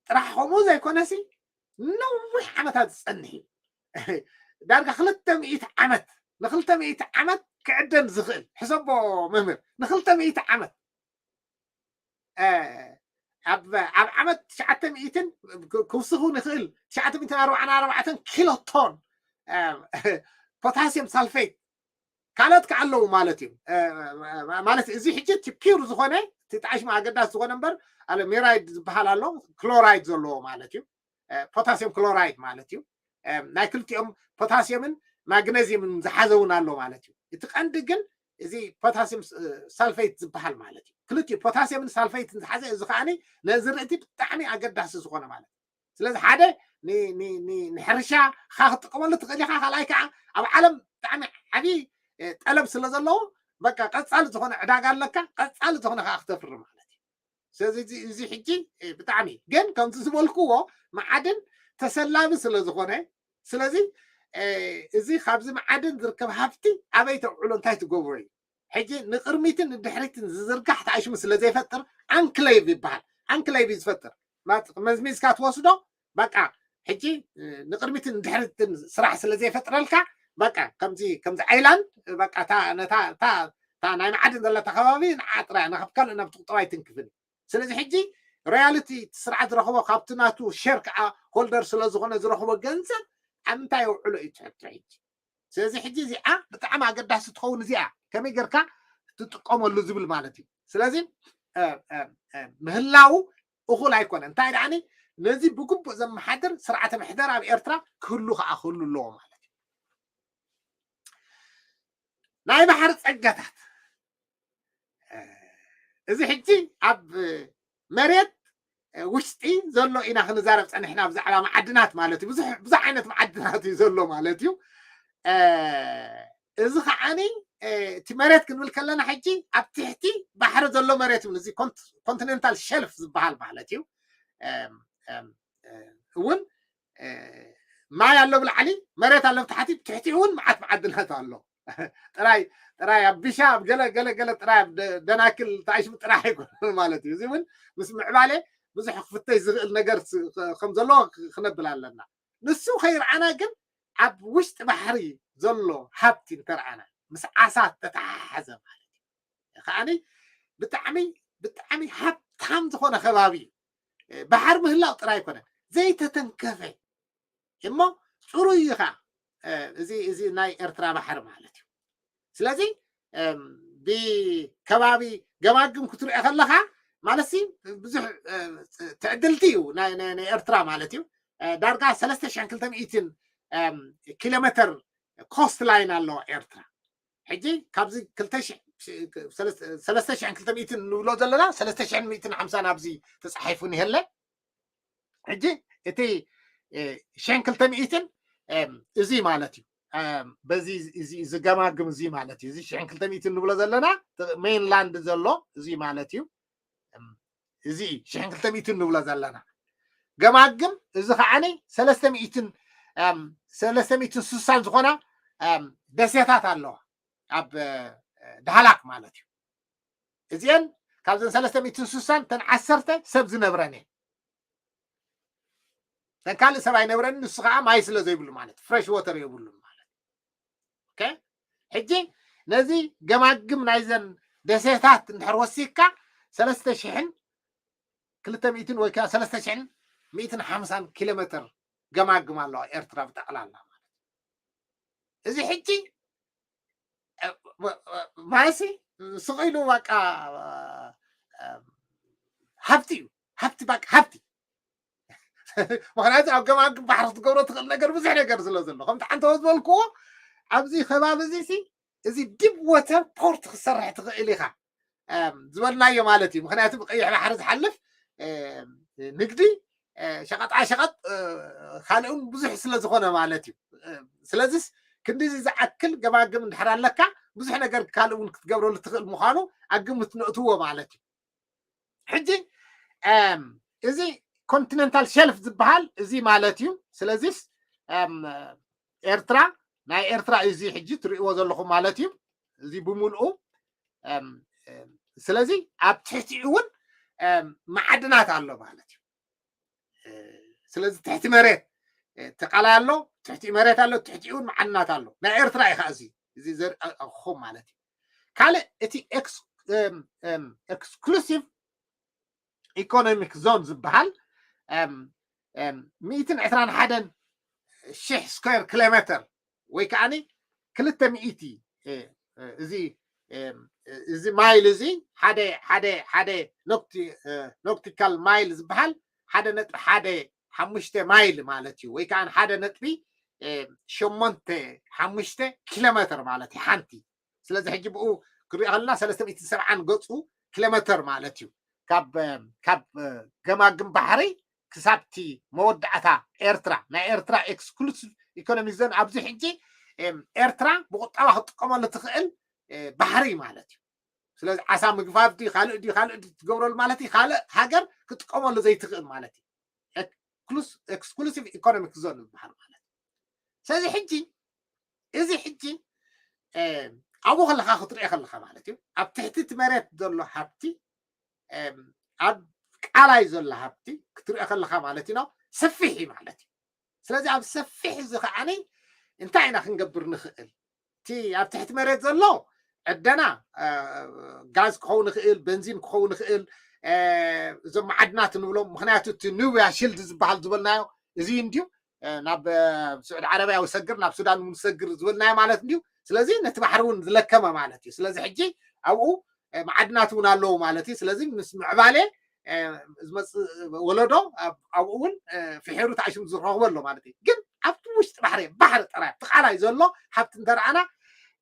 ጥራሕ ከምኡ ዘይኮነሲ ነዊሕ ዓመታት ዝፀንሕ እዩ። ዳርጋ ክልተ ሚእቲ ዓመት፣ ንክልተ ሚእቲ ዓመት ክዕደን ዝኽእል ሕሰቦ መምህር፣ ንክልተ ሚእቲ ዓመት ኣብ ዓመት ትሽዓተ ሚእትን ክውስኹ ንኽእል ትሽዓተ ሚእትን ኣርባዓን ኣርባዕተን ኪሎ ቶን ፖታሲየም ሳልፌት ካልኦት ከዓ ኣለዉ ማለት እዩ። ማለት እዚ ሕጂ እቲ ፒውር ዝኾነ እቲ ጣዕሽማ ኣገዳሲ ዝኾነ እምበር ኣለ ሜራይድ ዝበሃል ኣሎ፣ ክሎራይድ ዘለዎ ማለት እዩ። ፖታሲየም ክሎራይድ ማለት እዩ። ናይ ክልቲኦም ፖታሲየምን ማግነዚየምን ዝሓዘ እውን ኣሎ ማለት እዩ። እቲ ቀንዲ ግን እዚ ፖታሲየም ሳልፌት ዝበሃል ማለት እዩ። ክልቲኡ ፖታሲየምን ሳልፌትን ዝሓዘ እዚ ከዓኒ ነዝርእቲ ብጣዕሚ ኣገዳሲ ዝኾነ ማለት እዩ። ስለዚ ሓደ ንሕርሻ ካ ክትጥቀመሉ ትኽእል ኢኻ። ካልኣይ ከዓ ኣብ ዓለም ብጣዕሚ ዓብዪ ጠለብ ስለ ዘለዎ በቃ ቀፃሊ ዝኾነ ዕዳጋ ኣለካ፣ ቀፃሊ ዝኾነ ከዓ ክተፍሪ ማለት እዩ። ስለዚ እዚ ሕጂ ብጣዕሚ ግን ከምዚ ዝበልክዎ መዓድን ተሰላቢ ስለ ዝኾነ፣ ስለዚ እዚ ካብዚ መዓድን ዝርከብ ሃብቲ ኣበይ ተውዕሎ እንታይ ትገብሮ እዩ። ሕጂ ንቅድሚትን ንድሕሪትን ዝዝርጋሕ ተኣሽሙ ስለ ዘይፈጥር ኣንክሌቭ ይበሃል። ኣንክሌቭ እዩ ዝፈጥር። መዝሚዝካ ትወስዶ በቃ ሕጂ ንቅድሚትን ንድሕሪትን ስራሕ ስለ ዘይፈጥረልካ በቃ ከምዚ ከምዚ ኣይላንድ በቃ እታ ነታ እታ እታ ናይ መዓድን ዘለታ ከባቢ ንዓ ጥራይ ናብ ካልእ ናብ ትቁጠባ ኣይትንክፍን። ስለዚ ሕጂ ሮያልቲ እቲ ስርዓት ዝረኽቦ ካብቲ ናቱ ሸር ከዓ ሆልደር ስለ ዝኾነ ዝረኽቦ ገንዘብ ኣብ ምንታይ የውዕሎ እዩ ትሕቲ ሕጂ። ስለዚ ሕጂ እዚኣ ብጣዕሚ ኣገዳሲ ትኸውን። እዚኣ ከመይ ጌርካ ትጥቀመሉ ዝብል ማለት እዩ። ስለዚ ምህላው እኹል ኣይኮነ። እንታይ ደኣኒ ነዚ ብግቡእ ዘመሓድር ስርዓተ ምሕደር ኣብ ኤርትራ ክህሉ ከዓ ክህሉ ኣለዎ ማለት እዩ። ናይ ባሕሪ ጸጋታት እዚ ሕጂ ኣብ መሬት ውሽጢ ዘሎ ኢና ክንዛረብ ጸኒሕና ብዛዕባ መዓድናት ማለት እዩ። ብዙሕ ዓይነት መዓድናት እዩ ዘሎ ማለት እዩ። እዚ ከዓኒ እቲ መሬት ክንብል ከለና ሕጂ ኣብ ትሕቲ ባሕሪ ዘሎ መሬት እውን እዚ ኮንቲኔንታል ሸልፍ ዝበሃል ማለት እዩ እውን ማይ ኣሎ ብላዕሊ፣ መሬት ኣሎ ብታሕቲ፣ ብትሕቲ እውን መዓት መዓድናት ኣሎ። ጥራይ ጥራይ ኣብ ቢሻ ኣብ ገለ ገለ ገለ ጥራይ ኣብ ደናክል ተኣሽሙ ጥራሕ ኣይኮነን ማለት እዩ። እዚ እውን ምስ ምዕባለ ብዙሕ ክፍተሽ ዝኽእል ነገር ከም ዘሎ ክነብል ኣለና። ንሱ ከይረኣና ግን ኣብ ውሽጢ ባሕሪ ዘሎ ሃብቲ እንተረኣና ምስ ዓሳ ዝተተሓሓዘ ማለት እዩ። ከዓኒ ብጣዕሚ ብጣዕሚ ሃብታም ዝኾነ ከባቢ እዩ። ባሕሪ ምህላው ጥራይ ኣይኮነን፣ ዘይተተንከፈ እሞ ፅሩይ እዩ ከዓ እዚ እዚ ናይ ኤርትራ ባሕሪ ማለት እዩ። ስለዚ ብከባቢ ገማግም ክትሪኦ ከለካ ማለት ሲ ብዙሕ ትዕድልቲ እዩ ናይ ኤርትራ ማለት እዩ። ዳርጋ ሰለስተ ሽሕን ክልተ ሚእትን ኪሎ ሜትር ኮስት ላይን ኣለዋ ኤርትራ። ሕጂ ካብዚ ሰለስተ ሽሕን ክልተ ሚእትን ንብሎ ዘለና ሰለስተ ሽሕን ሚእትን ሓምሳን ኣብዚ ተፃሒፉ ንሄለ። ሕጂ እቲ ሽሕን ክልተ ሚእትን እዚ ማለት እዩ። በዚ ዝገማግም እዚ ማለት እዩ። እዚ ሽሕን ክልተ ሚእትን ንብሎ ዘለና ሜይንላንድ ዘሎ እዚ ማለት እዩ። እዚ ሽሕን ክልተ ሚእትን ንብሎ ዘለና ገማግም እዚ ከዓኒ ሰለስተ ሚእትን ሰለስተ ሚእትን ስሳን ዝኾና ደሴታት ኣለዋ ኣብ ዳህላክ ማለት እዩ። እዚአን ካብዘን ሰለስተ ሚእትን ስሳን ተን ዓሰርተ ሰብ ዝነብረን እየን። ተን ካልእ ሰብ ኣይነብረን። ንሱ ከዓ ማይ ስለ ዘይብሉ ማለት ፍሬሽ ወተር የብሉን ማለት። ሕጂ ነዚ ገማግም ናይዘን ደሴታት እንድሕር ወሲካ ሰለስተ ሽሕን ክልተ ሚእትን ወይ ከዓ ሰለስተ ሽሕን ሚእትን ሓምሳን ኪሎ ሜትር ገማግም ኣለዋ ኤርትራ ብጠቕላላ ማለት። እዚ ሕጂ ማለሲ ስቕ ኢሉ በቃ ሃብቲ እዩ። ሃብቲ በቃ ሃብቲ። ምክንያቱ ኣብ ገማግም ባሕሪ ክትገብሮ ትኽእል ነገር ብዙሕ ነገር ስለ ዘሎ ከምቲ ሓንተወ ዝበልክዎ ኣብዚ ከባቢ እዚ ሲ እዚ ዲፕ ወተር ፖርት ክሰርሕ ትኽእል ኢኻ ዝበልናዮ ማለት እዩ። ምክንያቱ ብቀይሕ ባሕሪ ዝሓልፍ ንግዲ ሸቐጣ ሸቐጥ ካልእ እውን ብዙሕ ስለ ዝኾነ ማለት እዩ። ስለዚስ ክንዲዚ ዝኣክል ገማግም እንድሕር ኣለካ ብዙሕ ነገር ካልእ እውን ክትገብረሉ ትኽእል ምዃኑ ኣብ ግምት ነእትዎ ማለት እዩ። ሕጂ እዚ ኮንቲነንታል ሸልፍ ዝበሃል እዚ ማለት እዩ። ስለዚስ ኤርትራ ናይ ኤርትራ እዚ ሕጂ ትርእይዎ ዘለኹም ማለት እዩ። እዚ ብምልኡ ስለዚ ኣብ ትሕቲኡ እውን መዓድናት ኣሎ ማለት እዩ። ስለዚ ትሕቲ መሬት ተቃላይ ኣሎ፣ ትሕቲ መሬት ኣሎ፣ ትሕቲኡ እውን መዓድናት ኣሎ። ናይ ኤርትራ እዩ እዚ እዚ ዘርእኹም ማለት እዩ። ካልእ እቲ ኤክስክሉሲቭ ኢኮኖሚክ ዞን ዝበሃል ሚእትን ዕስራን ሓደን ሽሕ ስኩዌር ኪሎ ሜትር ወይ ከዓኒ ክልተ ሚእቲ እዚ እዚ ማይል እዚ ሓደ ሓደ ሓደ ኖክቲካል ማይል ዝበሃል ሓደ ነጥቢ ሓደ ሓሙሽተ ማይል ማለት እዩ። ወይ ከዓ ሓደ ነጥቢ ሸሞንተ ሓሙሽተ ኪሎ ሜትር ማለት እዩ ሓንቲ። ስለዚ ሕጂ ብኡ ክሪኦ ከለና ሰለስተ ሚእትን ሰብዓን ገፁ ኪሎ ሜትር ማለት እዩ። ካብ ካብ ገማግም ባሕሪ ክሳብቲ መወዳእታ ኤርትራ ናይ ኤርትራ ኤክስክሉሲቭ ኢኮኖሚክ ዞን ኣብዚ ሕጂ ኤርትራ ብቁጠባ ክትጥቀመሉ ትኽእል ባሕሪ ማለት እዩ። ስለዚ ዓሳ ምግፋፍ ድዩ ካልእ ድዩ ካልእ ድዩ ትገብረሉ ማለት እዩ። ካልእ ሃገር ክትጥቀመሉ ዘይትኽእል ማለት እዩ። ኤክስክሉሲቭ ኢኮኖሚክ ዞን ዝበሃል ማለት እዩ። ስለዚ ሕጂ እዚ ሕጂ ኣብኡ ከለካ ክትሪኦ ከለካ ማለት እዩ ኣብ ትሕቲ እቲ መሬት ዘሎ ሃብቲ ኣብ ቃላይ ዘሎ ሃብቲ ክትሪኦ ከለካ ማለት እዩ ሰፊሕ እዩ ማለት እዩ። ስለዚ ኣብ ሰፊሕ እዚ ከዓኒ እንታይ ኢና ክንገብር ንኽእል? እቲ ኣብ ትሕቲ መሬት ዘሎ ዕደና ጋዝ ክኸውን ይኽእል፣ በንዚን ክኸውን ይኽእል፣ እዞም መዓድናት ንብሎም፣ ምክንያቱ እቲ ኑብያ ሽልድ ዝበሃል ዝበልናዮ እዚ እንድዩ። ናብ ስዑድ ዓረብያ ውሰግር፣ ናብ ሱዳን ውሰግር ዝበልናዮ ማለት እንድዩ። ስለዚ ነቲ ባሕሪ እውን ዝለከመ ማለት እዩ። ስለዚ ሕጂ ኣብኡ መዓድናት እውን ኣለዉ ማለት እዩ። ስለዚ ምስ ምዕባሌ ዝመፅእ ወለዶ ኣብኡ እውን ፍሒሩ ተኣሽሙ ዝረኽቦ ኣሎ ማለት እዩ። ግን ኣብቲ ውሽጢ ባሕሪ፣ ባሕሪ ጥራይ ብቃላይ ዘሎ ሃብቲ እንተረኣና፣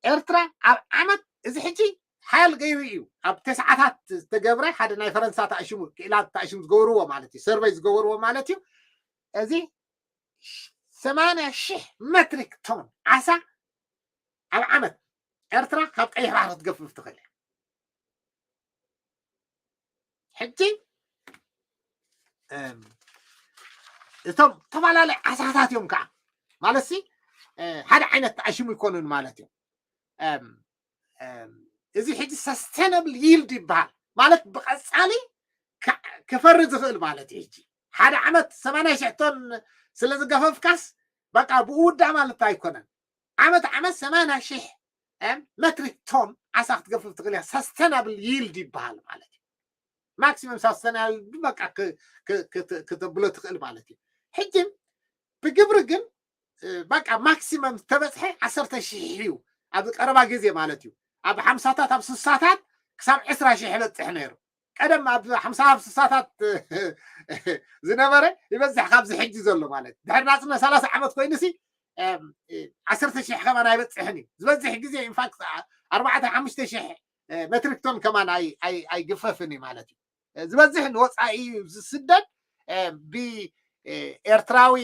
ኤርትራ ኣብ ዓመት፣ እዚ ሕጂ ሓያል ገይሩ እዩ። ኣብ ተስዓታት ዝተገብረ ሓደ ናይ ፈረንሳ ተኣሽሙ፣ ክኢላት ተኣሽሙ ዝገበርዎ ማለት እዩ፣ ሰርቨይ ዝገበርዎ ማለት እዩ። እዚ ሰማንያ ሺሕ መትሪክ ቶን ዓሳ ኣብ ዓመት ኤርትራ ካብ ቀይሕ ባሕሪ ክትገፍፍ ትኽእል እያ። ሕጂ እቶም ተፈላለዩ ዓሳታት እዮም ከዓ፣ ማለት ሲ ሓደ ዓይነት ተኣሽሙ ይኮኑን ማለት እዮም። እዚ ሕጂ ሰስተነብል ይልድ ይበሃል፣ ማለት ብቐፃሊ ክፈሪ ዝኽእል ማለት እዩ። ሕጂ ሓደ ዓመት ሰማንያ ሽሕ ቶን ስለ ዝገፈፍካስ በቃ ብኡ ውዳ ማለት ኣይኮነን። ዓመት ዓመት ሰማንያ ሽሕ መትሪክ ቶን ዓሳ ክትገፍፍ ትኽእል እያ። ሰስተናብል ይልድ ይበሃል ማለት እዩ። ማክሲመም ሳስተናብል በቃ ክተብሎ ትኽእል ማለት እዩ። ሕጂ ብግብሪ ግን በቃ ማክሲመም ዝተበፅሐ ዓሰርተ ሽሕ እዩ። ኣብ ቀረባ ግዜ ማለት እዩ። ኣብ ሓምሳታት ኣብ ስሳታት ክሳብ ዕስራ ሽሕ ይበፅሕ ነይሩ። ቀደም ኣብ ሓምሳ ኣብ ስሳታት ዝነበረ ይበዝሕ ካብዚ ሕጂ ዘሎ ማለት ድሕሪ ናፅነት ሰላሳ ዓመት ኮይኑሲ ዓሰርተ ሽሕ ከማን ኣይበፅሕን እዩ። ዝበዝሕ ግዜ ኢንፋክት ኣርባዕተ ሓሙሽተ ሽሕ መትሪክ ቶን ከማን ኣይግፈፍን እዩ ማለት እዩ። ዝበዝሕ ንወፃኢ እዩ ዝስደድ። ብኤርትራዊ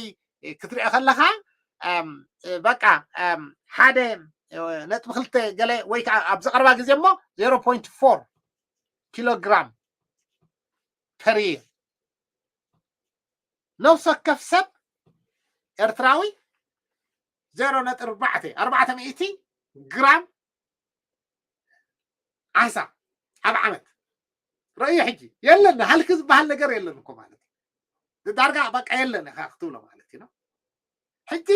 ክትሪኦ ከለካ በቃ ሓደ ነጥቢ ክልተ ገለ ወይ ከዓ ኣብ ዝቀረባ ግዜ እሞ ዜሮ ፖይንት ፎር ኪሎግራም ፐር ይር። ነፍሲ ወከፍ ሰብ ኤርትራዊ ዜሮ ነጥቢ ኣርባዕተ ኣርባዕተ ሚእቲ ግራም ዓሳ ኣብ ዓመት። ረእዮ ሕጂ የለን፣ ሃልኪ ዝበሃል ነገር የለን እኮ ማለት እዩ። ዳርጋ በቃ የለን ኢኻ ክትብሎ ማለት እዩ። ሕጂ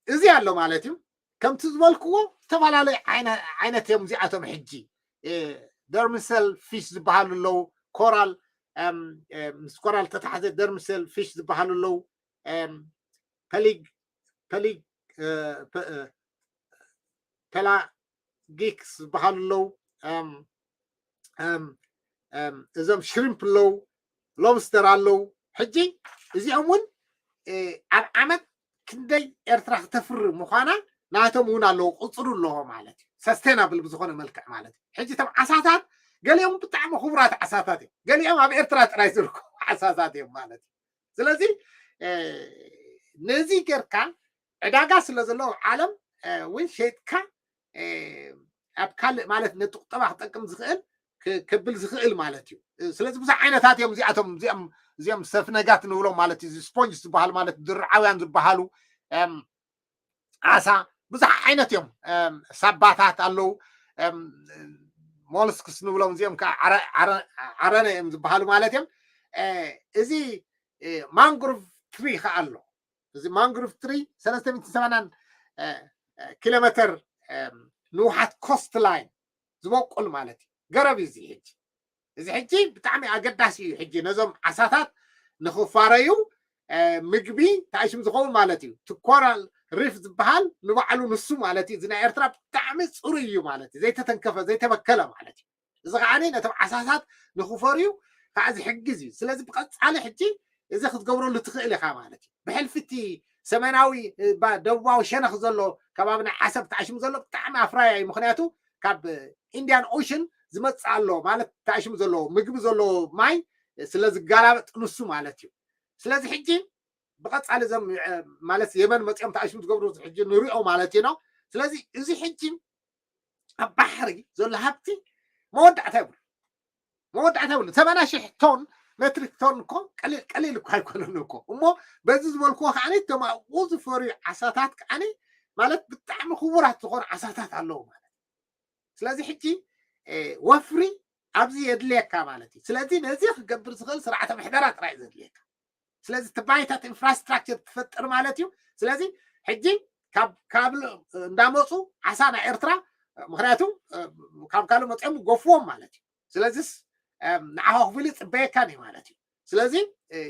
እዚ ኣሎ ማለት እዩ። ከምቲ ዝበልክዎ ዝተፈላለዩ ዓይነት እዮም እዚኣቶም። ሕጂ ደርምሰል ፊሽ ዝበሃሉ ኣለዉ፣ ኮራል ምስ ኮራል ተታሓዘ ደርምሰል ፊሽ ዝበሃሉ ኣለዉ፣ ፐሊግ ፐሊግ ፐላጊክስ ዝበሃሉ ኣለዉ፣ እዞም ሽሪምፕ ኣለዉ፣ ሎብስተር ኣለዉ። ሕጂ እዚኦም እውን ኣብ ዓመት ክንደይ ኤርትራ ክተፍሪ ምዃና ናቶም እውን ኣለዉ፣ ቁፅሪ ኣለዎ ማለት እዩ። ሰስቴናብል ብዝኾነ መልክዕ ማለት እዩ። ሕጂ እቶም ዓሳታት ገሊኦም ብጣዕሚ ክቡራት ዓሳታት እዮም፣ ገሊኦም ኣብ ኤርትራ ጥራይ ዝርከቡ ዓሳታት እዮም ማለት እዩ። ስለዚ ነዚ ጌርካ ዕዳጋ ስለ ዘለዎ ዓለም እውን ሸይጥካ ኣብ ካልእ ማለት ነቲ ቁጠባ ክጠቅም ዝኽእል ከብል ዝኽእል ማለት እዩ። ስለዚ ብዙሕ ዓይነታት እዮም እዚኣቶም እዚኦም እዚኦም ሰፍነጋት ንብሎም ማለት እዩ። ስፖንጅ ዝበሃል ማለት ድርዓውያን ዝበሃሉ ዓሳ ብዙሕ ዓይነት እዮም። ሳባታት ኣለዉ፣ ሞልስክስ ንብሎም እዚኦም ከዓ ዓረነ እዮም ዝበሃሉ ማለት እዮም። እዚ ማንግሮቭ ትሪ ከዓ ኣሎ። እዚ ማንግሮቭ ትሪ ሰለስተ ሚእትን ሰማንያን ኪሎ ሜትር ንውሓት ኮስት ላይን ዝበቁል ማለት እዩ። ገረብ እዩ እዚ ሕጂ። እዚ ሕጂ ብጣዕሚ ኣገዳሲ እዩ። ሕጂ ነዞም ዓሳታት ንኽፋረዩ ምግቢ ታሽም ዝኸውን ማለት እዩ። እቲ ኮራል ሪፍ ዝበሃል ንባዕሉ ንሱ ማለት እዩ። እዚ ናይ ኤርትራ ብጣዕሚ ፅሩይ እዩ ማለት እዩ። ዘይተተንከፈ ዘይተበከለ ማለት እዩ። እዚ ከዓ ነቶም ዓሳታት ንኽፈርዩ ከዓ ዝሕግዝ እዩ። ስለዚ ብቐፃሊ ሕጂ እዚ ክትገብረሉ ትኽእል ኢኻ ማለት እዩ። ብሕልፊ እቲ ሰሜናዊ ደቡባዊ ሸነኽ ዘሎ ከባቢ ናይ ዓሰብ ተኣሽሙ ዘሎ ብጣዕሚ ኣፍራያ እዩ። ምክንያቱ ካብ ኢንዲያን ኦሽን ዝመፅእ ኣሎ ማለት ተኣሽሙ ዘለዎ ምግቢ ዘለዎ ማይ ስለ ዝጋላበጥ ንሱ ማለት እዩ። ስለዚ ሕጂ ብቐፃሊ እዞም ማለት የመን መፂኦም ተኣሽሙ ዝገብሩ ሕጂ ንሪኦ ማለት እዩ ነው። ስለዚ እዚ ሕጂ ኣብ ባሕሪ ዘሎ ሃብቲ መወዳእታ ይብሉ መወዳእታ ይብሉ። ሰማንያ ሽሕ ቶን መትሪክ ቶን እኮ ቀሊል እኮ ኣይኮነን እኮ እሞ በዚ ዝበልክዎ ከዓ እቶም ኣብኡ ዝፈርዩ ዓሳታት ከዓ ማለት ብጣዕሚ ክቡራት ዝኾኑ ዓሳታት ኣለዉ ማለት እዩ። ስለዚ ሕጂ ወፍሪ ኣብዚ የድልየካ ማለት እዩ። ስለዚ ነዚ ክገብር ዝኽእል ስርዓተ ምሕደራ ጥራይ ዘድልየካ። ስለዚ እቲ ባይታት ኢንፍራስትራክቸር ትፈጥር ማለት እዩ። ስለዚ ሕጂ ካብ እንዳመፁ ዓሳ ናይ ኤርትራ ምክንያቱ ካብ ካልእ መፅኦም ጎፍዎም ማለት እዩ። ስለዚስ ንዓኻ ክፍሉ ይፅበየካን እዩ ማለት እዩ። ስለዚ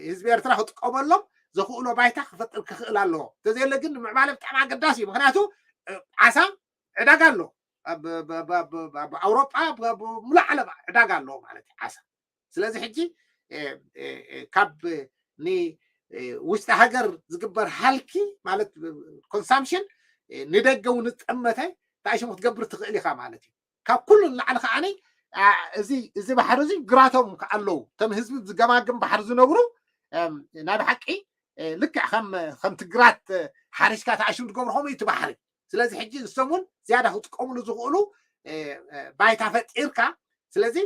ህዝቢ ኤርትራ ክጥቀመሎም ዘኽእሎ ባይታ ክፈጥር ክኽእል ኣለዎ። እንተዘየለ ግን ንምዕባለ ብጣዕሚ ኣገዳሲ እዩ። ምክንያቱ ዓሳ ዕዳጋ ኣሎ፣ ኣብ ኣውሮጳ፣ ሙሉእ ዓለም ዕዳጋ ኣለዎ ማለት እዩ ዓሳ። ስለዚ ሕጂ ካብ ንውሽጢ ሃገር ዝግበር ሃልኪ ማለት ኮንሳምሽን ንደገ እውን ዝጠመተ እንታይ ሽሙ ክትገብር ትኽእል ኢኻ ማለት እዩ። ካብ ኩሉ ንላዕሊ ከዓኒ እዚ እዚ ባሕሪ እዚ ግራቶም ኣለዉ። እቶም ህዝቢ ዝገማግም ባሕሪ ዝነብሩ ናይ ብሓቂ ልክዕ ከም ከምቲ ግራት ሓሪስካ ተኣሽም ዝገብሩ ከምኡ እዩ እቲ ባሕሪ። ስለዚ ሕጂ ንሶም እውን ዝያዳ ክጥቀምሉ ዝኽእሉ ባይታ ፈጢርካ፣ ስለዚ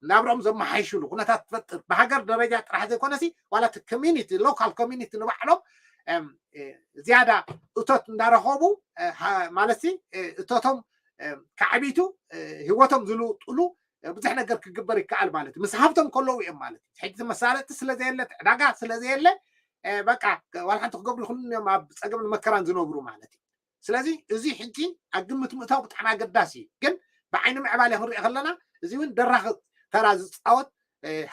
ናብርኦም ዘመሓይሽሉ ኩነታት ትፈጥር ብሃገር ደረጃ ጥራሕ ዘይኮነሲ ዋላ እቲ ኮሚኒቲ ሎካል ኮሚኒቲ ንባዕሎም ዝያዳ እቶት እንዳረኸቡ ማለት እቶቶም ካዕቢቱ ህይወቶም ዝልውጥሉ ብዙሕ ነገር ክግበር ይከኣል ማለት እዩ። ምስ ሃብቶም ከለዉ እዮም ማለት እዩ። ሕጂ መሳለጢ ስለዘየለ ዕዳጋ ስለዘየለ በቃ ዋላ ሓንቲ ክገብሩ ይኽእሉ እዮም ኣብ ፀገም መከራን ዝነብሩ ማለት እዩ። ስለዚ እዚ ሕጂ ኣብ ግምት ምእታው ብጣዕሚ ኣገዳሲ እዩ። ግን ብዓይኒ ምዕባለ ክንሪኦ ከለና እዚ እውን ደራኺ ተራ ዝፃወት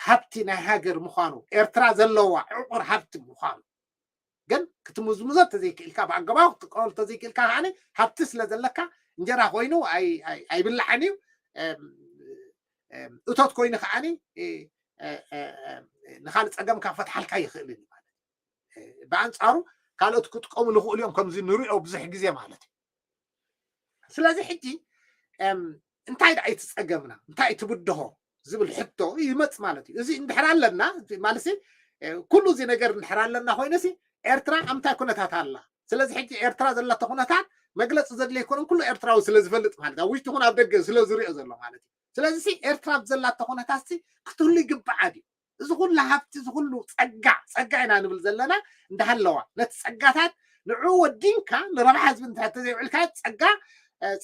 ሃብቲ ናይ ሃገር ምዃኑ ኤርትራ ዘለዋ ዕቑር ሃብቲ ምዃኑ ግን ክትምዝምዞ ተዘይክእልካ ብኣገባቡ ክትጥቀመሉ ተዘይክእልካ ከዓ ሃብቲ ስለ ዘለካ እንጀራ ኮይኑ ኣይብላዕን እዩ። እቶት ኮይኑ ከዓ ንካልእ ፀገምካ ክፈትሓልካ ይኽእልን እዩ ማለት። ብኣንፃሩ ካልኦት ክጥቀሙ ንኽእሉ እዮም ከምዚ ንሪኦ ብዙሕ ግዜ ማለት እዩ። ስለዚ ሕጂ እንታይ ደኣ እቲ ፀገምና እንታይ እቲ ብድሆ ዝብል ሕቶ ይመፅ ማለት እዩ። እዚ እንድሕር ኣለና ማለት ኩሉ እዚ ነገር እንድሕር ኣለና ኮይነሲ ኤርትራ ኣብ ምንታይ ኩነታት ኣላ? ስለዚ ሕጂ ኤርትራ ዘላቶ ኩነታት መግለፂ ዘድልየ ኣይኮነን። ኩሉ ኤርትራዊ ስለ ዝፈልጥ ማለት ኣብ ውሽጢ ይኹን ኣብ ደገ ስለ ዝሪኦ ዘሎ ማለት እዩ። ስለዚ ኤርትራ ኣብ ዘላቶ ኩነታት ክትህሉ ይግባዓ ድዩ? እዚ ኩሉ ሃብቲ እዚ ኩሉ ፀጋ ፀጋ ኢና ንብል ዘለና እንዳሃለዋ ነቲ ፀጋታት ንዑ ወዲንካ ንረብሓ ህዝቢ እንተ ተዘይውዕልካ ፀጋ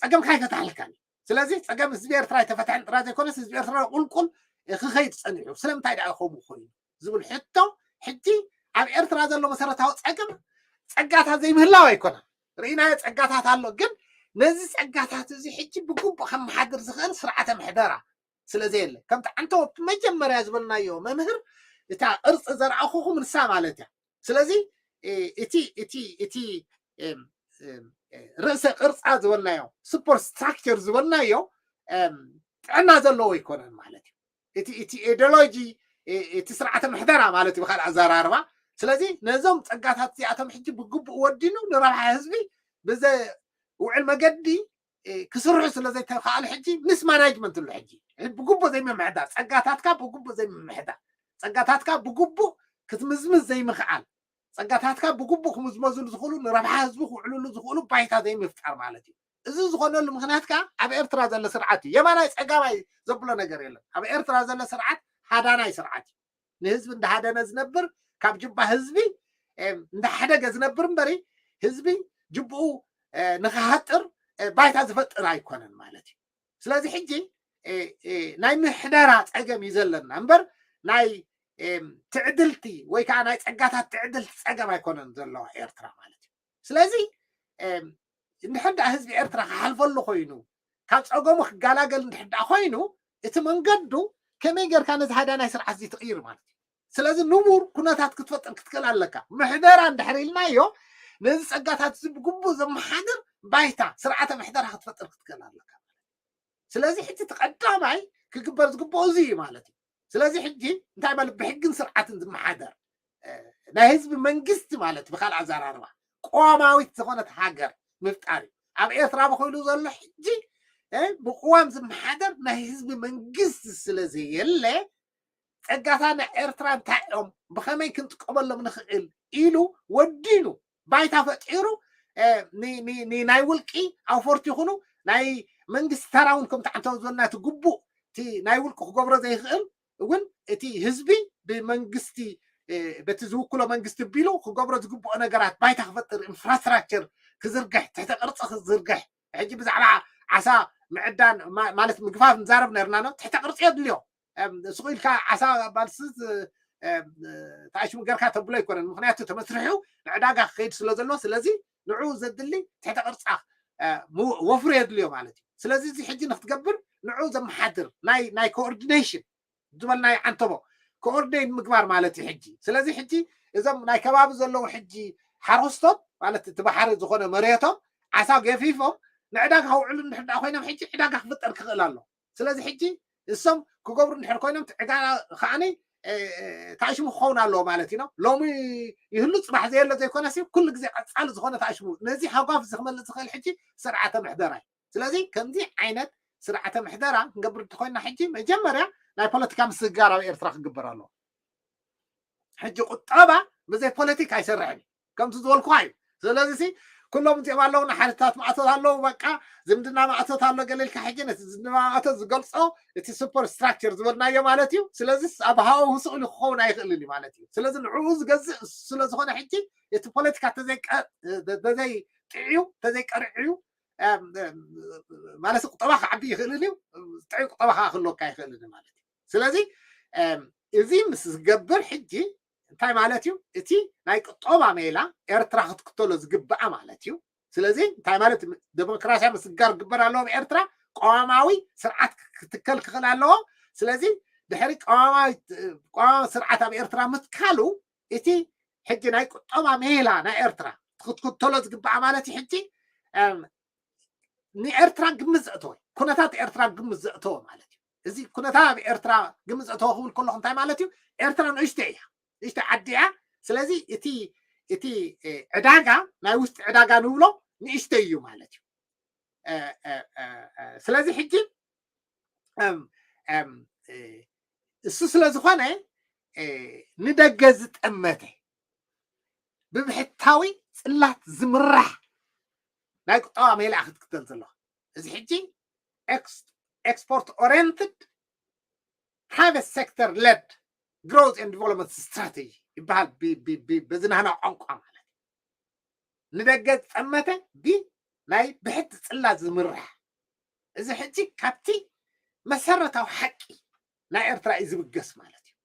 ፀገምካ ኣይፈታሕልካን እዩ። ስለዚ ፀገም ህዝቢ ኤርትራ ኣይተፈትሐን ጥራይ ዘይኮነስ ህዝቢ ኤርትራ ቁልቁል ክኸይድ ፀኒሑ ስለምንታይ ደኣ ከምኡ ኮይኑ ዝብል ሕቶ ሕጂ ኣብ ኤርትራ ዘሎ መሰረታዊ ፀገም ፀጋታት ዘይምህላው ኣይኮነን። ርኢናዮ ፀጋታት ኣሎ፣ ግን ነዚ ፀጋታት እዚ ሕጂ ብግቡእ ከመሓድር ዝኽእል ስርዓተ ምሕደራ ስለ ዘየለ ከምቲ ዓንተወ መጀመርያ ዝበልናዮ መምህር እታ ቅርፂ ዘርኣኹኹም ንሳ ማለት እያ። ስለዚ እቲ እቲ እቲ ርእሰ ቅርፃ ዝበልናዮ ሱፐር ስትራክቸር ዝበልናዮ ጥዕና ዘለዎ ኣይኮነን ማለት እዩ። እቲ እቲ ኢዲዮሎጂ እቲ ስርዓተ ምሕደራ ማለት እዩ ብካልእ ኣዘራርባ። ስለዚ ነዞም ፀጋታት እዚኣቶም ሕጂ ብግቡእ ወዲኑ ንረብሓ ህዝቢ ብዘውዕል መገዲ ክስርሑ ስለ ዘይተኻእሉ ሕጂ ሚስ ማናጅመንት ኣሎ። ሕጂ ብግቡእ ዘይምምሕዳር ፀጋታትካ ብግቡእ ዘይምምሕዳር ፀጋታትካ ብግቡእ ክትምዝምዝ ዘይምኽኣል ፀጋታትካ ብግቡእ ክምዝመዝሉ ዝኽእሉ ንረብሓ ህዝቢ ክውዕልሉ ዝኽእሉ ባይታ ዘይምፍጣር ማለት እዩ። እዚ ዝኾነሉ ምክንያት ከዓ ኣብ ኤርትራ ዘሎ ስርዓት እዩ። የማናይ ፀጋማይ ዘብሎ ነገር የለን። ኣብ ኤርትራ ዘሎ ስርዓት ሃዳናይ ስርዓት እዩ። ንህዝቢ እንዳሃደነ ዝነብር ካብ ጅባ ህዝቢ እንዳሓደገ ዝነብር እምበሪ ህዝቢ ጅብኡ ንክሃጥር ባይታ ዝፈጥር ኣይኮነን ማለት እዩ። ስለዚ ሕጂ ናይ ምሕደራ ፀገም እዩ ዘለና እምበር ናይ ትዕድልቲ ወይ ከዓ ናይ ፀጋታት ትዕድልቲ ፀገም ኣይኮነን ዘለዋ ኤርትራ ማለት እዩ። ስለዚ እንድሕር ደኣ ህዝቢ ኤርትራ ክሓልፈሉ ኮይኑ ካብ ፀገሙ ክጋላገል እንድሕር ደኣ ኮይኑ እቲ መንገዱ ከመይ ጌርካ ነዚ ሃዳናይ ስርዓት እዚ ትቕይር ማለት እዩ። ስለዚ ንቡር ኩነታት ክትፈጥር ክትክእል ኣለካ። ምሕደራ እንድሕር ኢልናዮ ነዚ ፀጋታት እዚ ብግቡእ ዘመሓድር ባይታ ስርዓተ ምሕደራ ክትፈጥር ክትክእል ኣለካ። ስለዚ ሕጂ እቲ ቀዳማይ ክግበር ዝግብኦ እዚ እዩ ማለት እዩ። ስለዚ ሕጂ እንታይ ማለት ብሕግን ስርዓትን ዝመሓደር ናይ ህዝቢ መንግስቲ ማለት ብካልእ ኣዘራርባ ቅዋማዊት ዝኾነት ሃገር ምፍጣር እዩ። ኣብ ኤርትራ በኮይሉ ዘሎ ሕጂ ብቅዋም ዝመሓደር ናይ ህዝቢ መንግስቲ ስለ ዘየለ ፀጋታ ናይ ኤርትራ እንታይ እዮም ብኸመይ ክንጥቀመሎም ንኽእል ኢሉ ወዲኑ ባይታ ፈጢሩ ናይ ውልቂ ኣውፈርቲ ይኹኑ ናይ መንግስቲ ተራ እውን ከምቲ ዓንተው ዝበልና እቲ ግቡእ እቲ ናይ ውልቂ ክገብሮ ዘይኽእል እውን እቲ ህዝቢ ብመንግስቲ በቲ ዝውክሎ መንግስቲ ቢሉ ክገብሮ ዝግብኦ ነገራት ባይታ ክፈጥር ኢንፍራስትራክቸር ክዝርግሕ ትሕተ ቅርፂ ክዝርግሕ ሕጂ ብዛዕባ ዓሳ ምዕዳን ማለት ምግፋፍ ንዛረብ ነርና ነው ትሕተ ቅርፂ የድልዮ ስቑ ኢልካ ዓሳ ባልስት ተኣሽሙ ገርካ ተብሎ ኣይኮነን ምክንያቱ ተመስሪሑ ንዕዳጋ ክኸይድ ስለ ዘሎ ስለዚ ንዑ ዘድሊ ትሕተ ቅርፃ ወፍሪ የድልዮ ማለት እዩ። ስለዚ እዚ ሕጂ ንክትገብር ንዑ ዘመሓድር ናይ ናይ ኮኦርዲኔሽን ዝበልናዮ ዓንተቦ ኮኦርዲኔት ምግባር ማለት እዩ ሕጂ። ስለዚ ሕጂ እዞም ናይ ከባቢ ዘለዉ ሕጂ ሓረስቶት ማለት እቲ ባሕሪ ዝኾነ መሬቶም ዓሳ ገፊፎም ንዕዳጋ ከውዕሉ እንድሕር ደኣ ኮይኖም ሕጂ ዕዳጋ ክፍጠር ክኽእል ኣሎ። ስለዚ ሕጂ እሶም ክገብሩ እንድሕር ኮይኖም እቲ ዕዳጋ ከዓኒ ታሽሙ ክኸውን ኣለዎ ማለት እዩ። ሎሚ ይህሉ ፅባሕ ዘየለ ዘይኮነሲ ኩሉ ግዜ ቀፃሊ ዝኾነ ታሽሙ ነዚ ሃጓፍ እዚ ክመልእ ዝኽእል ሕጂ ስርዓተ ምሕደራ እዩ። ስለዚ ከምዚ ዓይነት ስርዓተ ምሕደራ ክንገብር እንተኮይና ሕጂ መጀመርያ ናይ ፖለቲካ ምስግጋር ኣብ ኤርትራ ክግበር ኣለዎ። ሕጂ ቁጠባ ብዘይ ፖለቲካ ኣይሰርሕን እዩ ከምቲ ዝበልኩካ እዩ። ስለዚ ኩሎም እዚኦም ኣለዉ ንሓድታት ማእቶት ኣለዉ በቃ ዝምድና ማእቶት ኣሎ ገለልካ ሕጂ ነቲ ዝምድና ማእቶት ዝገልፆ እቲ ሱፐር ስትራክቸር ዝበልናዮ ማለት እዩ። ስለዚ ኣብ ሃው ስእሉ ክኸውን ኣይኽእልን እዩ ማለት እዩ። ስለዚ ንዕኡ ዝገዝእ እሱ ስለዝኾነ ሕጂ እቲ ፖለቲካ ተዘይ ጥዕዩ ተዘይቀርዕዩ ማለት ቁጠባ ክዓቢ ይኽእልን እዩ። ጥዑይ ቁጠባ ከዓ ክህልወካ ይኽእልን ማለት እዩ። ስለዚ እዚ ምስ ዝገብር ሕጂ እንታይ ማለት እዩ? እቲ ናይ ቁጠባ ሜላ ኤርትራ ክትክተሎ ዝግብኣ ማለት እዩ። ስለዚ እንታይ ማለት ዴሞክራሲያ ምስጋር ግበር ኣለዎ ኣብ ኤርትራ ቀዋማዊ ስርዓት ክትከል ክኽእል ኣለዎ። ስለዚ ድሕሪ ቀዋማዊ ስርዓት ኣብ ኤርትራ ምትካሉ እቲ ሕጂ ናይ ቁጠባ ሜላ ናይ ኤርትራ ክትክተሎ ዝግብኣ ማለት እዩ። ሕጂ ንኤርትራ ግምት ዘእተወ ኩነታት ኤርትራ ግምት ዘእተወ ማለት እዩ። እዚ ኩነታት ኣብ ኤርትራ ግምት ዘእተወ ክብል ከለኹ እንታይ ማለት እዩ? ኤርትራ ንእሽቶ እያ፣ ንእሽቶ ዓዲ እያ። ስለዚ እቲ እቲ ዕዳጋ ናይ ውሽጢ ዕዳጋ ንብሎ ንእሽቶ እዩ ማለት እዩ። ስለዚ ሕጂ እሱ ስለ ዝኾነ ንደገ ዝጠመተ ብብሕታዊ ፅላት ዝምራሕ ናይ ቁጠባ ሜላ ክትክተል ዘለዋ። እዚ ሕጂ export oriented private sector led growth and development strategy ይበሃል በዚ ናህና ቋንቋ ማለት ንደገ ዝጠመተ ብ ናይ ብሕቲ ፅላት ዝምራሕ። እዚ ሕጂ ካብቲ መሰረታዊ ሓቂ ናይ ኤርትራ እዩ ዝብገስ ማለት እዩ።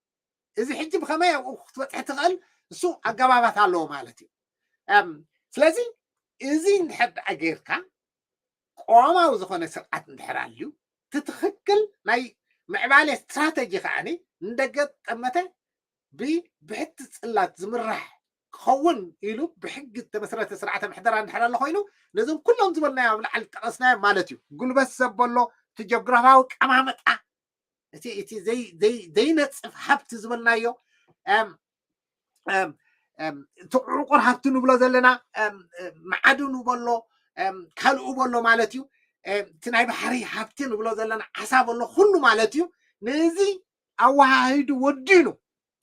እዚ ሕጂ ብኸመይ ኣብኡ ክትበፅሒ ትኽእል እሱ ኣገባባት ኣለዎ ማለት እዩ። ስለዚ እዚ እንድሕር ደኣ ጌርካ ቀዋማዊ ዝኾነ ስርዓት እንድሕር ኣልዩ እቲ ትኽክል ናይ ምዕባለ ስትራተጂ ከዓኒ ንደገ ጠመተ ብብሕቲ ፅላት ዝምራሕ ክኸውን ኢሉ ብሕጊ ዝተመስረተ ስርዓተ ምሕደራ እንድሕር ኣሎ ኮይኑ ነዞም ኩሎም ዝበልናዮ ኣብ ላዕሊ ጠቐስናዮም ማለት እዩ። ጉልበት ሰብ ኣሎ፣ እቲ ጀግራፋዊ ቀማመጣ እቲ እቲ ዘይነፅፍ ሃብቲ ዝበልናዮ እቲ ዕቁር ሃብቲ ንብሎ ዘለና መዓድኑ በሎ ካልኡ በሎ ማለት እዩ። እቲ ናይ ባሕሪ ሃብቲ ንብሎ ዘለና ዓሳ በሎ ኩሉ ማለት እዩ። ነዚ ኣወሃሂዱ ወዲኑ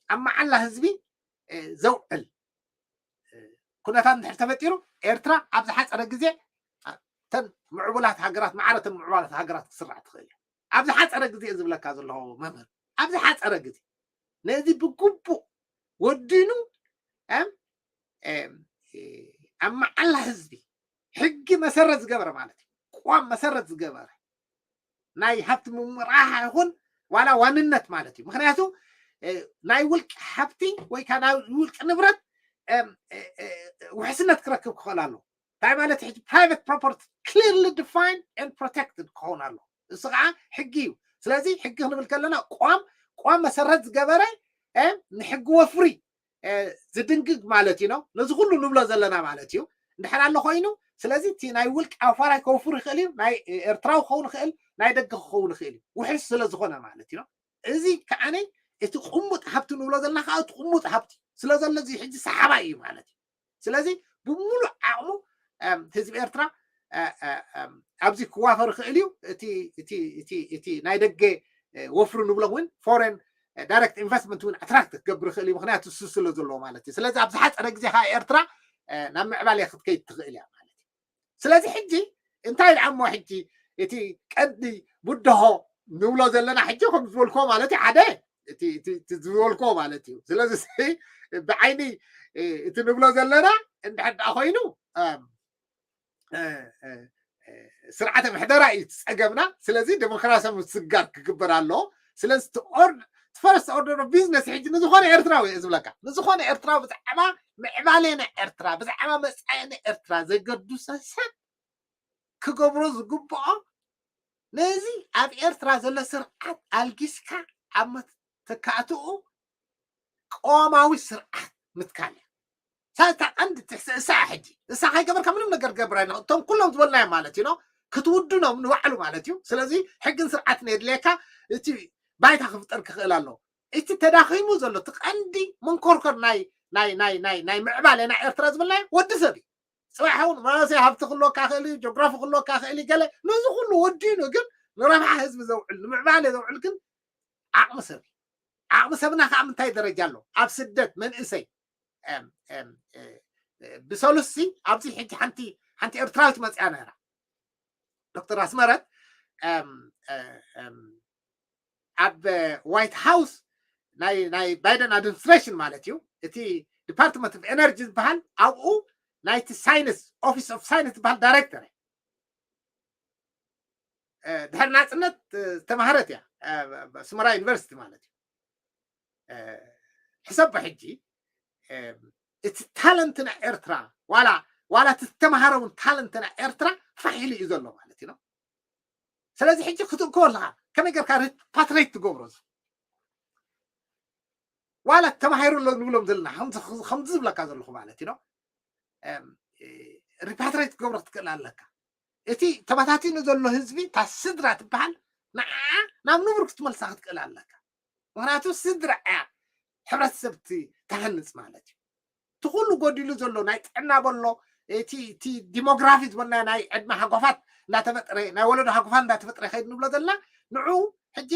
ኣብ መዓላ ህዝቢ ዘውዕል ኩነታት እንድሕር ተፈጢሩ ኤርትራ ኣብ ዝሓፀረ ግዜ ተን ምዕቡላት ሃገራት ማዕረተን ምዕቡላት ሃገራት ክስራሕ ትኽእል እያ። ኣብ ዝሓፀረ ግዜ ዝብለካ ዘለኹ መምህር ኣብ ዝሓፀረ ግዜ ነዚ ብግቡእ ወዲኑ ኣብ መዓላ ህዝቢ ሕጊ መሰረት ዝገበረ ማለት እዩ። ቅዋም መሰረት ዝገበረ ናይ ሃብቲ ምምራሕ ይኹን ዋላ ዋንነት ማለት እዩ። ምክንያቱ ናይ ውልቂ ሃብቲ ወይ ከዓ ናይ ውልቂ ንብረት ውሕስነት ክረክብ ክኽእል ኣለዎ። እንታይ ማለት ሕጂ private property clearly defined and protected ክኸውን ኣለዎ። እሱ ከዓ ሕጊ እዩ። ስለዚ ሕጊ ክንብል ከለና ቋም ቋም መሰረት ዝገበረ ንሕጊ ወፍሪ ዝድንግግ ማለት እዩ ነው። ነዚ ኩሉ ንብሎ ዘለና ማለት እዩ እንድሕር ኣሎ ኮይኑ ስለዚ እቲ ናይ ውልቂ ኣፋራይ ከውፍር ይኽእል እዩ፣ ናይ ኤርትራዊ ክኸውን ይኽእል፣ ናይ ደገ ክኸውን ይኽእል እዩ ውሕስ ስለ ዝኾነ ማለት እዩ። እዚ ከዓነ እቲ ቁሙጥ ሃብቲ ንብሎ ዘለና ከዓ እቲ ቁሙጥ ሃብቲ ስለ ዘሎ እዚ ሕጂ ሰሓባይ እዩ ማለት እዩ። ስለዚ ብምሉእ ዓቕሙ ህዝቢ ኤርትራ ኣብዚ ክዋፈር ይኽእል እዩ። እቲ ናይ ደገ ወፍሪ ንብሎ እውን ፎሬን ዳይሬክት ኢንቨስትመንት እውን ኣትራክት ክገብር ይኽእል እዩ። ምክንያቱ እሱ ስለ ዘለዎ ማለት እዩ። ስለዚ ኣብ ዝሓፀረ ግዜ ከዓ ኤርትራ ናብ ምዕባለ ክትከይድ ትኽእል እያ ማለት እዩ። ስለዚ ሕጂ እንታይ ደኣ እሞ ሕጂ እቲ ቀንዲ ብድሆ ንብሎ ዘለና ሕጂ ከም ዝበልኮ ማለት እዩ ሓደ እቲ ዝበልኮ ማለት እዩ። ስለዚ ብዓይኒ እቲ ንብሎ ዘለና እንድሕር ደኣ ኮይኑ ስርዓተ ምሕደራ እዩ እቲ ፀገምና። ስለዚ ዴሞክራሲያዊ ምስግጋር ክግበር ኣለዎ። ስለዚ ፈርስት ኦርደር ኦፍ ቢዝነስ ሕጂ ንዝኾነ ኤርትራዊ እየ ዝብለካ ንዝኾነ ኤርትራዊ ብዛዕባ ምዕባሌና ኤርትራ ብዛዕባ መፃኢና ኤርትራ ዘገድሶ ሰብ ክገብሮ ዝግብኦ ነዚ ኣብ ኤርትራ ዘሎ ስርዓት ኣልጊስካ ኣብ መተካእትኡ ቀዋማዊ ስርዓት ምትካል እያ። እሳ እታ ቀንዲ ትሕሰ እሳ ሕጂ እሳ ከይገበርካ ምንም ነገር ገብራ እቶም ኩሎም ዝበልናዮም ማለት እዩ ክትውድኖም ንባዕሉ ማለት እዩ። ስለዚ ሕግን ስርዓትን የድልየካ። እቲ ባይታ ክፍጠር ክኽእል ኣለዎ። እቲ ተዳኺሙ ዘሎ እቲ ቀንዲ መንኮርኮር ናይ ናይ ናይ ናይ ናይ ምዕባለ ናይ ኤርትራ ዝበልናዮ ወዲ ሰብ እዩ። ፅባሕ እውን መናእሰይ ሃብቲ ክህልወካ ክእል እዩ፣ ጆግራፊ ክህልወካ ክእል እዩ፣ ገለ ነዚ ኩሉ ወዲኑ ግን ንረብሓ ህዝቢ ዘውዕል ንምዕባለ ዘውዕል ግን ዓቕሚ ሰብ እዩ። ዓቕሚ ሰብና ከዓ ምንታይ ደረጃ ኣሎ? ኣብ ስደት መንእሰይ ብሰሉሲ ኣብዚ ሕጂ ሓንቲ ሓንቲ ኤርትራዊት መፅያ ነራ ዶክተር ኣስመረት ኣብ ዋይት ሃውስ ናይ ናይ ባይደን ኣድሚኒስትሬሽን ማለት እዩ። እቲ ዲፓርትመንት ኦፍ ኤነርጂ ዝበሃል ኣብኡ ናይቲ ሳይንስ ኦፊስ ኦፍ ሳይንስ ዝበሃል ዳይሬክተር ድሕሪ ናፅነት ዝተማሃረት እያ። ኣስመራ ዩኒቨርሲቲ ማለት እዩ። ሕሰቦ ሕጂ እቲ ታለንት ናይ ኤርትራ ዋላ ዋላ እቲ ዝተማሃረ እውን ታለንት ናይ ኤርትራ ፋሕ ኢሉ እዩ ዘሎ ማለት እዩ። ስለዚ ሕጂ ክትእክቦ ኣለካ ከመይ ጌርካ ሪፓትሬት ትገብሮ ዋላ ተማሂሩ ኣሎ ንብሎም ዘለና ከምዚ ዝብለካ ዘለኹ ማለት እዩ። ሪፓትሬት ትገብሮ ክትክእል ኣለካ። እቲ ተበታቲኑ ዘሎ ህዝቢ እታ ስድራ ትበሃል ንዓ ናብ ንቡር ክትመልሳ ክትክእል ኣለካ። ምክንያቱ ስድራ እያ ሕብረተሰብ ትሃንፅ ማለት እዩ። እቲ ኩሉ ጎዲሉ ዘሎ ናይ ጥዕና በሎ እቲ እቲ ዲሞግራፊ ዝበልና ናይ ዕድመ ሃጓፋት እንዳተፈጥረ ናይ ወለዶ ሃጓፋት እንዳተፈጥረ ከይድ ንብሎ ዘለና ንዑ ሕጂ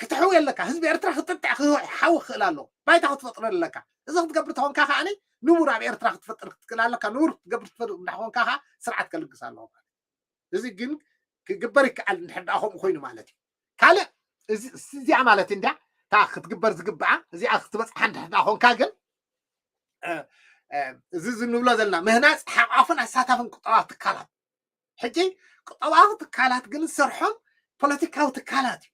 ክትሕው የለካ። ህዝቢ ኤርትራ ክጥጥዕ ክሓዊ ክኽእል ኣለዎ። ባይታ ክትፈጥሮ ኣለካ። እዚ ክትገብር ተኾንካ ከዓኒ ንቡር ኣብ ኤርትራ ክትፈጥር ክትክእል ኣለካ። ንቡር ክትገብር ትፈጥር እንዳኾንካ ከዓ ስርዓት ከልግስ ኣለዎ ማለት እዚ ግን ክግበር ይከኣል እንድሕር ደኣ ከምኡ ኮይኑ ማለት እዩ። ካልእ እዚኣ ማለት እንድያ እታ ክትግበር ዝግብኣ እዚኣ ክትበፅሓ እንድሕር ደኣ ኮንካ ግን እዚ ዝንብሎ ዘለና ምህናፅ ሓቋፍን ኣሳታፍን ቁጠባዊ ትካላት ሕጂ ቁጠባዊ ትካላት ግን ዝሰርሖም ፖለቲካዊ ትካላት እዩ።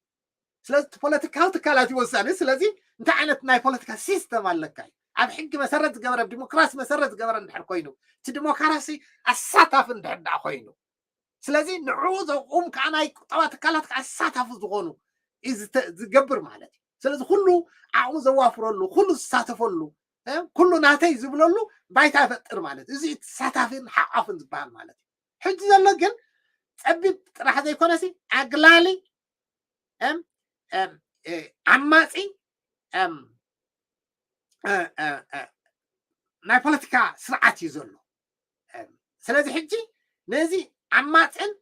ስለዚ ፖለቲካዊ ትካላት እዩ ወሳኒ። ስለዚ እንታይ ዓይነት ናይ ፖለቲካ ሲስተም ኣለካ እዩ ኣብ ሕጊ መሰረት ዝገበረ ዲሞክራሲ መሰረት ዝገበረ እንድሕር ኮይኑ እቲ ዲሞክራሲ ኣሳታፊ እንድሕር ደኣ ኮይኑ ስለዚ ንዕኡ ዘቑም ከዓ ናይ ቁጠባ ትካላት ከዓ ኣሳታፊ ዝኾኑ እዩ ዝገብር ማለት እዩ። ስለዚ ኩሉ ዓቕሙ ዘዋፍረሉ ኩሉ ዝሳተፈሉ ኩሉ ናተይ ዝብለሉ ባይታ ይፈጥር ማለት እዚ ተሳታፊን ሓቋፍን ዝበሃል ማለት እዩ። ሕጂ ዘሎ ግን ፀቢብ ጥራሕ ዘይኮነሲ ኣግላሊ ዓማፂ ናይ ፖለቲካ ስርዓት እዩ ዘሎ። ስለዚ ሕጂ ነዚ ዓማፅን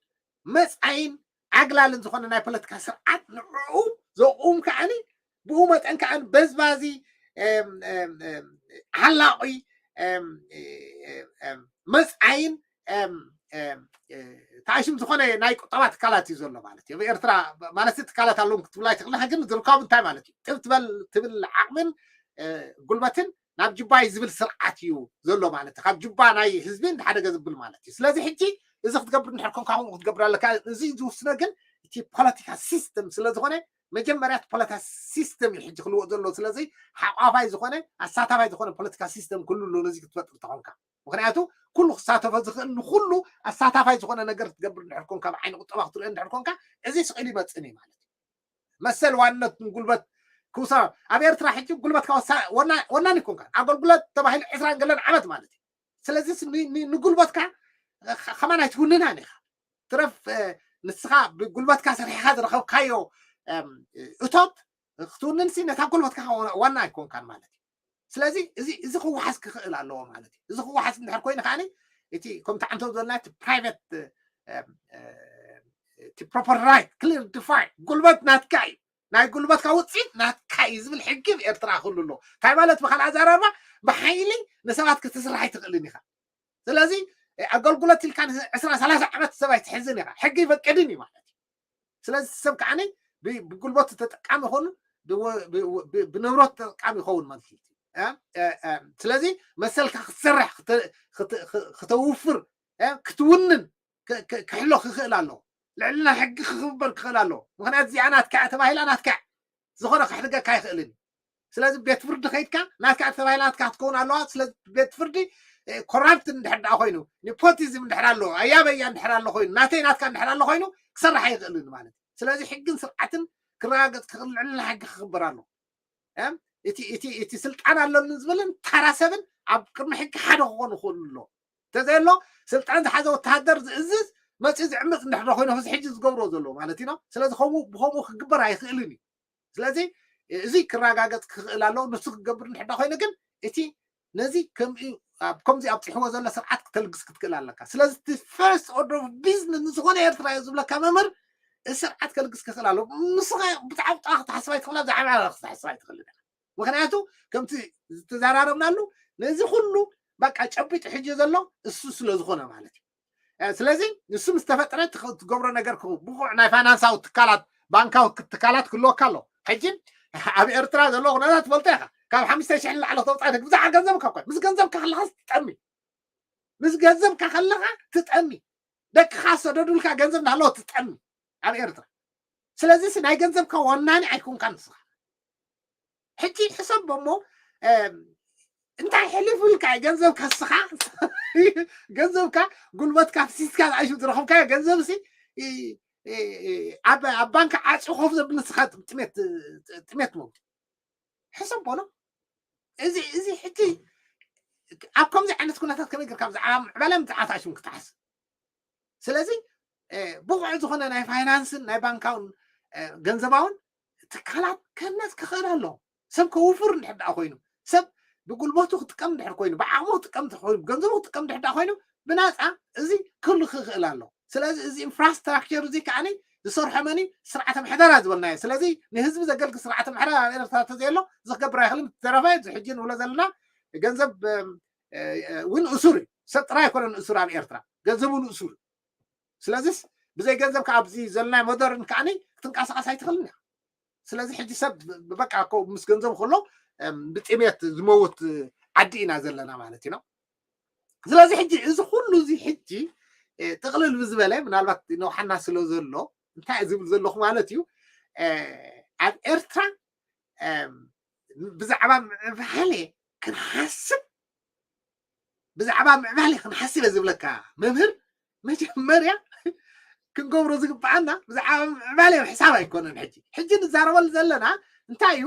መፃይን ኣግላልን ዝኾነ ናይ ፖለቲካ ስርዓት ንዕኡ ዘቑም ከዓኒ ብኡ መጠን ከዓኒ በዝባዚ ሓላቑ መፃይን ተኣሽም ዝኾነ ናይ ቁጠባ ትካላት እዩ ዘሎ ማለት እዩ። ኤርትራ ማለት ትካላት ኣለዎም ክትብላ ይትኽእልኻ ግን ዝርካቡ እንታይ ማለት እዩ? ጥብ ትበል ትብል ዓቕምን ጉልበትን ናብ ጁባ እዩ ዝብል ስርዓት እዩ ዘሎ ማለት እዩ። ካብ ጁባ ናይ ህዝቢ እንዳሓደገ ዝብል ማለት እዩ። ስለዚ ሕጂ እዚ ክትገብር እንድሕር ኮንካ ከምኡ ክትገብር ኣለካ። እዚ ዝውስነ ግን እቲ ፖለቲካ ሲስተም ስለዝኾነ መጀመርያ እቲ ፖለቲካ ሲስተም እዩ ሕጂ ክልወጥ ዘለዎ። ስለዚ ሓቋፋይ ዝኾነ ኣሳታፋይ ዝኾነ ፖለቲካ ሲስተም ክሉ ኣሎ ነዚ ክትፈጥር ተኾንካ። ምክንያቱ ኩሉ ክሳተፎ ዝኽእል ንኩሉ ኣሳታፋይ ዝኾነ ነገር ክትገብር እንድሕር ኮንካ ብዓይኒ ቁጠባ ክትሪኦ እንድሕር ኮንካ እዚ ስቕ ኢሉ ይመፅን እዩ ማለት እዩ። መሰል ዋንነት ንጉልበት ክውሰን ኣብ ኤርትራ ሕጂ ጉልበትካ ወሳኒ ወናኒ ኮንካ ኣገልግሎት ተባሂሉ ዕስራን ገለን ዓመት ማለት እዩ። ስለዚ ንጉልበትካ ከማን ኣይትውንናን ኢኻ። ትረፍ ንስኻ ብጉልበትካ ሰሪሕካ ዝረኸብካዮ እቶት ክትውንን ሲ ነታ ጉልበትካ ዋና ኣይኮንካን ማለት እዩ። ስለዚ እዚ እዚ ክወሓስ ክኽእል ኣለዎ ማለት እዩ። እዚ ክወሓስ እንድሕር ኮይኑ ከዓኒ እቲ ከምቲ ዓንተው ዘለና እቲ ፕራይቬት እቲ ፕሮፐር ራይት ክሊር ዲፋይን ጉልበት ናትካ እዩ። ናይ ጉልበትካ ውፅኢት ናትካ እዩ ዝብል ሕጊ ኣብ ኤርትራ ክህሉ ኣለዎ። እንታይ ማለት ብካልእ ኣዘራርባ ብሓይሊ ንሰባት ክትስራሕ ኣይትኽእልን ኢኻ። ስለዚ ኣገልግሎት ኢልካ ዕስራ ሰላሳ ዓመት ሰብ ኣይትሕዝን ኢኻ። ሕጊ ይፈቅድን እዩ ማለት እዩ። ስለዚ ሰብ ከዓኒ ብጉልበቱ ተጠቃሚ ይኾኑ ብንብረት ተጠቃሚ ይኸውን ማለት እዩ። ስለዚ መሰልካ ክትሰርሕ ክተውፍር ክትውንን ክሕሎ ክኽእል ኣለዎ። ልዕልና ሕጊ ክኽበር ክኽእል ኣለዎ። ምክንያቱ እዚኣ ናትካ እያ ተባሂላ ናትካ እያ። ዝኾነ ከሕድገካ ኣይኽእልን እዩ። ስለዚ ቤት ፍርዲ ከይድካ ናትካ እያ ተባሂላ ናትካ ክትከውን ኣለዋ። ስለዚ ቤት ፍርዲ ኮራፕት እንድሕር ደኣ ኮይኑ፣ ኔፖቲዝም እንድሕር ኣሎ፣ ኣያበያ እንድሕር ኣሎ ኮይኑ፣ ናተይ ናትካ እንድሕር ኣሎ ኮይኑ ክሰርሕ ኣይኽእልን ማለት እዩ። ስለዚ ሕግን ስርዓትን ክረጋገፅ ክኽእል ልዕልና ሕጊ ክኽብር ኣሎ። እቲ እቲ እቲ ስልጣን ኣለኒ ዝብልን ተራ ሰብን ኣብ ቅድሚ ሕጊ ሓደ ክኾኑ ክኽእሉ ኣሎ። እንተዘየሎ ስልጣን ዝሓዘ ወተሃደር ዝእዝዝ መፅኡ ዝዕምፅ እንድሕር ኮይኑ እዚ ሕጂ ዝገብሮ ዘሎ ማለት እዩ። ስለዚ ከምኡ ብከምኡ ክግበር ኣይኽእልን እዩ። ስለዚ እዚ ክረጋገፅ ክኽእል ኣለዎ። ንሱ ክገብር እንድሕር ኮይነ ግን እቲ ነዚ ከምዚ ኣብፅሕዎ ዘሎ ስርዓት ክተልግስ ክትክእል ኣለካ። ስለዚ እቲ ፈርስት ኦርደር ኦፍ ቢዝነስ ንዝኾነ ኤርትራ እዩ ዝብለካ መምህር፣ እዚ ስርዓት ከልግስ ክኽእል ኣለዎ። ንስኻ ብዛዕባ ክትሓስብ ኣይትኽእላ፣ ብዛዕባ ክትሓስብ ኣይትኽእል። ምክንያቱ ከምቲ ዝተዘራረብናሉ ነዚ ኩሉ በቃ ጨቢጡ ሕጂ ዘሎ እሱ ስለ ዝኾነ ማለት እዩ። ስለዚ ንሱ ምስ ተፈጥረ ትገብሮ ነገር ብቑዕ ናይ ፋይናንሳዊ ትካላት፣ ባንካዊ ትካላት ክህልወካ ኣሎ። ሕጂ ኣብ ኤርትራ ዘሎ ኩነታት ትፈልጦ ኢኻ። ካብ ሓሙሽተ ሽሕ ንላዕሊ ክተውፅኣ ብዙሕ ገንዘብ እኳ ምስ ገንዘብካ ከለኻስ ትጠሚ፣ ምስ ገንዘብካ ከለኻ ትጠሚ፣ ደቅኻ ሰደዱልካ ገንዘብ እናሃለወ ትጠሚ ኣብ ኤርትራ። ስለዚ ናይ ገንዘብካ ወናኒ ኣይኮንካ ንስኻ። ሕጂ ሕሰብ እሞ እንታይ ሕሊፉልካ ገንዘብካ ንስኻ ገንዘብካ ጉልበትካ ፍሲስካ ዝኣሹ ዝረኸብካዮ ገንዘብ ሲ ኣብ ባንክ ዓፂ ኮፍ ዘብል ንስኻ ጥሜት ጥሜት መውት ሕሰብ በሎ። እዚ እዚ ሕጂ ኣብ ከምዚ ዓይነት ኩነታት ከመይ ጌርካ ብዛዕባ ምዕባለ ምፅዓት ኣሽም ክትሓስብ? ስለዚ ብቑዕ ዝኾነ ናይ ፋይናንስን ናይ ባንካውን ገንዘባውን ትካላት ከህነፅ ክኽእል ኣለዎ። ሰብ ከውፍር እንድሕር ደኣ ኮይኑ፣ ሰብ ብጉልበቱ ክጥቀም እንድሕር ኮይኑ፣ ብዓቕሙ ክጥቀም እንድሕር ኮይኑ፣ ብገንዘቡ ክጥቀም እንድሕር ደኣ ኮይኑ ብናፃ እዚ ክህሉ ክኽእል ኣለዎ። ስለዚ እዚ ኢንፍራስትራክቸር እዚ ከዓኒ ዝሰርሖ መን እዩ? ስርዓተ ምሕደራ ዝበልናዮ። ስለዚ ንህዝቢ ዘገልግል ስርዓተ ምሕደራ ኣብ ኤርትራ ተዘየሎ እዚ ክገብር ኣይኽእልን። ብዝተረፈ እዚ ሕጂ ንብሎ ዘለና ገንዘብ እውን እሱር እዩ። ሰብ ጥራይ ኣይኮነን እሱር ኣብ ኤርትራ፣ ገንዘብ እውን እሱር እዩ። ስለዚስ ብዘይ ገንዘብ ከዓ ኣብዚ ዘለናዮ ሞደርን ከዓኒ ክትንቀሳቐስ ኣይትኽእልን እያ። ስለዚ ሕጂ ሰብ በቃ ምስ ገንዘብ ከሎ ብጥሜት ዝመውት ዓዲ ኢና ዘለና ማለት እዩ። ስለዚ ሕጂ እዚ ኩሉ እዚ ሕጂ ጥቕልል ብዝበለ ምናልባት ነውሓና ስለ ዘሎ እንታይ ዝብል ዘለኹ ማለት እዩ። ኣብ ኤርትራ ብዛዕባ ምዕባለ ክንሓስብ ብዛዕባ ምዕባለ ክንሓስብ እየ ዝብለካ መምህር። መጀመርያ ክንገብሮ ዝግብኣና ብዛዕባ ምዕባለ ምሕሳብ ኣይኮነን። ሕጂ ሕጂ ንዛረበሉ ዘለና እንታይ እዩ?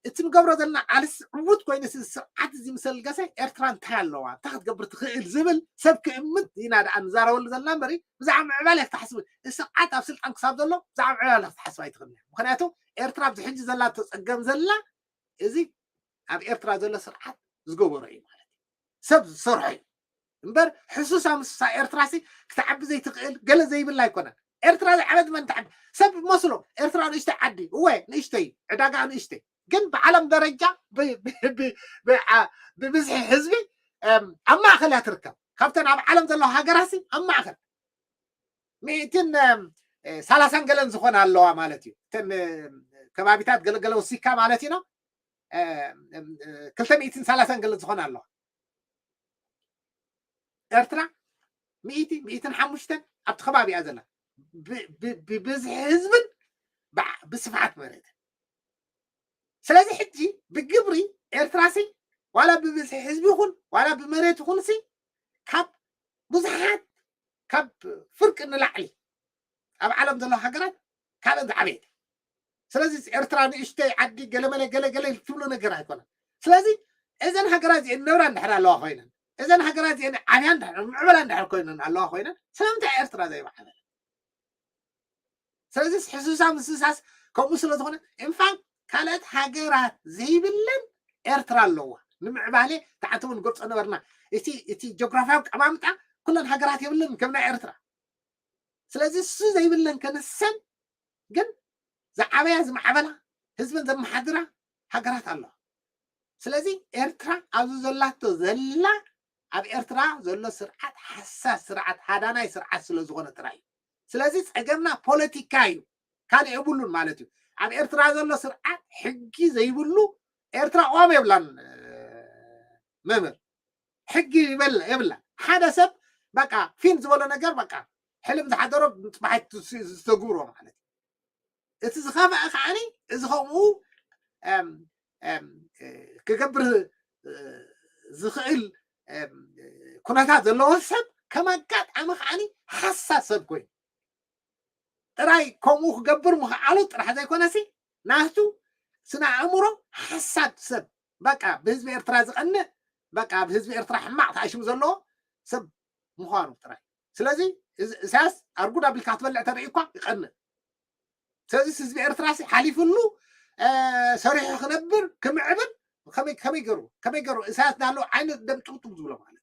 እቲ ንገብሮ ዘለና ቃልሲ ዕዉት ኮይኑ ስርዓት እዚ ምስ ኣልገሰ ኤርትራ እንታይ ኣለዋ፣ እንታይ ክትገብር ትኽእል ዝብል ሰብ ክእምት ኢና ደኣ ንዛረበሉ ዘለና እምበሪ ብዛዕባ ምዕባለ ክትሓስብ፣ ስርዓት ኣብ ስልጣን ክሳብ ዘሎ ብዛዕባ ምዕባለ ክትሓስብ ኣይትኽእልን። ምክንያቱ ኤርትራ ኣብዚ ሕጂ ዘላ ተፀገም ዘላ እዚ ኣብ ኤርትራ ዘሎ ስርዓት ዝገበሮ እዩ ማለት እዩ። ሰብ ዝሰርሖ እዩ እምበር ሕሱሳ ምስሳ ኤርትራ ሲ ክትዓቢ ዘይትኽእል ገለ ዘይብላ ኣይኮነን። ኤርትራ ዝዓበት መን ትዓቢ? ሰብ መስሎ ኤርትራ ንእሽተይ ዓዲ እወ ንእሽተይ ዕዳጋ ንእሽተይ ግን ብዓለም ደረጃ ብብዝሒ ህዝቢ ኣብ ማእኸል እያ ትርከብ። ካብተን ኣብ ዓለም ዘለዋ ሃገራት ሲ ኣብ ማእኸል ሚእትን ሰላሳን ገለን ዝኾነ ኣለዋ ማለት እዩ። እተን ከባቢታት ገለገለ ወሲካ ማለት ኢና ክልተ ሚእትን ሰላሳን ገለን ዝኾነ ኣለዋ። ኤርትራ ሚእቲ ሚእትን ሓሙሽተን ኣብቲ ከባቢ እያ ዘላ ብብዝሒ ህዝብን ብስፍሓት መሬትን። ስለዚ ሕጂ ብግብሪ ኤርትራ ሲ ዋላ ብብዝሒ ህዝቢ ይኹን ዋላ ብመሬት ይኹን ሲ ካብ ብዙሓት ካብ ፍርቂ ንላዕሊ ኣብ ዓለም ዘለዋ ሃገራት ካብአን ዝዓበየት። ስለዚ ኤርትራ ንእሽተይ ዓዲ ገለመለ ገለገለ ትብሎ ነገር ኣይኮነን። ስለዚ እዘን ሃገራት እዚአን ነብራ እንድሕር ኣለዋ ኮይነን እዘን ሃገራት እዚአን ዓብያ እንድሕር ምዕበላ እንድሕር ኮይነን ኣለዋ ኮይነን ስለምንታይ ኤርትራ ዘይማዕበለ? ስለዚስ ሕሱሳ ምስሳስ ከምኡ ስለ ዝኾነ ኢንፋክት ካልኦት ሃገራት ዘይብለን ኤርትራ ኣለዋ። ንምዕባሌ ተዓንተ እውን ገልጾ ነበርና። እቲ እቲ ጂኦግራፊያዊ ቀማምጣ ኩለን ሃገራት የብለን ከም ናይ ኤርትራ። ስለዚ እሱ ዘይብለን ከነሰን ግን ዝዓበያ ዝማዕበላ ህዝበን ዘመሓድራ ሃገራት ኣለዋ። ስለዚ ኤርትራ ኣብዚ ዘላቶ ዘላ ኣብ ኤርትራ ዘሎ ስርዓት ሓሳስ ስርዓት ሃዳናይ ስርዓት ስለ ዝኾነ ጥራይ እዩ። ስለዚ ጸገምና ፖለቲካ እዩ፣ ካልእ የብሉን ማለት እዩ። ኣብ ኤርትራ ዘሎ ስርዓት ሕጊ ዘይብሉ ኤርትራ ቅዋም የብላን። መምህር ሕጊ ይበል የብላን። ሓደ ሰብ በቃ ፊን ዝበሎ ነገር በቃ ሕልም ዝሓደሮ ንጥባሓት ዝተግብሮ ማለት እዩ። እቲ ዝኸፍአ ከዓኒ እዚ ከምኡ ክገብር ዝኽእል ኩነታት ዘለዎ ሰብ ከም ኣጋጣሚ ከዓኒ ሓሳብ ሰብ ኮይኑ ጥራይ ከምኡ ክገብር ምኽዓሉ ጥራሕ ዘይኮነሲ ናቱ ስነ ኣእምሮ ሓሳድ ሰብ በቃ ብህዝቢ ኤርትራ ዝቐንእ በቃ ብህዝቢ ኤርትራ ሕማቕ ተኣሽሙ ዘለዎ ሰብ ምዃኑ ጥራይ። ስለዚ ኢሳያስ ኣርጉድ ኣቢልካ ክትበልዕ ተርኢ እኳ ይቐንእ። ስለዚ ህዝቢ ኤርትራ ሓሊፍሉ ሰሪሑ ክነብር ክምዕብል ከመይ ገሩ ከመይ ገሩ ኢሳያስ ናሉ ዓይኒ ደምጥምጥም ዝብሎ ማለት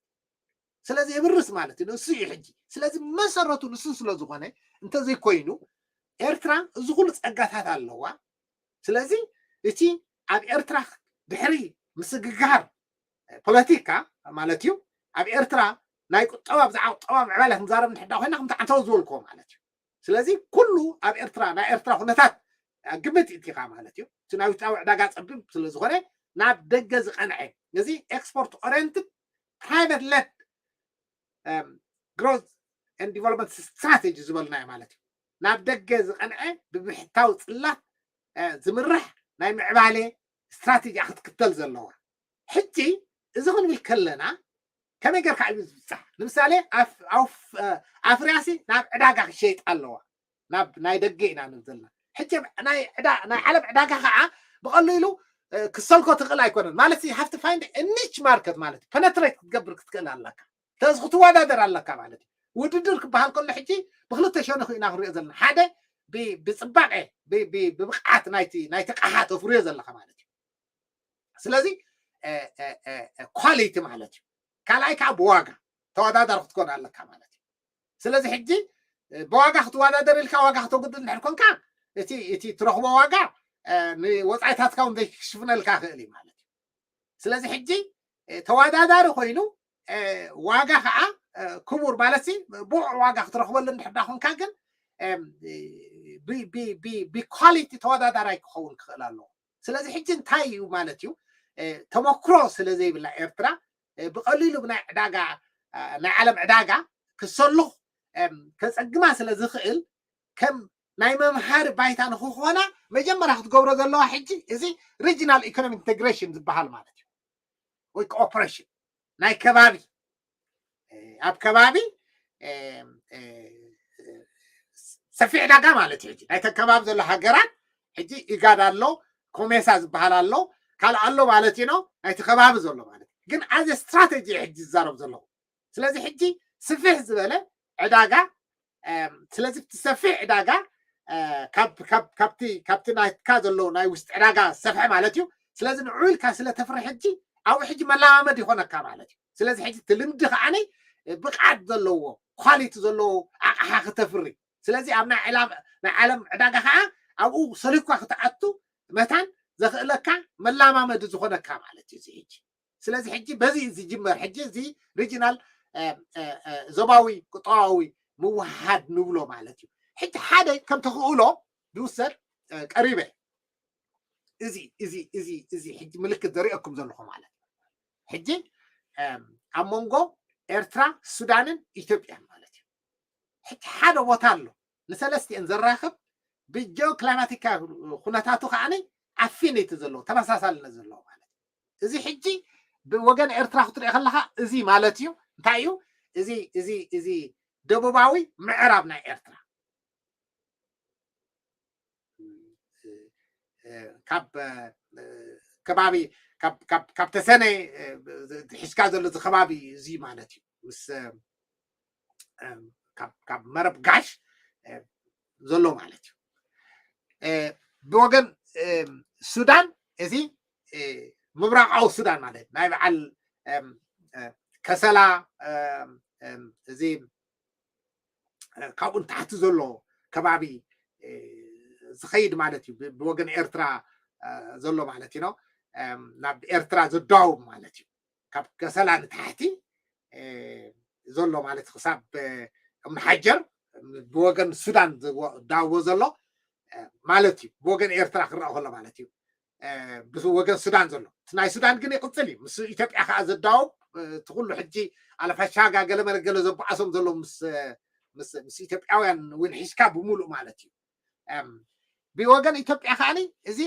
ስለዚ የብርስ ማለት እዩ ንሱ እዩ ሕጂ። ስለዚ መሰረቱ ንሱ ስለ ዝኾነ እንተዘይኮይኑ ኤርትራ እዚ ኩሉ ጸጋታት ኣለዋ። ስለዚ እቲ ኣብ ኤርትራ ድሕሪ ምስግጋር ፖለቲካ ማለት እዩ ኣብ ኤርትራ ናይ ቁጠባ ብዛዕባ ቁጠባ ምዕባለ ክንዛረብ ንሕዳ ኮይና ከምቲ ዓንተው ዝበልክዎ ማለት እዩ። ስለዚ ኩሉ ኣብ ኤርትራ ናይ ኤርትራ ኩነታት ግምት ኢልካ ማለት እዩ እቲ ናይ ውሽጣዊ ዕዳጋ ጸቢብ ስለ ዝኾነ ናብ ደገ ዝቐንዐ ነዚ export oriented private led growth and development strategy ዝበልናዮ ማለት እዩ ናብ ደገ ዝቐንዐ ብምሕታው ጽላት ዝምራሕ ናይ ምዕባለ ስትራቴጂ ክትክተል ዘለዋ። ሕጂ እዚ ክንብል ከለና ከመይ ጌርካ እዩ ዝብፃሕ? ንምሳሌ ኣፍርያሲ ናብ ዕዳጋ ክሸይጥ ኣለዋ ናብ ናይ ደገ ኢና ንብል ዘለና። ሕጂ ናይ ዓለም ዕዳጋ ከዓ ብቐሊሉ ክሰልኮ ትኽእል ኣይኮነን ማለት you have to find a niche market ማለት penetrate ክትገብር ክትክእል ኣለካ። ስለዚ ክትወዳደር ኣለካ ማለት እዩ። ውድድር ክበሃል ከሎ ሕጂ ብክልተ ሸነኹ ኢና ክንሪኦ ዘለና። ሓደ ብፅባቐ ብብቕዓት ናይቲ ናይቲ ኣቕሓ ተፍርዮ ዘለካ ማለት እዩ። ስለዚ quality ማለት እዩ። ካልኣይ ከዓ ብዋጋ ተወዳዳሪ ክትኮን ኣለካ ማለት እዩ። ስለዚ ሕጂ ብዋጋ ክትወዳደር ኢልካ ዋጋ ክተጉድል እንድሕር ኮንካ እቲ እቲ ትረኽቦ ዋጋ ንወፃኢታትካ እውን ዘይክሽፍነልካ ክእል እዩ ማለት እዩ። ስለዚ ሕጂ ተወዳዳሪ ኮይኑ ዋጋ ከዓ ክቡር ማለት ብቑዕ ዋጋ ክትረኽበሉ እንድሕር ዳ ኮንካ ግን ብኳሊቲ ተወዳዳራይ ክኸውን ክኽእል ኣለዎ። ስለዚ ሕጂ እንታይ እዩ ማለት እዩ ተመክሮ ስለ ዘይብላ ኤርትራ ብቐሊሉ ብናይ ዕዳጋ ናይ ዓለም ዕዳጋ ክሰሉኽ ከፀግማ ስለ ዝኽእል ከም ናይ መምሃሪ ባይታ ንክኾና መጀመርያ ክትገብሮ ዘለዋ ሕጂ እዚ regional economic integration ዝበሃል ማለት እዩ ወይ cooperation ናይ ከባቢ ኣብ ከባቢ ሰፊሕ ዕዳጋ ማለት እዩ። ሕጂ ናይተን ከባቢ ዘሎ ሃገራት ሕጂ ኢጋድ ኣሎ ኮሜሳ ዝበሃል ኣሎ ካልእ ኣሎ ማለት እዩ። ናይቲ ከባቢ ዘሎ ማለት ግን ኣዘ ስትራቴጂ ሕጂ ዝዛረብ ዘለኹ ስለዚ ሕጂ ስፍሕ ዝበለ ዕዳጋ ስለዚ እቲ ሰፊሕ ዕዳጋ ካብቲ ናትካ ዘሎ ናይ ውሽጢ ዕዳጋ ዝሰፍሐ ማለት እዩ። ስለዚ ንዑ ኢልካ ስለተፍርሕ ሕጂ ኣብኡ ሕጂ መለማመድ ይኾነካ ማለት እዩ። ስለዚ ሕጂ እቲ ልምዲ ከዓኒ ብቕዓት ዘለዎ ኳሊቲ ዘለዎ ኣቕሓ ክተፍሪ ስለዚ ኣብ ናይ ዓለም ዕዳጋ ከዓ ኣብኡ ሰሊኳ ክትኣቱ መታን ዘኽእለካ መላማመዲ ዝኾነካ ማለት እዩ እዚ ሕጂ። ስለዚ ሕጂ በዚ ዝጅመር ሕጂ እዚ ሪጂናል ዞባዊ ቁጠባዊ ምውሃድ ንብሎ ማለት እዩ። ሕጂ ሓደ ከም ተኽእሎ ዝውሰድ ቀሪበ እዚ እዚ እዚ እዚ ሕጂ ምልክት ዘሪአኩም ዘለኹ ማለት እዩ። ሕጂ ኣብ መንጎ ኤርትራ ሱዳንን ኢትዮጵያን ማለት እዩ። ሕጂ ሓደ ቦታ ኣሎ ንሰለስቲአን ዘራኽብ ብጂኦክላይማቲካ ኩነታቱ ከዓኒ ኣፊኒቲ ዘለዎ ተመሳሳልነት ዘለዎ ማለት እዩ። እዚ ሕጂ ብወገን ኤርትራ ክትሪኦ ከለካ እዚ ማለት እዩ እንታይ እዩ እዚ እዚ እዚ ደቡባዊ ምዕራብ ናይ ኤርትራ ካብ ከባቢ ካብ ተሰነ ሒዝካ ዘሎ እዚ ከባቢ እዚ ማለት እዩ ምስ ካብ መረብ ጋሽ ዘሎ ማለት እዩ። ብወገን ሱዳን እዚ ምብራቃዊ ሱዳን ማለት ናይ በዓል ከሰላ እዚ ካብኡ ንታሕቲ ዘሎ ከባቢ ዝኸይድ ማለት እዩ። ብወገን ኤርትራ ዘሎ ማለት እዩ ናብ ኤርትራ ዘዳውብ ማለት እዩ። ካብ ከሰላ ንታሕቲ ዘሎ ማለት ክሳብ እምኒ ሓጀር ብወገን ሱዳን ዝዳውቦ ዘሎ ማለት እዩ። ብወገን ኤርትራ ክረአ ከሎ ማለት እዩ። ብወገን ሱዳን ዘሎ እቲ ናይ ሱዳን ግን ይቕፅል እዩ። ምስ ኢትዮጵያ ከዓ ዘዳውብ እቲ ኩሉ ሕጂ ኣለፋሻጋ ገለመለ ገለ ዘበኣሶም ዘሎ ምስ ኢትዮጵያውያን እውን ሒዝካ ብምሉእ ማለት እዩ። ብወገን ኢትዮጵያ ከዓኒ እዚ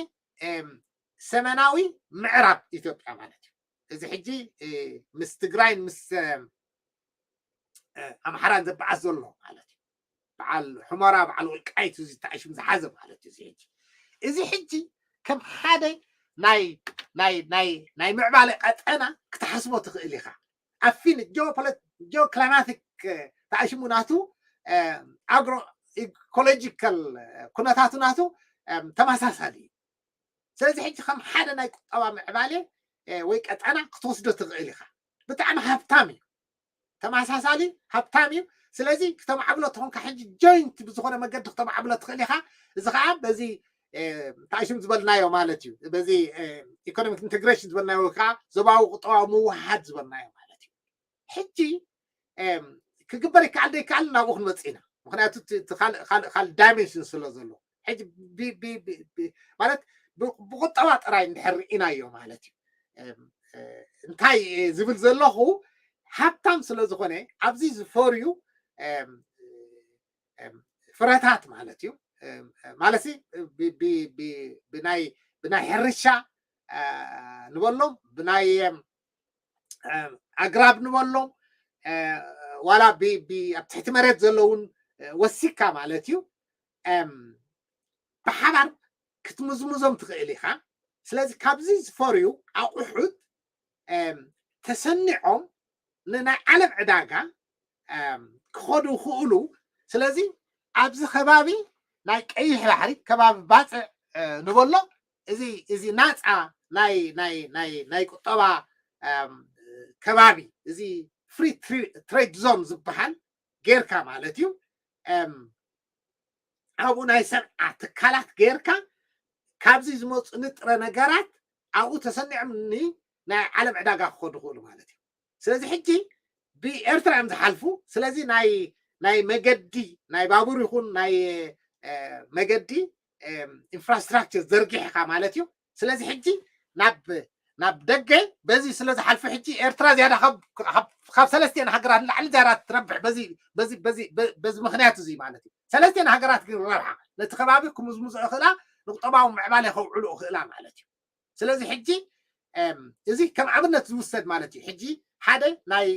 ሰሜናዊ ምዕራብ ኢትዮጵያ ማለት እዩ። እዚ ሕጂ ምስ ትግራይን ምስ ኣምሓራን ዘበዓስ ዘሎ ማለት እዩ። በዓል ሑመራ በዓል ወልቃይት እዚ ተኣሽም ዝሓዘ ማለት እዩ። እዚ ሕጂ እዚ ሕጂ ከም ሓደ ናይ ናይ ናይ ናይ ምዕባለ ቀጠና ክትሓስቦ ትኽእል ኢኻ። ኣፊን ጂኦፖለቲ ጂኦክላማቲክ ተኣሽሙ ናቱ ኣግሮ ኢኮሎጂካል ኩነታቱ ናቱ ተመሳሳሊ እዩ። ስለዚ ሕጂ ከም ሓደ ናይ ቁጠባ ምዕባለ ወይ ቀጠና ክትወስዶ ትኽእል ኢኻ። ብጣዕሚ ሃብታም እዩ። ተመሳሳሊ ሃብታም እዩ። ስለዚ ክተማዕብሎ ተኾንካ ሕጂ ጆይንት ብዝኾነ መገዲ ክተማዕብሎ ትኽእል ኢኻ። እዚ ከዓ በዚ ተኣሽም ዝበልናዮ ማለት እዩ። በዚ ኢኮኖሚክ ኢንቴግሬሽን ዝበልናዮ ወይ ከዓ ዞባዊ ቁጠባዊ ምውሃድ ዝበልናዮ ማለት እዩ። ሕጂ ክግበር ይከኣል ዘይከኣል ናብኡ ክንመፅእ ኢና። ምክንያቱ ካልእ ዳይሜንሽን ስለ ዘሎ ሕጂ ማለት ብቁጠባ ጥራይ እንድሕር ርኢናዮ ማለት እዩ። እንታይ ዝብል ዘለኹ ሃብታም ስለ ዝኾነ ኣብዚ ዝፈርዩ ፍረታት ማለት እዩ። ማለት ብናይ ሕርሻ ንበሎም ብናይ ኣግራብ ንበሎም ዋላ ኣብ ትሕቲ መሬት ዘለውን ወሲካ ማለት እዩ። ብሓባር ክትምዝምዞም ትኽእል ኢኻ። ስለዚ ካብዚ ዝፈርዩ ኣቑሑት ተሰኒዖም ንናይ ዓለም ዕዳጋ ክኸዱ ይኽእሉ። ስለዚ ኣብዚ ከባቢ ናይ ቀይሕ ባሕሪ ከባቢ ባፅዕ ንበሎ እዚ እዚ ናፃ ናይ ናይ ናይ ናይ ቁጠባ ከባቢ እዚ ፍሪ ትሬድ ዞን ዝበሃል ጌርካ ማለት እዩ። ኣብኡ ናይ ሰብዓ ትካላት ጌርካ ካብዚ ዝመፁ ንጥረ ነገራት ኣብኡ ተሰኒዖም ናይ ዓለም ዕዳጋ ክኸዱ ይኽእሉ ማለት እዩ። ስለዚ ሕጂ ብኤርትራ እዮም ዝሓልፉ። ስለዚ ናይ ናይ መገዲ ናይ ባቡር ይኹን ናይ መገዲ ኢንፍራስትራክቸር ዘርጊሕካ ማለት እዩ። ስለዚ ሕጂ ናብ ናብ ደገ በዚ ስለ ዝሓልፉ ሕጂ ኤርትራ ዝያዳ ካብ ሰለስቲአን ሃገራት ንላዕሊ ዝያዳ ትረብሕ በዚ ምክንያት እዚ ማለት እዩ። ሰለስቲአን ሃገራት ግን ረብሓ ነቲ ከባቢ ክምዝምዞ ይኽእላ፣ ንቁጠባዊ ምዕባለ ከውዕሉ ይኽእላ ማለት እዩ። ስለዚ ሕጂ እዚ ከም ኣብነት ዝውሰድ ማለት እዩ። ሕጂ ሓደ ናይ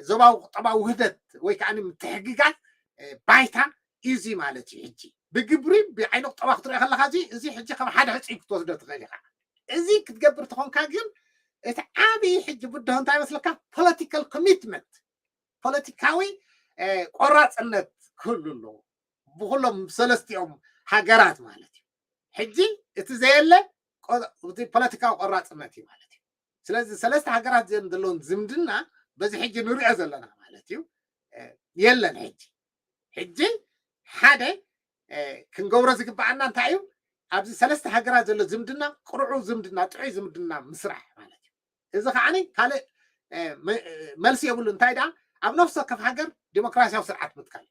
ዞባዊ ቁጠባዊ ውህደት ወይ ከዓ ምትሕግጋዝ ባይታ እዩ እዚ ማለት እዩ። ሕጂ ብግብሪ ብዓይኒ ቁጠባ ክትሪኦ ከለካ እዚ እዚ ሕጂ ከም ሓደ ሕፁይ ክትወስዶ ትኽእል ኢኻ። እዚ ክትገብር ተኾንካ ግን እቲ ዓብዪ ሕጂ ብድሆ እንታይ መስለካ? ፖለቲካል ኮሚትመንት፣ ፖለቲካዊ ቆራፅነት ክህሉ ኣለዎ ብኩሎም ሰለስቲኦም ሃገራት ማለት እዩ። ሕጂ እቲ ዘየለ ፖለቲካዊ ቆራፅነት እዩ ማለት እዩ። ስለዚ ሰለስተ ሃገራት ዘን ዘለውን ዝምድና በዚ ሕጂ ንሪኦ ዘለና ማለት እዩ የለን። ሕጂ ሕጂ ሓደ ክንገብሮ ዝግበኣና እንታይ እዩ? ኣብዚ ሰለስተ ሃገራት ዘሎ ዝምድና ቅርዑ ዝምድና ጥዑይ ዝምድና ምስራሕ ማለት እዩ። እዚ ከዓ ካልእ መልሲ የብሉ። እንታይ ደኣ ኣብ ነፍሲ ወከፍ ሃገር ዲሞክራሲያዊ ስርዓት ምትካል።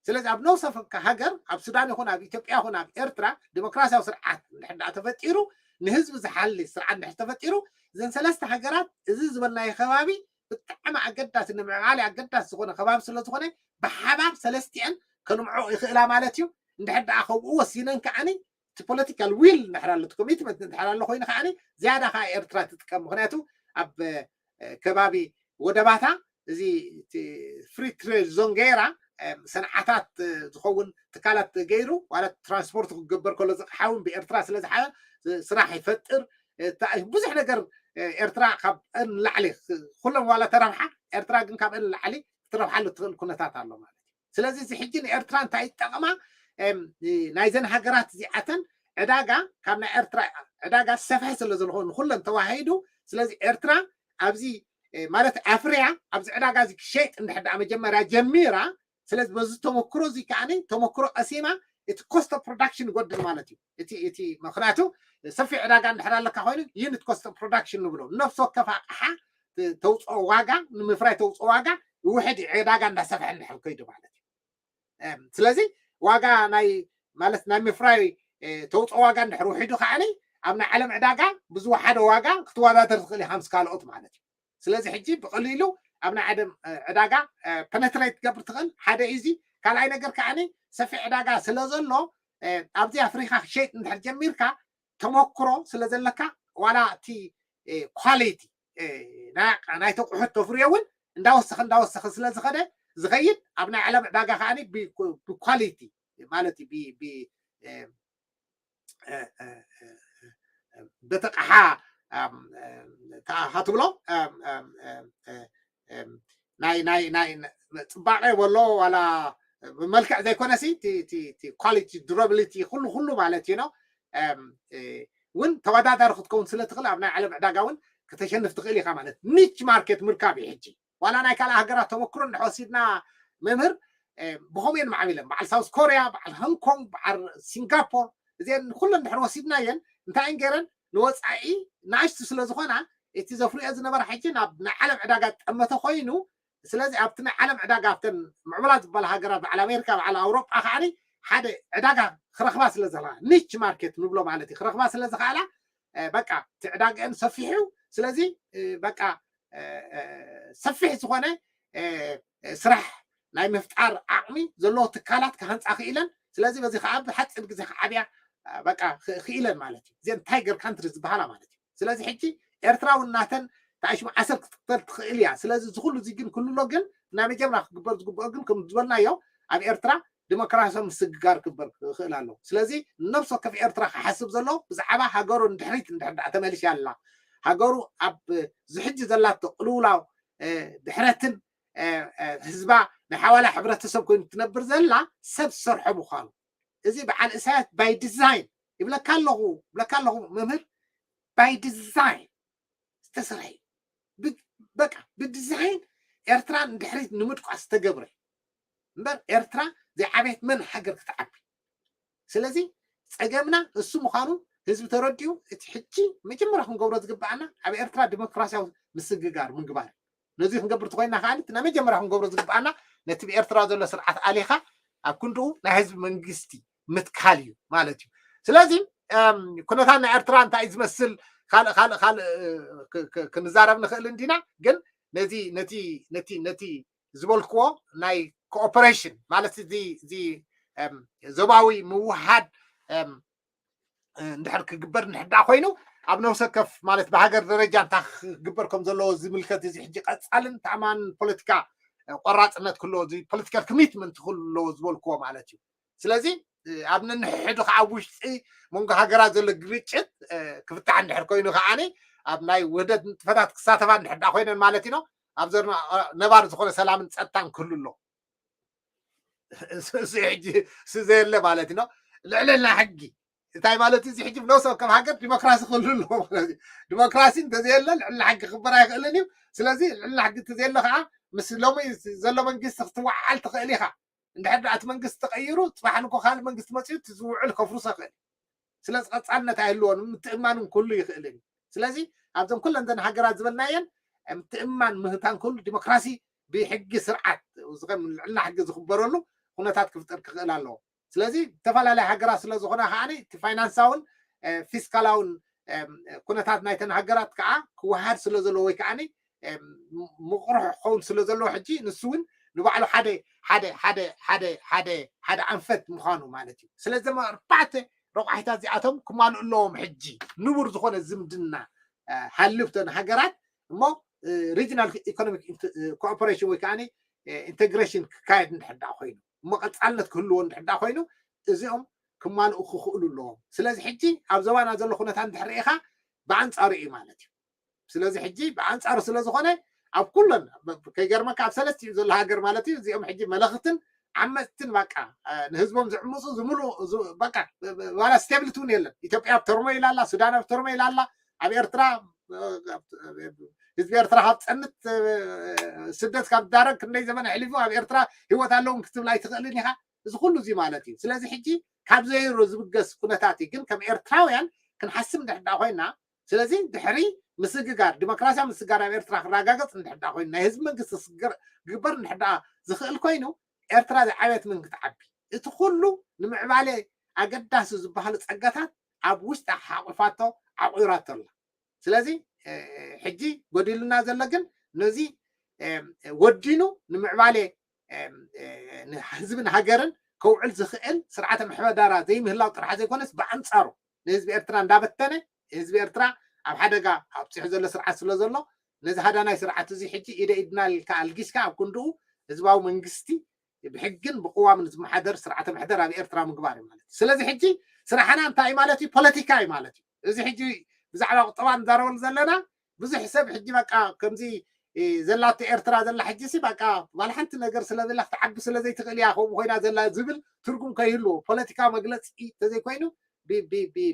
ስለዚ ኣብ ነፍሲ ወከፍ ሃገር ኣብ ሱዳን ይኹን ኣብ ኢትዮጵያ ይኹን ኣብ ኤርትራ ዲሞክራሲያዊ ስርዓት እንድሕር ደኣ ተፈጢሩ ንህዝቢ ዝሓሊ ስርዓት እንድሕር ተፈጢሩ እዘን ሰለስተ ሃገራት እዚ ዝበልናዮ ከባቢ ብጣዕሚ ኣገዳሲ ንምዕባለ ኣገዳሲ ዝኾነ ከባቢ ስለ ዝኾነ ብሓባር ሰለስቲአን ከልምዖ ይኽእላ ማለት እዩ። እንድሕር ደኣ ከምኡ ወሲነን ከዓኒ እቲ ፖለቲካል ዊል እንድሕር ኣሎ እቲ ኮሚትመንት እንድሕር ኣሎ ኮይኑ ከዓኒ ዝያዳ ከዓ ኤርትራ ትጥቀም። ምክንያቱ ኣብ ከባቢ ወደባታ እዚ ፍሪ ትሬድ ዞን ገይራ ሰንዓታት ዝኸውን ትካላት ገይሩ ማለት ትራንስፖርት ክገበር ከሎ ዝቅሓውን ብኤርትራ ስለ ዝሓ ስራሕ ይፈጥር። ብዙሕ ነገር ኤርትራ ካብ ንላዕሊ ኩሎም ዋላ ተረብሓ ኤርትራ ግን ካብ ንላዕሊ ክትረብሓሉ ትኽእል ኩነታት ኣሎ ማለት እዩ። ስለዚ እዚ ሕጂ ንኤርትራ እንታይ ይጠቕማ? ናይዘን ሃገራት እዚኣተን ዕዳጋ ካብ ናይ ኤርትራ ዕዳጋ ሰፍሐ ስለ ዝኾነ ንኩለን ተዋሂዱ። ስለዚ ኤርትራ ኣብዚ ማለት ኣፍርያ ኣብዚ ዕዳጋ እዚ ክሸይጥ እንድሕር ደኣ መጀመርያ ጀሚራ። ስለዚ በዚ ተመክሮ እዚ ከዓ ተመክሮ ቀሲማ እቲ ኮስት ኦፍ ፕሮዳክሽን ይጎድል ማለት እዩ። እቲ እቲ ምክንያቱ ሰፊሕ ዕዳጋ እንድሕር ኣለካ ኮይኑ ዩኒት ኮስት ኦፍ ፕሮዳክሽን ንብሎ ነፍሲ ወከፍ ኣቕሓ ተውፅኦ ዋጋ ንምፍራይ ተውፅኦ ዋጋ ይውሕድ እዩ። ዕዳጋ እንዳሰፍሐ እንድሕር ከይዱ ማለት እዩ። ስለዚ ዋጋ ናይ ማለት ናይ ምፍራይ ተውፅኦ ዋጋ እንድሕር ውሒዱ ከዓኒ ኣብ ናይ ዓለም ዕዳጋ ብዝወሓደ ዋጋ ክትወዳደር ትኽእል ኢኻ ምስ ካልኦት ማለት እዩ። ስለዚ ሕጂ ብቐሊሉ ኣብ ናይ ዓለም ዕዳጋ ፐነትሬት ትገብር ትኽእል ሓደ እዩ። እዚ ካልኣይ ነገር ከዓኒ ሰፊሕ ዕዳጋ ስለ ዘሎ ኣብዚ ኣፍሪካ ክሸይጥ እንድሕር ጀሚርካ ተመክሮ ስለ ዘለካ ዋላ እቲ ኳሊቲ ናይቶም ኣቑሑት ተፍርዮ እውን እንዳወሰኸ እንዳወሰኸ ስለ ዝኸደ ዝኸይድ ኣብ ናይ ዓለም ዕዳጋ ከዓ ብኳሊቲ ማለት እዩ በተቃሓ ትብሎ ናይ ናይ ናይ ጽባቐ ወሎ ዋላ ብመልክዕ ዘይኮነሲ ኳሊቲ ዱራብሊቲ ኩሉ ኩሉ ማለት እዩ ነው እውን ተወዳዳሪ ክትከውን ስለ ትኽእል ኣብ ናይ ዓለም ዕዳጋ እውን ከተሸንፍ ትኽእል ኢኻ ማለት ኒች ማርኬት ምርካብ እዩ ሕጂ ዋላ ናይ ካልእ ሃገራት ተመክሮ እንድሕር ወሲድና መምህር ብኸምኡ እዮም ማዕቢለን በዓል ሳውስ ኮርያ በዓል ሆንኮንግ በዓል ሲንጋፖር እዚአን ኩለን እንድሕር ወሲድናየን እንታይ እየን ገይረን ንወፃኢ ናእሽቱ ስለ ዝኾና እቲ ዘፍርዮ ዝነበረ ሕጂ ናብ ናይ ዓለም ዕዳጋ ጠመተ ኮይኑ ስለዚ ኣብቲ ናይ ዓለም ዕዳጋ ኣብተን ምዕቡላት ዝበሃላ ሃገራት በዓል ኣሜሪካ በዓል ኣውሮጳ ከዓኒ ሓደ ዕዳጋ ክረኽባ ስለ ዝኽእላ ኒች ማርኬት ንብሎ ማለት እዩ ክረኽባ ስለ ዝኽእላ በቃ እቲ ዕዳግአን ሰፊሑ ስለዚ በቃ ሰፊሕ ዝኾነ ስራሕ ናይ ምፍጣር ዓቕሚ ዘለዎ ትካላት ክሃንፃ ክኢለን ስለዚ በዚ ከዓ ብሓፂር ግዜ ክዓብያ በቃ ክኢለን ማለት እዩ እዚአን ታይገር ካንትሪ ዝበሃላ ማለት እዩ ስለዚ ሕጂ ኤርትራ እውን ናተን ተኣሽሙ ዓሰር ክትቅተል ትኽእል እያ ስለዚ ዝኩሉ እዚ ግን ክልሎ ግን ናይ መጀመርያ ክግበር ዝግብኦ ግን ከም ዝበልናዮ ኣብ ኤርትራ ዲሞክራሲያዊ ምስግጋር ክግበር ክኽእል ኣለዎ ስለዚ ነብሲ ወከፍ ኤርትራ ክሓስብ ዘለዎ ብዛዕባ ሃገሩ ንድሕሪት እንድሕር ደኣ ተመሊሻ ኣላ ሃገሩ ኣብ ዝሕጂ ዘላቶ ቅልውላው ድሕረትን ህዝባ ናይ ሓዋላ ሕብረተሰብ ኮይኑ ትነብር ዘላ ሰብ ዝሰርሖ ምዃኑ እዚ በዓል እሳያስ ባይ ዲዛይን ይብለካ ኣለኹ ይብለካ ኣለኹ መምህር ባይ ዲዛይን ዝተሰርሐ እዩ በቃ ብዲዛይን ኤርትራ ንድሕሪት ንምድቋስ ዝተገብረ እምበር ኤርትራ ዘይዓበየት መን ሃገር ክትዓቢ ስለዚ ፀገምና እሱ ምዃኑ ህዝቢ ተረዲኡ እቲ ሕጂ መጀመርያ ክንገብሮ ዝግበኣና ኣብ ኤርትራ ዲሞክራሲያዊ ምስግጋር ምግባር ነዚ ክንገብር ተኮይና ከዓ ናይ መጀመርያ ክንገብሮ ዝግበኣና ነቲ ብኤርትራ ዘሎ ስርዓት ኣሊኻ ኣብ ክንድኡ ናይ ህዝቢ መንግስቲ ምትካል እዩ ማለት እዩ ስለዚ ኩነታት ናይ ኤርትራ እንታይ ዝመስል ካልእ ካልእ ካልእ ክንዛረብ ንኽእል እንዲና ግን ነዚ ነቲ ነቲ ነቲ ዝበልክዎ ናይ ኮኦፐሬሽን ማለት እዚ እዚ ዞባዊ ምውሃድ እንድሕር ክግበር እንድሕር ደኣ ኮይኑ ኣብ ነብሰ ከፍ ማለት ብሃገር ደረጃ እንታይ ክግበር ከም ዘለዎ ዝምልከት እዚ ሕጂ ቀፃልን ተኣማን ፖለቲካ ቆራፅነት ክህልዎ እዚ ፖለቲካል ኮሚትመንት ክህልዎ ዝበልክዎ ማለት እዩ ስለዚ ኣብ ነንሕዱ ከዓ ኣብ ውሽጢ መንጎ ሃገራት ዘሎ ግርጭት ክፍታሕ እንድሕር ኮይኑ ከዓኒ ኣብ ናይ ውህደት ንጥፈታት ክሳተፋ እንድሕር ደኣ ኮይነን ማለት እዩ ኣብ ነባር ዝኾነ ሰላምን ፀጥታን ክህሉ ኣሎ እዚ ሕጂ ዘየለ ማለት ነው ልዕልና ሕጊ እንታይ ማለት እዚ ሕጂ ብነብሲ ወከፍ ሃገር ዲሞክራሲ ክህሉ ኣለዎ ማለት እዩ ዲሞክራሲ እንተዘየለ ልዕልና ሕጊ ክበር ኣይኽእልን እዩ ስለዚ ልዕልና ሕጊ እንተዘየለ ከዓ ምስ ሎሚ ዘሎ መንግስቲ ክትወዓል ትኽእል ኢኻ እንድሕር ደኣ እቲ መንግስቲ ተቐይሩ ፅባሕ ንኮ ካልእ መንግስቲ መፅኡ እቲ ዝውዕል ከፍርሶ ይኽእል ስለዚ ቀፃልነት ኣይህልዎን ምትእማን ክህሉ ይኽእልን እዩ ስለዚ ኣብዞም ኩለን ዘን ሃገራት ዝበልናየን ምትእማን ምህታን ክህሉ ዲሞክራሲ ብሕጊ ስርዓት ልዕልና ሕጊ ዝኽበረሉ ኩነታት ክፍጠር ክኽእል ኣለዎ ስለዚ ዝተፈላለያ ሃገራት ስለ ዝኾና ከዓ እቲ ፋይናንሳውን ፊስካላውን ኩነታት ናይተን ሃገራት ከዓ ክወሃድ ስለ ዘለዎ ወይ ከዓ ምቕርሑ ክኸውን ስለ ዘለዎ ሕጂ ንሱ እውን ንባዕሉ ሓደ ሓደ ሓደ ሓደ ሓደ ሓደ ኣንፈት ምዃኑ ማለት እዩ ስለዚ ድማ ኣርባዕተ ረቋሒታት እዚኣቶም ክማልኡ ኣለዎም ሕጂ ንቡር ዝኾነ ዝምድና ሃልብተን ሃገራት እሞ ሪጅናል ኢኮኖሚክ ኮኦፐሬሽን ወይ ከዓ ኢንቴግሬሽን ክካየድ እንድሕር ደኣ ኮይኑ እሞ ቀፃልነት ክህልዎ እንድሕር ደኣ ኮይኑ እዚኦም ክማልኡ ክኽእሉ ኣለዎም ስለዚ ሕጂ ኣብ ዘባና ዘሎ ኩነታት እንድሕር ርኢኻ ብኣንፃሩ እዩ ማለት እዩ ስለዚ ሕጂ ብኣንፃሩ ስለ ዝኾነ ኣብ ኩለን ከይገርመካ ኣብ ሰለስቲኡ ዘሎ ሃገር ማለት እዩ እዚኦም ሕጂ መለኽትን ዓመፅትን በቃ ንህዝቦም ዝዕምፁ ዝምሉ በቃ ዋላ ስቴብሊቲ እውን የለን ኢትዮጵያ ኣብ ተርሞይል ኣላ ሱዳን ኣብ ተርሞይል ኣላ ኣብ ኤርትራ ህዝቢ ኤርትራ ካብ ፀንት ስደት ካብ ዳረግ ክንደይ ዘመን ኣሕሊፉ ኣብ ኤርትራ ህይወት ኣለዎም ክትብል ኣይትኽእልን ኢኻ እዚ ኩሉ እዚ ማለት እዩ ስለዚ ሕጂ ካብ ዘይሮ ዝብገስ ኩነታት እዩ ግን ከም ኤርትራውያን ክንሓስብ እንድሕዳ ኮይና ስለዚ ድሕሪ ምስግጋር ዲሞክራሲያዊ ምስግጋር ኣብ ኤርትራ ክረጋገፅ እንድሕዳ ኮይኑ ናይ ህዝቢ መንግስቲ ስግር ግበር እንድሕዳ ዝኽእል ኮይኑ ኤርትራ ዝዓበየት ምን ክትዓቢ እቲ ኩሉ ንምዕባለ ኣገዳሲ ዝበሃሉ ፀጋታት ኣብ ውሽጢ ሓቑፋቶ ዓቑራቶ ኣላ ስለዚ ሕጂ ጎዲሉና ዘሎ ግን ነዚ ወዲኑ ንምዕባለ ህዝብን ሃገርን ከውዕል ዝኽእል ስርዓተ ምሕደራ ዘይምህላው ጥራሕ ዘይኮነስ ብኣንፃሩ ንህዝቢ ኤርትራ እንዳበተነ ህዝቢ ኤርትራ ኣብ ሓደጋ ኣብፂሑ ዘሎ ስርዓት ስለ ዘሎ፣ ነዚ ሃዳናይ ስርዓት እዚ ሕጂ ኢደ ኢድና ኢልካ ኣልጊስካ ኣብ ክንድኡ ህዝባዊ መንግስቲ ብሕግን ብቅዋምን ዝመሓደር ስርዓተ ምሕደር ኣብ ኤርትራ ምግባር እዩ ማለት እዩ። ስለዚ ሕጂ ስራሕና እንታይ እዩ ማለት እዩ? ፖለቲካ እዩ ማለት እዩ። እዚ ሕጂ ብዛዕባ ቁጠባ ንዛረበሉ ዘለና ብዙሕ ሰብ ሕጂ በቃ ከምዚ ዘላቶ ኤርትራ ዘላ ሕጂ ሲ በቃ ባል ሓንቲ ነገር ስለዘላ ክትዓቢ ስለዘይትኽእል እያ ከምኡ ኮይና ዘላ ዝብል ትርጉም ከይህልዎ ፖለቲካዊ መግለፂ ተዘይኮይኑ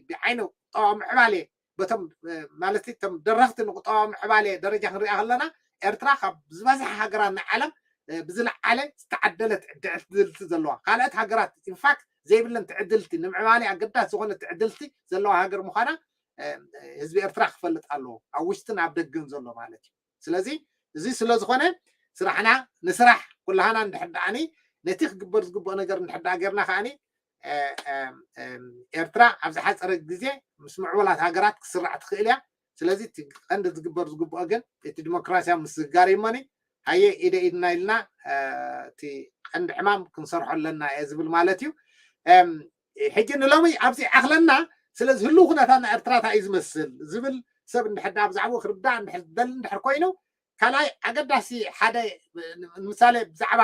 ብዓይነ ቁጠባ ምዕባሌ በቶም ማለት እቶም ደረኽቲ ንቁጠባዊ ምዕባሌ ደረጃ ክንሪኣ ከለና ኤርትራ ካብ ዝበዝሐ ሃገራት ናይ ዓለም ብዝለዓለ ዝተዓደለት ዕድልቲ ዘለዋ ካልኦት ሃገራት ኢንፋክት ዘይብለን ትዕድልቲ ንምዕባሌ ኣገዳሲ ዝኾነ ትዕድልቲ ዘለዋ ሃገር ምዃና ህዝቢ ኤርትራ ክፈልጥ ኣለዎ ኣብ ውሽጥን ኣብ ደግን ዘሎ ማለት እዩ። ስለዚ እዚ ስለ ዝኾነ ስራሕና ንስራሕ ኩላሃና እንድሕር ደኣኒ ነቲ ክግበር ዝግብኦ ነገር እንድሕር ደኣ ጌርና ከኣኒ ኤርትራ ኣብ ዝሓፀረ ግዜ ምስ ምዕቡላት ሃገራት ክስራዕ ትኽእል እያ። ስለዚ እቲ ቀንዲ ዝግበር ዝግብኦ ግን እቲ ዲሞክራሲያዊ ምስግጋር እዩ እሞኒ ሃየ ኢደ ኢድና ኢልና እቲ ቀንዲ ዕማም ክንሰርሖ ኣለና እየ ዝብል ማለት እዩ። ሕጂ ንሎሚ ኣብዚ ዓኽለና ስለዚ ህልው ኩነታትና ኤርትራ እንታይ እዩ ዝመስል ዝብል ሰብ እንድሕር ደኣ ብዛዕባኡ ክርዳእ እንድሕር ዝደሊ እንድሕር ኮይኑ ካልኣይ ኣገዳሲ ሓደ ንምሳሌ ብዛዕባ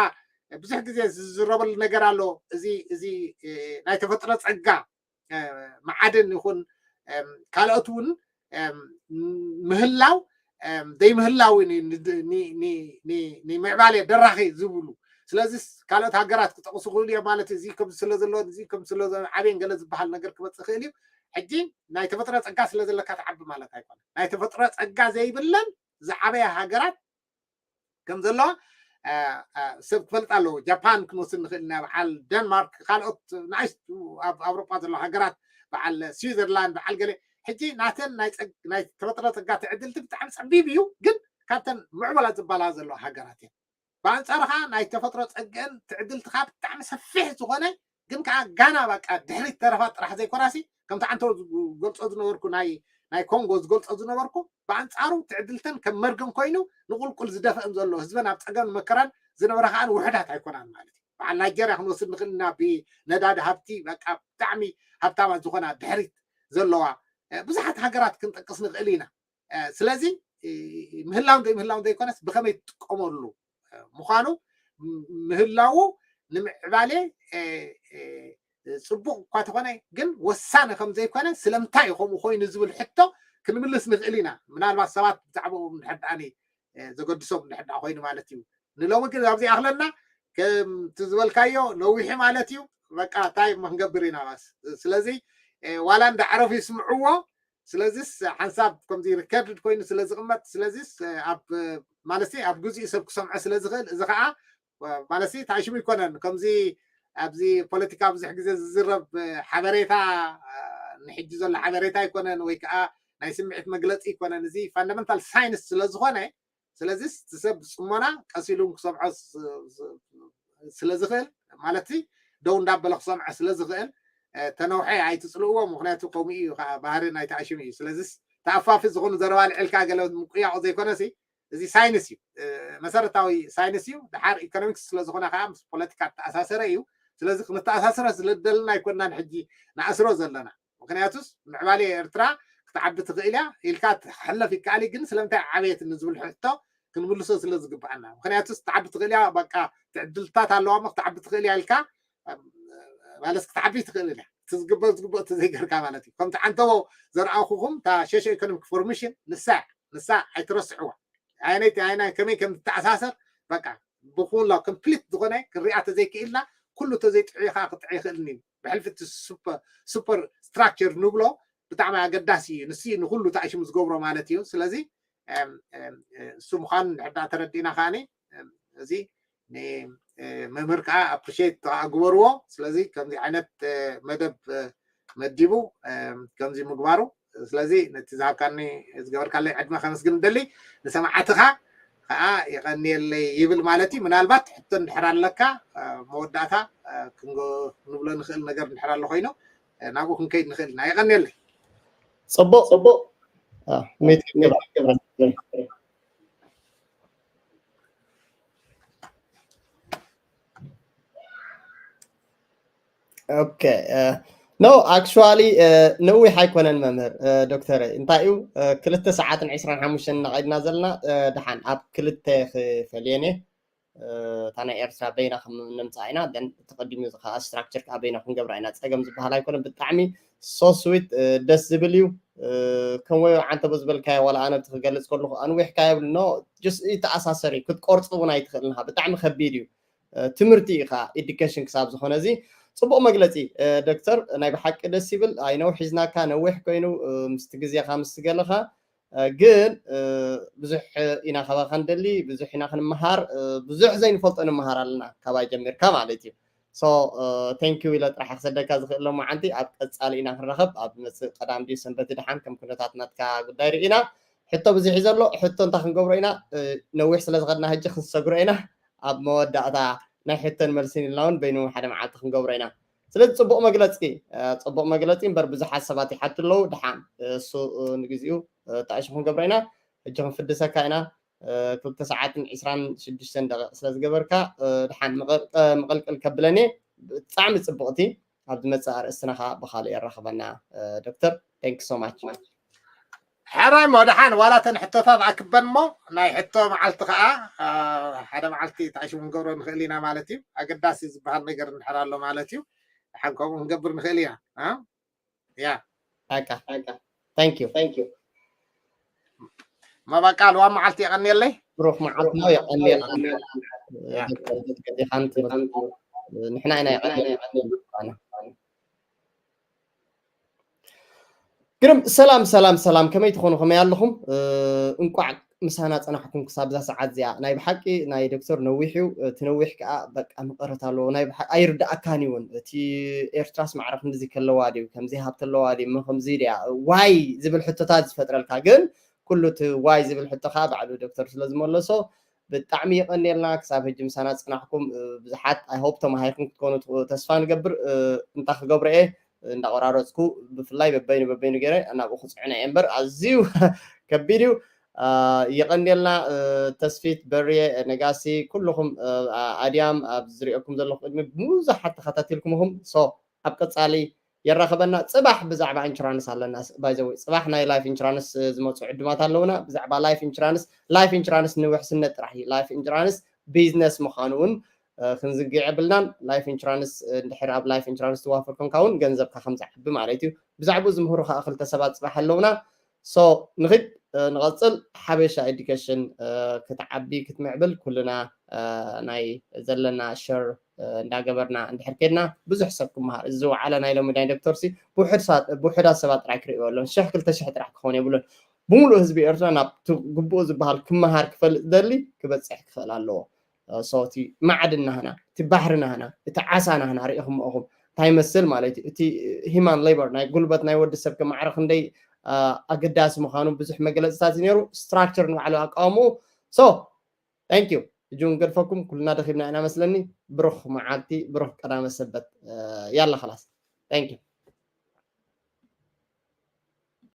ብዙሕ ግዜ ዝዝረበሉ ነገር ኣሎ። እዚ እዚ ናይ ተፈጥሮ ፀጋ መዓድን ይኹን ካልኦት እውን ምህላው ዘይምህላው ንምዕባሌ ደራኺ ዝብሉ ስለዚ ካልኦት ሃገራት ክጠቕሱ ክእሉ እዮም ማለት እዚ ከም ስለ ዘለዎ እዚ ከም ስለ ዓብየን ገለ ዝበሃል ነገር ክመፅእ ክእል እዩ። ሕጂ ናይ ተፈጥሮ ፀጋ ስለ ዘለካ ትዓቢ ማለት ኣይኮነ ናይ ተፈጥሮ ፀጋ ዘይብለን ዝዓበያ ሃገራት ከም ዘለዋ ሰብ ክፈልጥ ኣለዎ። ጃፓን ክንወስድ ንኽእል ኢና፣ በዓል ደንማርክ፣ ካልኦት ንኣሽቱ ኣብ ኣውሮጳ ዘለዋ ሃገራት፣ በዓል ስዊዘርላንድ፣ በዓል ገለ ሕጂ ናተን ናይ ተፈጥሮ ጸጋ ትዕድልቲ ብጣዕሚ ጸቢብ እዩ፣ ግን ካብተን ምዕቡላት ዝበሃላ ዘለዋ ሃገራት እየን። ብኣንጻሩ ከዓ ናይ ተፈጥሮ ጸግአን ትዕድልቲ ከዓ ብጣዕሚ ሰፊሕ ዝኾነ ግን ከዓ ጋና በቃ ድሕሪት ተረፋት ጥራሕ ዘይኮናሲ ከምቲ ዓንተው ዝገልፆ ዝነበርኩ ናይ ናይ ኮንጎ ዝገልፆ ዝነበርኩ ብኣንፃሩ ትዕድልተን ከም መርገም ኮይኑ ንቁልቁል ዝደፍእን ዘሎ ህዝበን ኣብ ፀገም መከራን ዝነበረ ከዓ ውሕዳት ኣይኮናን ማለት እዩ። በዓል ናይጀርያ ክንወስድ ንክእል ኢና ብነዳዲ ሃብቲ በቃ ብጣዕሚ ሃብታማት ዝኾና ድሕሪት ዘለዋ ብዙሓት ሃገራት ክንጠቅስ ንክእል ኢና። ስለዚ ምህላውን ዘይምህላውን ዘይኮነስ ብከመይ ትጥቀመሉ ምዃኑ ምህላዉ ንምዕባሌ ፅቡቅ እኳ ተኾነ ግን ወሳኒ ከም ዘይኮነ ስለምንታይ እዩ ከምኡ ኮይኑ ዝብል ሕቶ ክንምልስ ንኽእል ኢና። ምናልባት ሰባት ብዛዕባኡ እንድሕር ደኣ ዘገድሶም እንድሕር ደኣ ኮይኑ ማለት እዩ። ንሎሚ ግን ኣብዚ ኣኽለና ከምቲ ዝበልካዮ ነዊሑ ማለት እዩ። በቃ እንታይ እሞ ክንገብር ኢና ባስ። ስለዚ ዋላ እንዳዕረፉ ይስምዕዎ ስለዚስ ሓንሳብ ከምዚ ሪከርድ ኮይኑ ስለ ዝቕመጥ ስለዚስ ኣብ ማለት ኣብ ግዜኡ ሰብ ክሰምዖ ስለ ዝኽእል እዚ ከዓ ማለት ተኣሽሙ ይኮነን ከምዚ ኣብዚ ፖለቲካ ብዙሕ ግዜ ዝዝረብ ሓበሬታ ንሕጂ ዘሎ ሓበሬታ ይኮነን ወይ ከዓ ናይ ስምዒት መግለፂ ይኮነን እዚ ፋንዳመንታል ሳይንስ ስለ ዝኾነ ስለዚስ እቲ ሰብ ብፅሞና ቀስ ኢሉ ክሰምዖ ስለ ዝኽእል ማለት ደው እንዳበለ ክሰምዖ ስለ ዝኽእል ተነውሐ ኣይትፅልእዎ ምክንያቱ ከምኡ እዩ ከዓ ባህሪ ናይ ተኣሽሙ እዩ ስለዚስ ተኣፋፊ ዝኾኑ ዘረባ ልዕልካ ገለ ምቁያቑ ዘይኮነሲ እዚ ሳይንስ እዩ መሰረታዊ ሳይንስ እዩ ድሓር ኢኮኖሚክስ ስለዝኾነ ከዓ ምስ ፖለቲካ ተኣሳሰረ እዩ ስለዚ ክንተኣሳሰረ ስለደልና ኣይኮናን ሕጂ ንኣስሮ ዘለና ምክንያቱስ ምዕባሌ ኤርትራ ክትዓቢ ትኽእል እያ ኢልካ ትሕለፍ ይከኣል ግን ስለምንታይ ዓበየት ንዝብል ሕቶ ክንምልሶ ስለ ዝግብኣና ምክንያቱስ ትዓቢ ትኽእል እያ በቃ ትዕድልታት ኣለዋ ክትዓቢ ትኽእል እያ ኢልካ ማለት ክትዓቢ ትኽእል እያ እቲ ዝግበእ ዝግበእ እቲ ዘይገርካ ማለት እዩ ከምቲ ዓንተቦ ዘርኣኹኹም እታ ሸሾ ኢኮኖሚክ ፎርሜሽን ንሳ ንሳ ኣይትረስዕዋ ኣይነይቲ ኣይና ከመይ ከም ትተኣሳሰር በቃ ብኩላ ኮምፕሊት ዝኾነ ክንሪኣ ተዘይክኢልና ኩሉ ተዘይጥዑ ከዓ ክጥዑ ይኽእልኒ እዩ ብሕልፊ እቲ ሱፐር ስትራክቸር ንብሎ ብጣዕሚ ኣገዳሲ እዩ ንስ ንኩሉ ተኣሽሙ ዝገብሮ ማለት እዩ ስለዚ እሱ ምዃኑ እንድሕዳ ተረዲእና ከዓኒ እዚ ንመምህር ከዓ ኣፕሪሽት ከዓ ግበርዎ ስለዚ ከምዚ ዓይነት መደብ መዲቡ ከምዚ ምግባሩ ስለዚ ነቲ ዝሃብካኒ ዝገበርካለይ ዕድመ ከመስግን ደሊ ንሰማዕትኻ ከዓ የቐንየለይ ይብል ማለት እዩ ምናልባት ሕቶ እንድሕር ኣለካ መወዳእታ ክንብሎ ንኽእል ነገር እንድሕር ኣሎ ኮይኑ ናብኡ ክንከይድ ንኽእል ኢና የቐንየለይ ፅቡቅ ፅቡቅ ኦኬ No, actually ነዊሕ ኣይኮነን መምህር ዶክተር። እንታይ እዩ ክልተ ሰዓትን ዕስራን ሓሙሽተን እናቐድና ዘለና። ደሓን ኣብ ክልተ ክፈልየን እየ። እታ ናይ ኤርትራ በይና ከም ነምፅኣ ኢና። ተቀዲሙ ከዓ ስትራክቸር ከዓ በይና ክንገብራ ኢና። ፀገም ዝበሃል ኣይኮነን። ብጣዕሚ so sweet፣ ደስ ዝብል እዩ። ከም ወይ ዓንተቦ ዝበልካዮ ዋላ ኣነ ክገልፅ ከለኩ ኣንዊሕካ የብልኖ። ስ ተኣሳሰሪ ክትቆርፅ እውን ኣይትኽእልን ኢኻ። ብጣዕሚ ከቢድ እዩ። ትምህርቲ ኢኻ ኤዱኬሽን ክሳብ ዝኾነ እዚ። ፅቡቅ መግለፂ ዶክተር፣ ናይ ብሓቂ ደስ ይብል። ኣይነው ሒዝናካ ነዊሕ ኮይኑ ምስቲ ግዜኻ ምስ ገለኻ፣ ግን ብዙሕ ኢና ካባኻ ንደሊ፣ ብዙሕ ኢና ክንመሃር። ብዙሕ ዘይንፈልጦ ንምሃር ኣለና ካባይ ጀሚርካ ማለት እዩ። So thank you ኢለ ጥራሕ ክሰደካ ዝኽእል ሎማዓንቲ። ኣብ ቀፃሊ ኢና ክንራኸብ። ኣብ መፅእ ቀዳም ድዩ ሰንበት ደሓን ከም ኩነታት ናትካ ጉዳይ ርኢና። ሕቶ ብዙሕ እዩ ዘሎ። ሕቶ እንታይ ክንገብሮ ኢና? ነዊሕ ስለ ዝኸድና ሕጂ ክንሰግሮ ኢና። ኣብ መወዳእታ ናይ ሕቶን መልስን ኢልና እውን በይኑ ሓደ መዓልቲ ክንገብሮ ኢና። ስለዚ ፅቡቅ መግለፂ፣ ፅቡቅ መግለፂ እምበር ብዙሓት ሰባት ይሓቱ ኣለዉ። ደሓን እሱ ንግዚኡ ጣዕሹ ክንገብሮ ኢና። ሕጂ ክንፍድሰካ ኢና። ክልተ ሰዓትን ዕስራን ሽዱሽተን ደቂቕ ስለ ዝገበርካ፣ ደሓን ምቕልቅል ከብለኒ። ብጣዕሚ ፅቡቕቲ። ኣብ ዝመፅእ ኣርእስትና ከዓ ብካልእ የራኽበና ዶክተር። Thank you so much። ሕራይ እሞ ደሓን ዋላ ተን ሕቶታት ኣክበን እሞ ናይ ሕቶ መዓልቲ ከዓ ሓደ መዓልቲ ታሽሙ ንገብሮ ንኽእል ኢና ማለት እዩ። ኣገዳሲ ዝበሃል ነገር እንድሕር ኣሎ ማለት እዩ። ደሓን ከምኡ ክንገብር ንኽእል ኢና። ያ በቃ Thank you። መባቃ ልዋ መዓልቲ የቐንየለይ። ብሩኽ መዓልቲ ነው። የቐንየልና። ንሕና ኢና የቐንየልና። ግርም። ሰላም ሰላም ሰላም፣ ከመይ ትኾኑ? ከመይ ኣለኹም? እንቋዕ ምሳና ጸናሕኩም ክሳብ እዛ ሰዓት እዚኣ። ናይ ብሓቂ ናይ ዶክተር ነዊሕ እዩ። እቲ ነዊሕ ከዓ በቃ መቐረት ኣለዎ። ናይ ብሓቂ ኣይርድኣካን እውን። እቲ ኤርትራስ ማዕረ ክንድዚ ከለዋ ድዩ? ከምዚ ሃብቲ ኣለዋ ድዩ? እሞ ከምዚ ድያ? ዋይ ዝብል ሕቶታት ዝፈጥረልካ። ግን ኩሉ እቲ ዋይ ዝብል ሕቶ ከዓ ባዕሉ ዶክተር ስለ ዝመለሶ ብጣዕሚ የቐንየልና። ክሳብ ሕጂ ምሳና ዝጸናሕኩም ብዙሓት I hope ተማሂርኩም ክትኮኑ ተስፋ ንገብር። እንታይ ክገብሮ እየ እንዳቆራረፅኩ ብፍላይ በበይኑ በበይኑ ገይረ ናብኡ ክፅዕኖ እየ እምበር ኣዝዩ ከቢድ እዩ። የቐንየልና። ተስፊት በርየ፣ ነጋሲ፣ ኩልኹም ኣድያም ኣብ ዝሪኦኩም ዘለኹ ቅድሚ ብዙሓት ተኸታቲልኩምኹም። So ኣብ ቀፃሊ የራኸበና። ፅባሕ ብዛዕባ ኢንሹራንስ ኣለና። By the way ፅባሕ ናይ ላይፍ ኢንሹራንስ ዝመፁ ዕድማት ኣለውና። ብዛዕባ ላይፍ ኢንሹራንስ፣ ላይፍ ኢንሹራንስ ንውሕስነት ጥራሕ እዩ። ላይፍ ኢንሹራንስ ቢዝነስ ምዃኑ እውን ክንዝንግዕ የብልናን። ላይፍ ኢንሹራንስ እንድሕር ኣብ ላይፍ ኢንሹራንስ ትዋፈር ኮንካ እውን ገንዘብካ ከም ዝዓቢ ማለት እዩ። ብዛዕባኡ ዝምህሩ ከዓ ክልተ ሰባት ፅባሕ ኣለውና። So ንኽድ ንቐፅል። ሓበሻ ኤዱኬሽን ክትዓቢ ክትምዕብል ኩልና ናይ ዘለና ሸር እንዳገበርና እንድሕር ከድና ብዙሕ ሰብ ክመሃር። እዚ ዝወዓለ ናይ ሎሚ ናይ ዶክተር ሲ ብውሑዳት ሰባት ጥራይ ክርእይዎ ኣለዎም። ሽሕ ክልተ ሽሕ ጥራሕ ክኸውን የብሉን። ብምሉእ ህዝቢ ኤርትራ ናብ ግቡኡ ዝበሃል ክመሃር ክፈልጥ ደሊ ክበፅሕ ክኽእል ኣለዎ። So እቲ ማዕድን ናህና፣ እቲ ባሕሪ ናህና፣ እቲ ዓሳ ናህና ርኢኹምኦ ኢኹም እንታይ ይመስል ማለት እዩ። እቲ ሂማን ሌበር ናይ ጉልበት ናይ ወዲ ሰብ ከማዕረ ክንደይ ኣገዳሲ ምዃኑ ብዙሕ መግለፅታት እዩ ነይሩ። ስትራክቸር ንባዕሉ ኣቃውምኡ። So thank you። ሕጂ እውን ገድፈኩም ኩልና ደኺምና ኢና መስለኒ። ብሩኽ መዓልቲ፣ ብሩኽ ቀዳመ ሰበት። ያላ ኸላስ። Thank you።